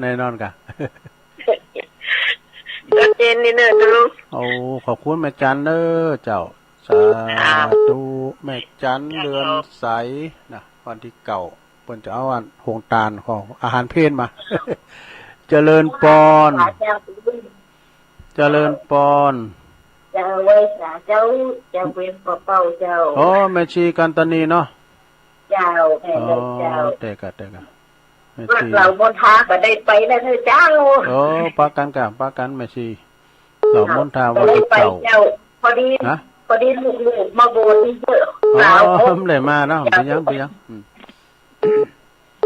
แน่นอนกะ ชัดเจนนี่เนอะ ตกลง โอ้ ขอบคุณแม่จันเด้อเจ้า สาธุ ครับ แม่จันเรือนใสนะ วันที่เก้า เปิ้นจะเอาอันโฮงตานของอาหารเพลมา เจริญปอน เจ้า เจริญปอน เจ้า ไหว้สาเจ้า เจ้าเวียนปอเป้าเจ้า อ๋อ แม่ชีกันตานีเนาะ เจ้า แม่นเจ้า อ๋อ แต่กะ แต่กะ แม่ชี เหล่ามนทาบ่ได้ไปแล้วเด้อเจ้า อ๋อ ปะกันกะ ปะกันแม่ชี เหล่ามนทา บ่ได้ไป วันที่เก้า เจ้า พอดี ฮะ พอดีลูกๆมาโบสถ์นี่เยอะ อ๋อ สาว บ่ได้มาเนาะ เจ้า บ่เปียง บ่เปียง อืม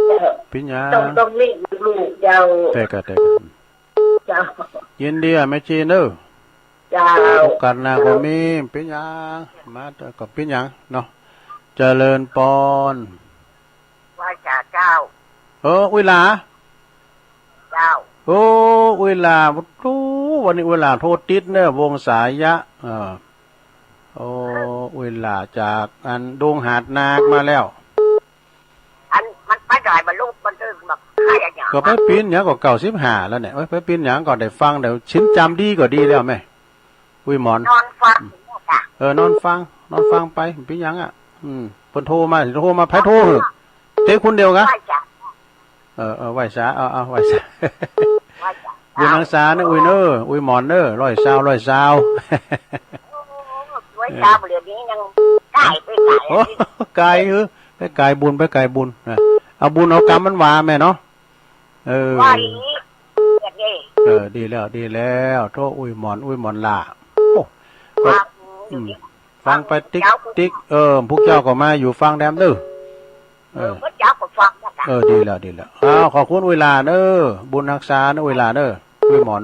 เจ้า บ่เปียง ต้อง ต้องเลี้ยงลูกเจ้า แต่กะ แต่กะ เจ้า ยินดีอะแม่ชีเนอะ เจ้า โอกาสหน้าก็มี บ่เปียง มาเถอะ ก็บ่เปียงเนาะ เจริญปอน ไหว้สาเจ้า เออ อุ้ยหลา เจ้า โอ้ อุ้ยหลา โอ้ วันนี้อุ้ยหลาโทรติดเนอะ วงสายะ เออ โอ้ อุ้ยหลาจากอันดงหาดนาคมาแล้ว อันมันไปได้บ่ลูก มันเดินแบบใครอะเนี่ย ก็ไปปีนหยังก็เก้าสิบห้าแล้วเนี่ย เอ้ย ไปปีนหยังก็ได้ฟัง ได้สินจำดีก็ดีแล้วแม่ อุ้ยหมอน นอนฟังอยู่เนี่ยจ้ะ เออ นอนฟัง นอนฟังไป บ่เปียงอะ อืม เปิ้นโทรมา โทรมา ไผโทรเหอะ เจ๊คนเดียวกะ ไหว้จ้ะ เออ เออ ไหว้สา เอา เอา ไหว้สา ไหว้จ้ะ บุญฮักษาเนอะ อุ้ยเนอะ อุ้ยหมอนเนอะ ร้อยซาว ร้อยซาว โอ้ ร้อยซาว เดี๋ยวนี้ยังไกลไปไกล โอ้ ไกลเหอะ ไปไกลบุญ ไปไกลบุญนะ เอาบุญเอากำมันหวาแม่เนาะ เออ ว่าอย่างนี้ เออ ดีแล้ว ดีแล้ว โทษ อุ้ยหมอน อุ้ยหมอนล่ะ โอ้ ก็ ว่า อืม ฟังไปติ๊กติ๊ก เออ พวกเจ้าก็มาอยู่ฟังแดมเด้อ เออ เออ พวกเจ้าก็ฟังนะคะ เออ ดีแล้ว ดีแล้ว อ้าว ขอบคุณอุ้ยหลาเนอะ บุญฮักษาเนอะ อุ้ยหลาเนอะ อุ้ยหมอน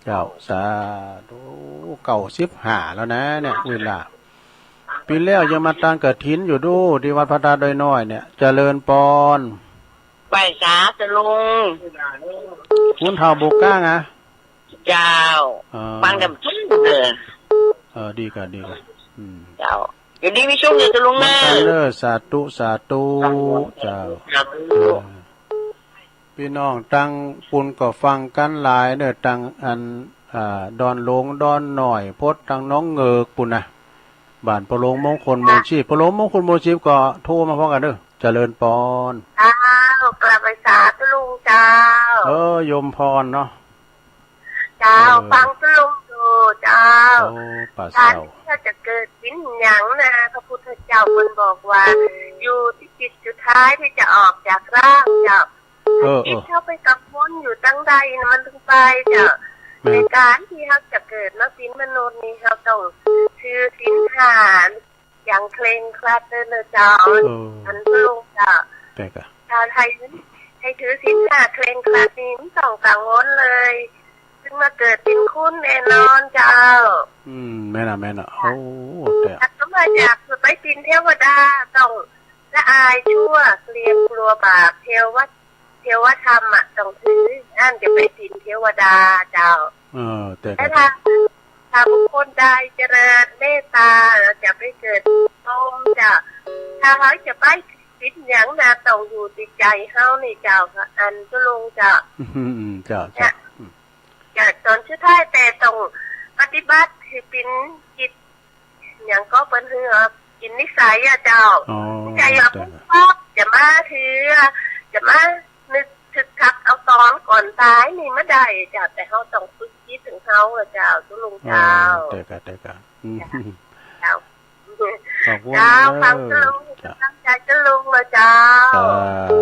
เจ้า สาธุ เก้าสิบห้าแล้วนะเนี่ย อุ้ยหลา ปีแล้วยังมาตังกฐินอยู่ดู ที่วัดพระธาตุดอยน้อยเนี่ย เจริญปอน ไหว้สาเจ้าลุง คุณเฒ่าบุกก้างอะ เจ้า อ๋อ ฟังแดมจุ้งเด้อ เออ ดีกะ ดีกะ อืม เจ้า อยู่ดีมีสุขเด้อเจ้าลุงเนอะ เหมือนกันเด้อ สาธุ สาธุ เจ้า สาธุ เออ พี่น้องตังปุ้นก็ฟังกันหลายเนอะ ตังอัน อ่า ดอนหลวง ดอนน้อย พดตังหนองเงิกปุ้นนะ บ้านพ่อหลวงมงคล มูลชีพ พ่อหลวงมงคล มูลชีพ ก็โทรมาพร้อมกันเด้อ เจริญปอน เจ้า กราบไหว้สาเจ้าลุงเจ้า เออ โยมพรเนาะ เจ้า เออ ฟังเจ้าลุงอยู่เจ้า โอ้ ป่าเศร้า การที่เราจะเกิดเป็นหยังนะ พระพุทธเจ้าเพิ่นบอกว่า อยู่ที่จิตสุดท้ายที่จะออกจากร่างเจ้า เออ ให้จิต เออ เข้าไปกังวลอยู่ตังใดนะมันถึงไปเจ้า แม่น ในการที่เราจะเกิดมาเป็นมนุษย์นี่ เราต้องถือศีลห้า อย่างเคร่งครัดเด้อเจ้า เออ อันพระองค์เจ้า แต่กะ ถ้าให้ ให้ถือศีลห้าเคร่งครัดนี่ไม่ต้องกังวลเลย ถึงมาเกิดเป็นคนแน่นอนเจ้า อืม แม่นอะ แม่นอะ โอ้ แต่ ถ้าสมมติอยากจะไปเป็นเทวดา ต้องละอายชั่ว เกรงกลัวบาป เทวะ เทวธรรมอะ ต้องถือ อันจะไปเป็นเทวดาเจ้า เออ แต่ แต่ถ้า ถ้าบุคคลใดเจริญเมตตา จะไปเกิดเป็นพรหมเจ้า ถ้าเขาจะไปเป็นหยังนะ ต้องอยู่ที่ใจเขานี่เจ้า อันเจ้าลุงเจ้า อืม อืม เจ้า เจ้า เจ้า อืม เจ้า ตอนสุดท้ายแต่ต้องปฏิบัติให้เป็นจิต หยังก็เปิ้นหื้อกินนิสัยอะเจ้า อ๋อ ไม่ใช่ว่า เจ้า ปุ๊บปั๊บจะมาถือ จะมานึกถึกทักเอาตอนก่อนตายนี่มาได้เจ้า แต่เฮาต้องฝึกจิตของเฮาอะเจ้า เจ้าลุงเจ้า อ๋อ แต่กะ แต่กะ อืม เจ้า ขอบคุณ เจ้า เออ ฟังเจ้าลุง เจ้า ตั้งใจเจ้าลุงเลยเจ้า ส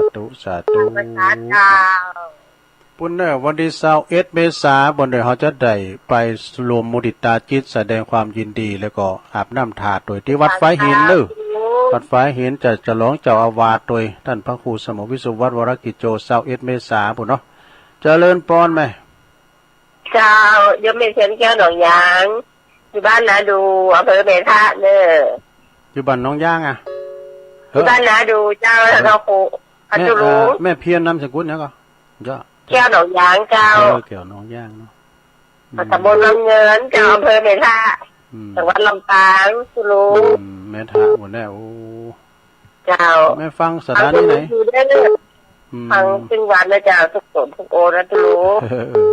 าธุ สาธุ ขอบคุณเจ้า ปุ้นเนอะ วันที่ซาวเอ็ดเมษา ปุ้นเนอะ เฮาจะได้ไปรวมมุทิตาจิตแสดงความยินดี แล้วก็อาบน้ำถาดโดยที่วัดฝายหินเนอะ วัดฝายหินจะฉลองเจ้าอาวาสโดยท่านพระครูสมวิสุทธิ์วัดวรกิจโจ ซาวเอ็ดเมษาปุ้นเนาะ เจริญปอนแม่ เจ้า โยมแม่เพ็ญแก้วหนองยาง อยู่บ้านนาดู อำเภอแม่ทะเนอะ อยู่บ้านหนองยางอะ เออ บ้านนาดูเจ้า เออ แล้วก็ครู แม่ อาตุลุง เอ่อ แม่เพียรนามสกุลหยังก่อ เจ้า แก้วหนองยางเจ้า เออ แก้วหนองยางเนาะ อืม ตำบลวังเงินเจ้า อำเภอแม่ทะ อืม จังหวัดลำปาง ตุลุง อืม แม่ทะหมดแล้ว โอ้ เจ้า แม่ฟังสถานีไหน ฟังตุลุงอยู่เด้อ อืม ฟังทุกวันนะเจ้า ทุกโสนทุกโอนะตุลุง เออ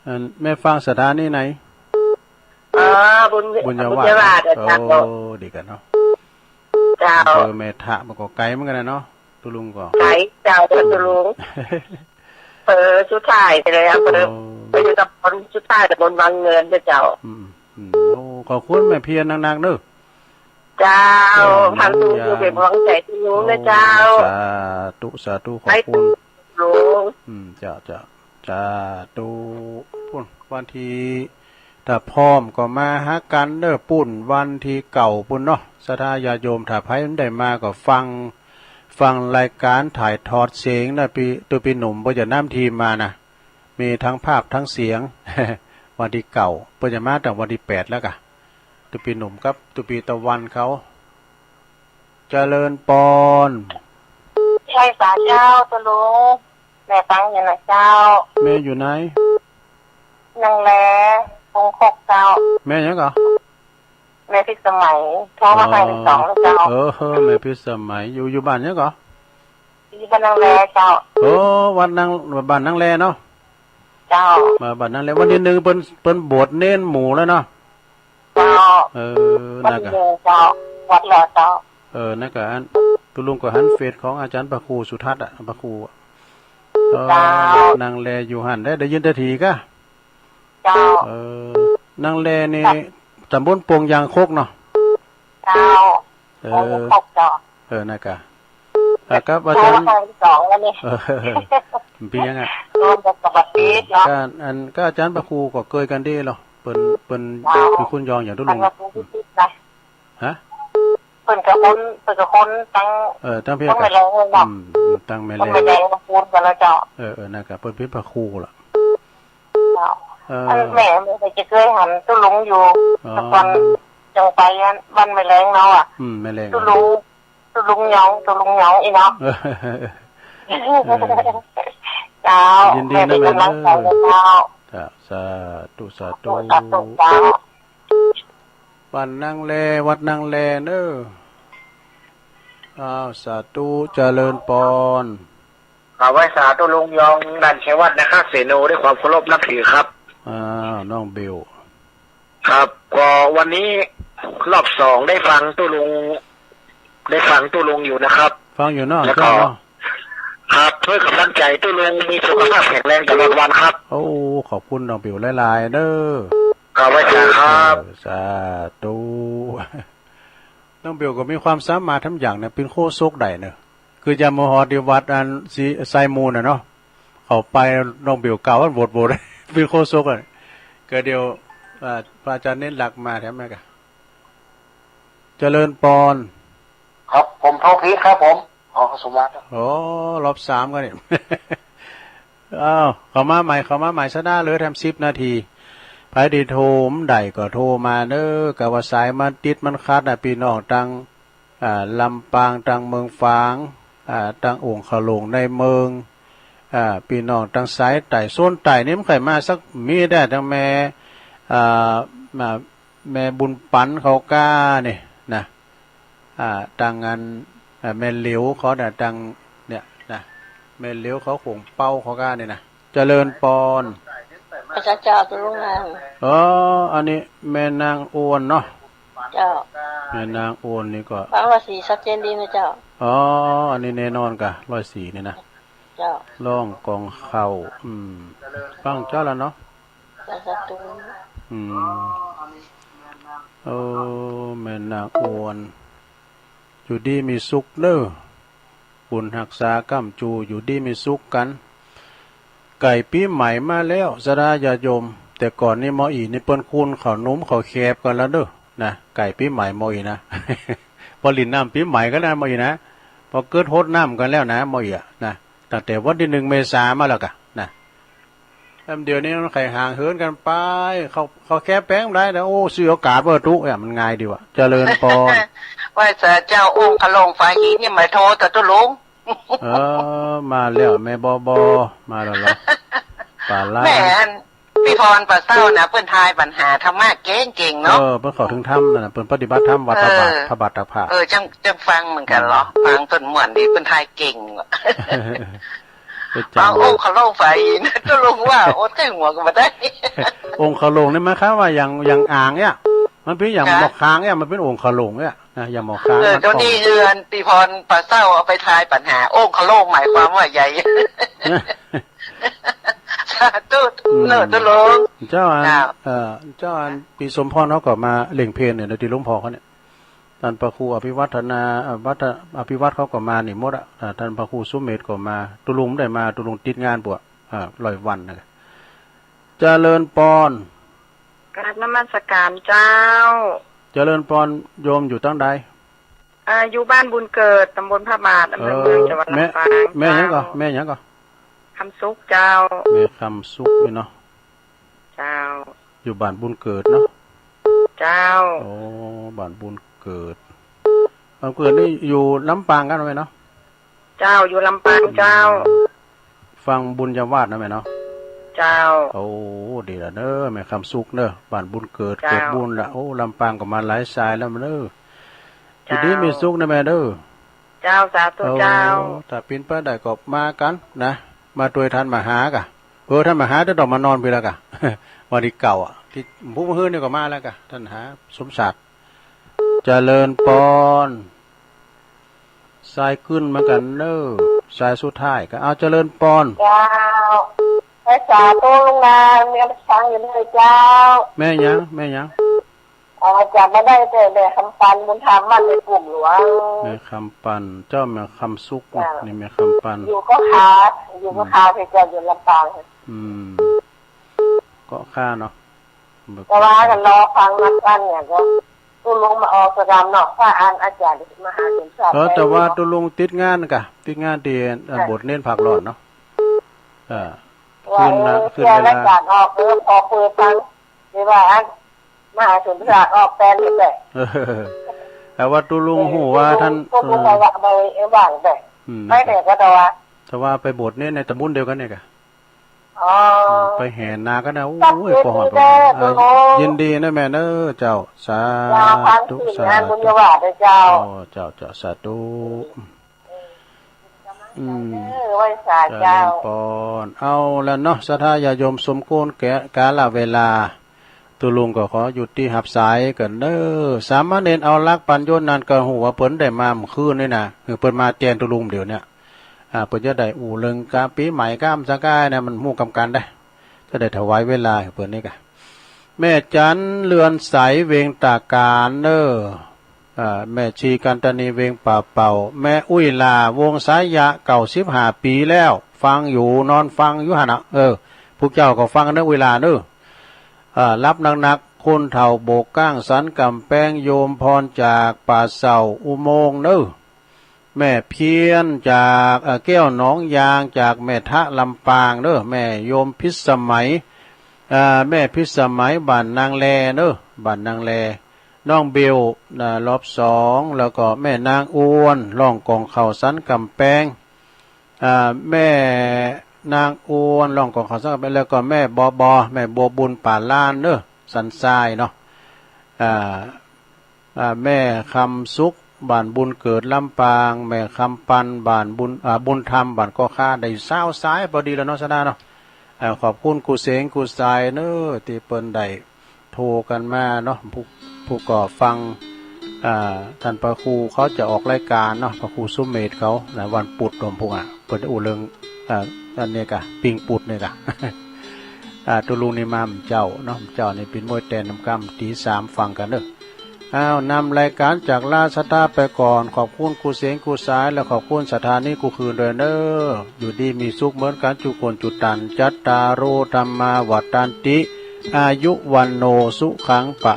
อันแม่ฟังสถานีไหน อ๋อ บุญ บุญญาวาส บุญญาวาส เจ้า โอ้ ดีกันเนาะ เจ้า อำเภอแม่ทะมันก็ไกลเหมือนกันนะเนาะ ตุลุงก็ ไกลเจ้า อืม ตุลุง อำเภอสุดท้ายเลย อำเภอ โอ้ ไปอยู่ตำบลสุดท้าย ตำบลวังเงินเจ้า อืม อืม โอ้ ขอบคุณแม่เพียรนักๆเด้อ เจ้า เจ้า พระครูอยู่เป็นกำลังใจให้หนูนะเจ้า โอ้ สาธุ สาธุ ขอบคุณ ให้หลวง อืม เจ้า เจ้า สาธุ ปุ้น วันที่ ถ้าพร้อมก็มาหากันเด้อ ปุ้น วันที่เก้า ปุ้นเนาะ ศรัทธาญาติโยม ถ้าไผมันได้มาก็ฟัง ฟังรายการถ่ายทอดเสียงนะ พี่ ตัวพี่หนุ่มเปิ้นจะนำทีมมานะ มีทั้งภาพทั้งเสียง วันที่เก้า เปิ้นจะมาตั้งวันที่แปดแล้วกะ ตุปีหนุ่มกับตุปีตะวันเขา เจริญปอน ใช่สาเจ้าตุลุง แม่ฟังอยู่นะเจ้า แม่อยู่ไหน นางแล กรุงคกเจ้า แม่หยังก่อ แม่พิสมัย โทรมาครั้งที่สองแล้วเจ้า เออ แม่พิสมัย อยู่ อยู่บ้านหยังก่อ อยู่บ้านนางแลเจ้า โอ้ วัดนาง บ้านนางแลเนาะ เจ้า มาบ้านนางแล วันที่หนึ่งเปิ้น เปิ้นบวชเณรหมู่แล้วเนาะ เจ้า เออ วันที่หนึ่งเจ้า วัดแล้วเจ้า เออ นั่นก็อัน ตุลุงก็หันเฟซของอาจารย์พระครูสุทัศน์อะ พระครูอะ เออ เจ้า นางแลอยู่หั่นได้ ได้ยินแต่ทีกะ เจ้า เออ นางแลนี่ เจ้า ตำบลโป่งยางคกเนาะ เจ้า เออ โป่งยางคกเจ้า เออ นะกะ อ่ะ ครับ อาจารย์ โทรมาครั้งที่สองแล้วนี่ เออ เปียงอะ โทรมาปกติเนาะ ก็อัน ก็อาจารย์พระครูก็เกยกันดีเหรอ เปิ้น เปิ้น เจ้า เป็นคนยองอย่างตุลุง อันนี้คือที่คิดนะ ฮะ เปิ้นก็คน เปิ้นก็คนตั้ง เออ ตั้งเพียง ตั้งแม่แลงเนาะ อืม อืม ตั้งแม่แลง ตั้งแม่แลงมาพูดกันแล้วเจ้า เออ เออ นั่นก็เปิ้นเป็นพระครูล่ะ เจ้า เออ อันแม่ แม่ก็จะเคยหันตุลุงอยู่ อ๋อ แต่ก่อนจังไปอันบ้านแม่แลงเนาะอะ อืม แม่แลง ตุลุง ตุลุงยอง ตุลุงยองอีเนาะ เออ เจ้า ยินดีนะ แม่เป็นกำลังใจให้เจ้า แม่เด้อ จ้ะ สาธุ สาธุ สาธุ สาธุเจ้า บ้านนางแล วัดนางแลเนอะ อ้าว สาธุ เจริญปอน ขอไหว้สาธุลุงยอง นันทวัฒน์นะครับ เสโน ด้วยความเคารพนับถือครับ อ้าว น้องบิว ครับ ก็วันนี้รอบสองได้ฟังตุลุง ได้ฟังตุลุงอยู่นะครับ ฟังอยู่เนาะ แล้วก็ เจ้าเนาะ ครับ ช่วยกำลังใจตุลุง มีสุขภาพแข็งแรงตลอดวันครับ โอ้ ขอบคุณน้องบิวหลายๆเด้อ ขอไหว้สาครับ เออ สาธุ น้องบิวก็มีความสามารถทำอย่างเนี่ย เป็นโฆษกได้เนอะ คือจะมาฮอดที่วัดอันสีไซมูลน่ะเนาะ เข้าไปน้องบิวกล่าวว่าโหวต โหวต เป็นโฆษกอะ ก็เดี๋ยว อ่า พระอาจารย์เน้นหลักมาแถมแม่กะ เจริญปอน ครับ ผมโทรผิดครับผม อ๋อ สมบัติครับ โอ้ รอบสามก็นี่ อ้าว เข้ามาใหม่ เข้ามาใหม่ ซะนะ เหลือแถมสิบนาที ไผที่โทรบ่ได้ก็โทรมาเด้อ กะว่าสายมันติดมันขัดนะ พี่น้องตัง อ่า ลำปาง ตังเมืองฝาง อ่า ตังองค์ขะหลงในเมือง อ่า พี่น้องตังสายใต้ โซนใต้นี่มันค่อยมาสัก มีแต่ตังแม่ อ่า มา แม่บุญปันเขาก้านี่นะ อ่า ตังอัน อ่า แม่เหลียวเขาน่ะ ตังเนี่ยนะ แม่เหลียวเขาขงเป้าเขาก้านี่นะ เจริญปอน พระเจ้าเจ้าตุลุงนาง อ๋อ อันนี้แม่นางอ้วนเนาะ เจ้า แม่นางอ้วนนี่ก็ ฟังร้อยสี่ชัดเจนดีนะเจ้า อ๋อ อันนี้แน่นอนกะ ร้อยสี่นี่นะ เจ้า ร้องกองเข้า อืม ฟังเจ้าแล้วเนาะ สาธุ อืม โอ้ แม่นางอ้วน อยู่ดีมีสุขเด้อ บุญฮักษาค้ำจู อยู่ดีมีสุขกัน ใกล้ปี๋ใหม่มาแล้ว ศรัทธาญาติโยม แต่ก่อนนี่หมออี๋นี่เปิ้นคูนข้าวหนมข้าวแคบกันแล้วเด้อ นะ ใกล้ปี๋ใหม่หมออี๋นะ พอหลิ้นน้ำปี๋ใหม่กันนะหมออี๋นะ พอเกิดฮดน้ำกันแล้วนะหมออี๋อะ นะ ตั้งแต่วันที่หนึ่งเมษามาแล้วกะ นะ แอมเดี๋ยวนี้มันไขห่างเหินกันไป เขา เขาแค่แปลงได้นะ โอ้ ซื้อโอกาสเว้อตุ๊ เนี่ย มันง่ายดีว่ะ เจริญปอน ว่าจะเจ้าองค์ขะหลงฝ่ายหินนี่มาโทษกับตุ๊ลุง เออ มาแล้ว แม่บอบอ มาแล้วเหรอ ป่าล้าน แม่อัน พี่พรป่าเศร้านะ เปิ้นทายปัญหาธรรมะเก่งๆ เนาะ เออ เปิ้นเข้าถึงธรรมนั่นน่ะ เปิ้นปฏิบัติธรรม วัดพระบาท เออ พระบาทตากผ้า เออ จัง จังฟังเหมือนกันเหรอ อืม ฟังต้นม่วนดี เปิ้นทายเก่ง เป็นจัง เอาองค์ขะหลงฝ่ายหิน ตุ๊ลุงว่า อดใกล้หัวก็บ่ได้ องค์ขะหลงนี่หมายความว่าอย่าง อย่างอ่างเนี่ย มันเป็นอย่าง ฮะ หมอกคางเนี่ย มันเป็นองค์ขะหลงเนี่ยนะ อย่างหมอกคาง เออ มัน เดี๋ยวนี้ องค์ เฮือนพี่พรป่าเศร้าเอาไปทายปัญหา องค์ขะหลงหมายความว่าใหญ่ สาธุ อืม เนอะตุ๊ลุง เจ้าอัน เจ้า เอ่อ เจ้าอัน ปีสมพรเขาก็มาเล่งเพลเนี่ย ในที่หลวงพ่อเขาเนี่ย ท่านพระครูอภิวัฒนา เอ่อ วัฒ อภิวัฒน์เขาก็มานี่หมดอะ อ่า ท่านพระครูสุเมธก็มา ตุ๊ลุงได้มา ตุ๊ลุงติดงานปะ อ่า ร้อยวันนะ เจริญปอน กราบนมัสการเจ้า เจริญปอน โยมอยู่ตังใด อ่า อยู่บ้านบุญเกิด ตำบลพระบาท อำเภอเมือง เออ จังหวัดลำปาง แม่ แม่หยังก่อ เจ้า แม่หยังก่อ คำสุขเจ้า แม่คำสุขนี่เนาะ เจ้า อยู่บ้านบุญเกิดเนาะ เจ้า โอ้ บ้านบุญเกิด บ้านบุญเกิดนี่อยู่ลำปางกันไหมเนาะ เจ้า อยู่ลำปางเจ้า อืม ฟังบุญญาวาสนะแม่เนาะ เจ้า โอ้ ดีละเนอะ แม่คำสุขเนอะ บ้านบุญเกิด เจ้า เกิดบุญละ โอ้ ลำปางก็มาหลายสายแล้วเนอะ เจ้า อยู่ดีมีสุขนะแม่เด้อ เจ้า สาธุ โอ้ เจ้า ถ้าปิ้นไปได้ก็มากันนะ มาตวยท่านมหากะ เออ ท่านมหาจะต้องมานอนพีละกะ วันที่เก้าอะ ที่ผู้มื้อนี่ก็มาแล้วกะ ท่านมหาสมศักดิ์ เจริญปอน สายขึ้นเหมือนกันเนอะ สายสุดท้ายก็เอา เจริญปอน เจ้า ให้สาธุลุงนา มีกำลังอยู่เลยเจ้า แม่หยัง แม่หยัง อ๋อ จำไม่ได้ แต่แม่คำปันบุญธรรมบ้านในกลุ่มหลวง แม่คำปัน เจ้าแม่คำสุข เจ้า นี่แม่คำปัน อยู่ก็ขา อยู่ก็ขา อืม เจ้า อยู่ลำปาง อืม ก็ข้าเนาะ แต่ว่ากันรอฟังนัดกันเนี่ย ก็ตุ๊ลุงมาออกสะดำเนาะ พระอันอาจารย์มหาสมศักดิ์ เออ แต่ว่าตุ๊ลุงติดงานกะ ติดงานที่ เอ่อ ใช่ บวชเณรภาคร้อนเนาะ เออ ว่า ขึ้นนะ เออ ขึ้นเวลา เพื่อรายการออก เออ พอคุยฟัง หรือว่าอัน มหาสมศักดิ์ออกแปลนนี่แหละ เออ แต่ว่าตุ๊ลุงฮู้ว่าท่าน ตุ๊ลุง เออ ว่า ว่า ว่า ว่าแบบ อืม ไปไหนก็แต่ว่า แต่ว่าไปบวชเณรในตำบลเดียวกันเนี่ยกะ อ๋อ อืม ไปแห่นากันนะ โอ้ย พอฮอด เออ ยินดีนะแม่เนอะ เจ้า สาธุ สาธุ บุญญาวาสเจ้า โอ้ เจ้า เจ้า สาธุ อืม เออ ไหว้สาเจ้า เจริญปอน เอาละเนาะ ศรัทธาญาติโยม สมควรแก่กาลเวลา ตุ๊ลุงก็ขอยุติฮับสายก่อนเนอะ สามเณรเอาหลักปัญโยชน์นั้นก็ฮู้ว่าเปิ้นได้มาเมื่อคืนนี่นะ คือเปิ้นมาแตนตุ๊ลุงเดี๋ยวเนี้ย อ่า เปิ้นจะได้อู้เรื่องกาปีใหม่กามสกายนะ มันฮู้กำกันได้ จะได้ถวายเวลาให้เปิ้นนี่กะ แม่จันเรือนใสเวียงตาการเนอ อ่า แม่ชีกันตานีเวียงป่าเป่า แม่อุ้ยหล้าวงสายะ เก้าสิบห้าปีแล้ว ฟังอยู่ นอนฟังอยู่หั่นน่ะ เออ พวกเจ้าก็ฟังเนอะ อุ้ยหล้าเนอะ อ่า หลับหนักๆ คนเฒ่าโบกก้างสันกำแพง โยมพรจากป่าเศร้าอุโมงค์เนอะ แม่เพี้ยนจาก เอ่อ แก้วหนองยาง จากแม่ทะลำปางเด้อ แม่โยมพิสมัย เอ่อ แม่พิสมัยบ้านนางแลเด้อ บ้านนางแล น้องเบล อ่า รอบสอง แล้วก็แม่นางอ้วน ร้องกล่องข้าวสันกำแพง อ่า แม่นางอ้วน ร้องกล่องข้าวสันกำแพง แล้วก็แม่บอบอ แม่บัวบุญป่าล้านเด้อ สันทรายเนาะ อ่า อ่า แม่คำสุข บ้านบุญเกิดลำปาง แม่คำปัน บ้านบุญ อ่า บุญธรรม บ้านกอค่า ได้ซาวสายพอดีแล้วเนาะ ศรัทธาเนาะ อ่า ขอบคุณครูเสงครูสายเนอะ ที่เปิ้นได้โทรกันมาเนาะ ผู้ ผู้ก็ฟัง อ่า ท่านพระครูเขาจะออกรายการเนาะ พระครูสุเมธเขานะ วันพุธเนาะ พวกอ่ะ เปิ้นอู้เรื่อง อ่า อันนี้กะ ปิ้งปุดนี่กะ อ่า ตุ๊ลุงนี่มามื้อเจ้าเนาะ มื้อเจ้านี่ปิ้นม้วยแตนนำกำ ตีสามฟังกันเด้อ อ้าว นำรายการจากลาศรัทธาไปก่อน ขอบคุณครูเสงครูสาย และขอบคุณศรัทธานี้ครูคืนด้วยเด้อ อยู่ดีมีสุขเหมือนกันจุคนจุตัน จัตตาโร ธัมมา วัฑฒันติ อายุ วัณโณ สุขัง พะ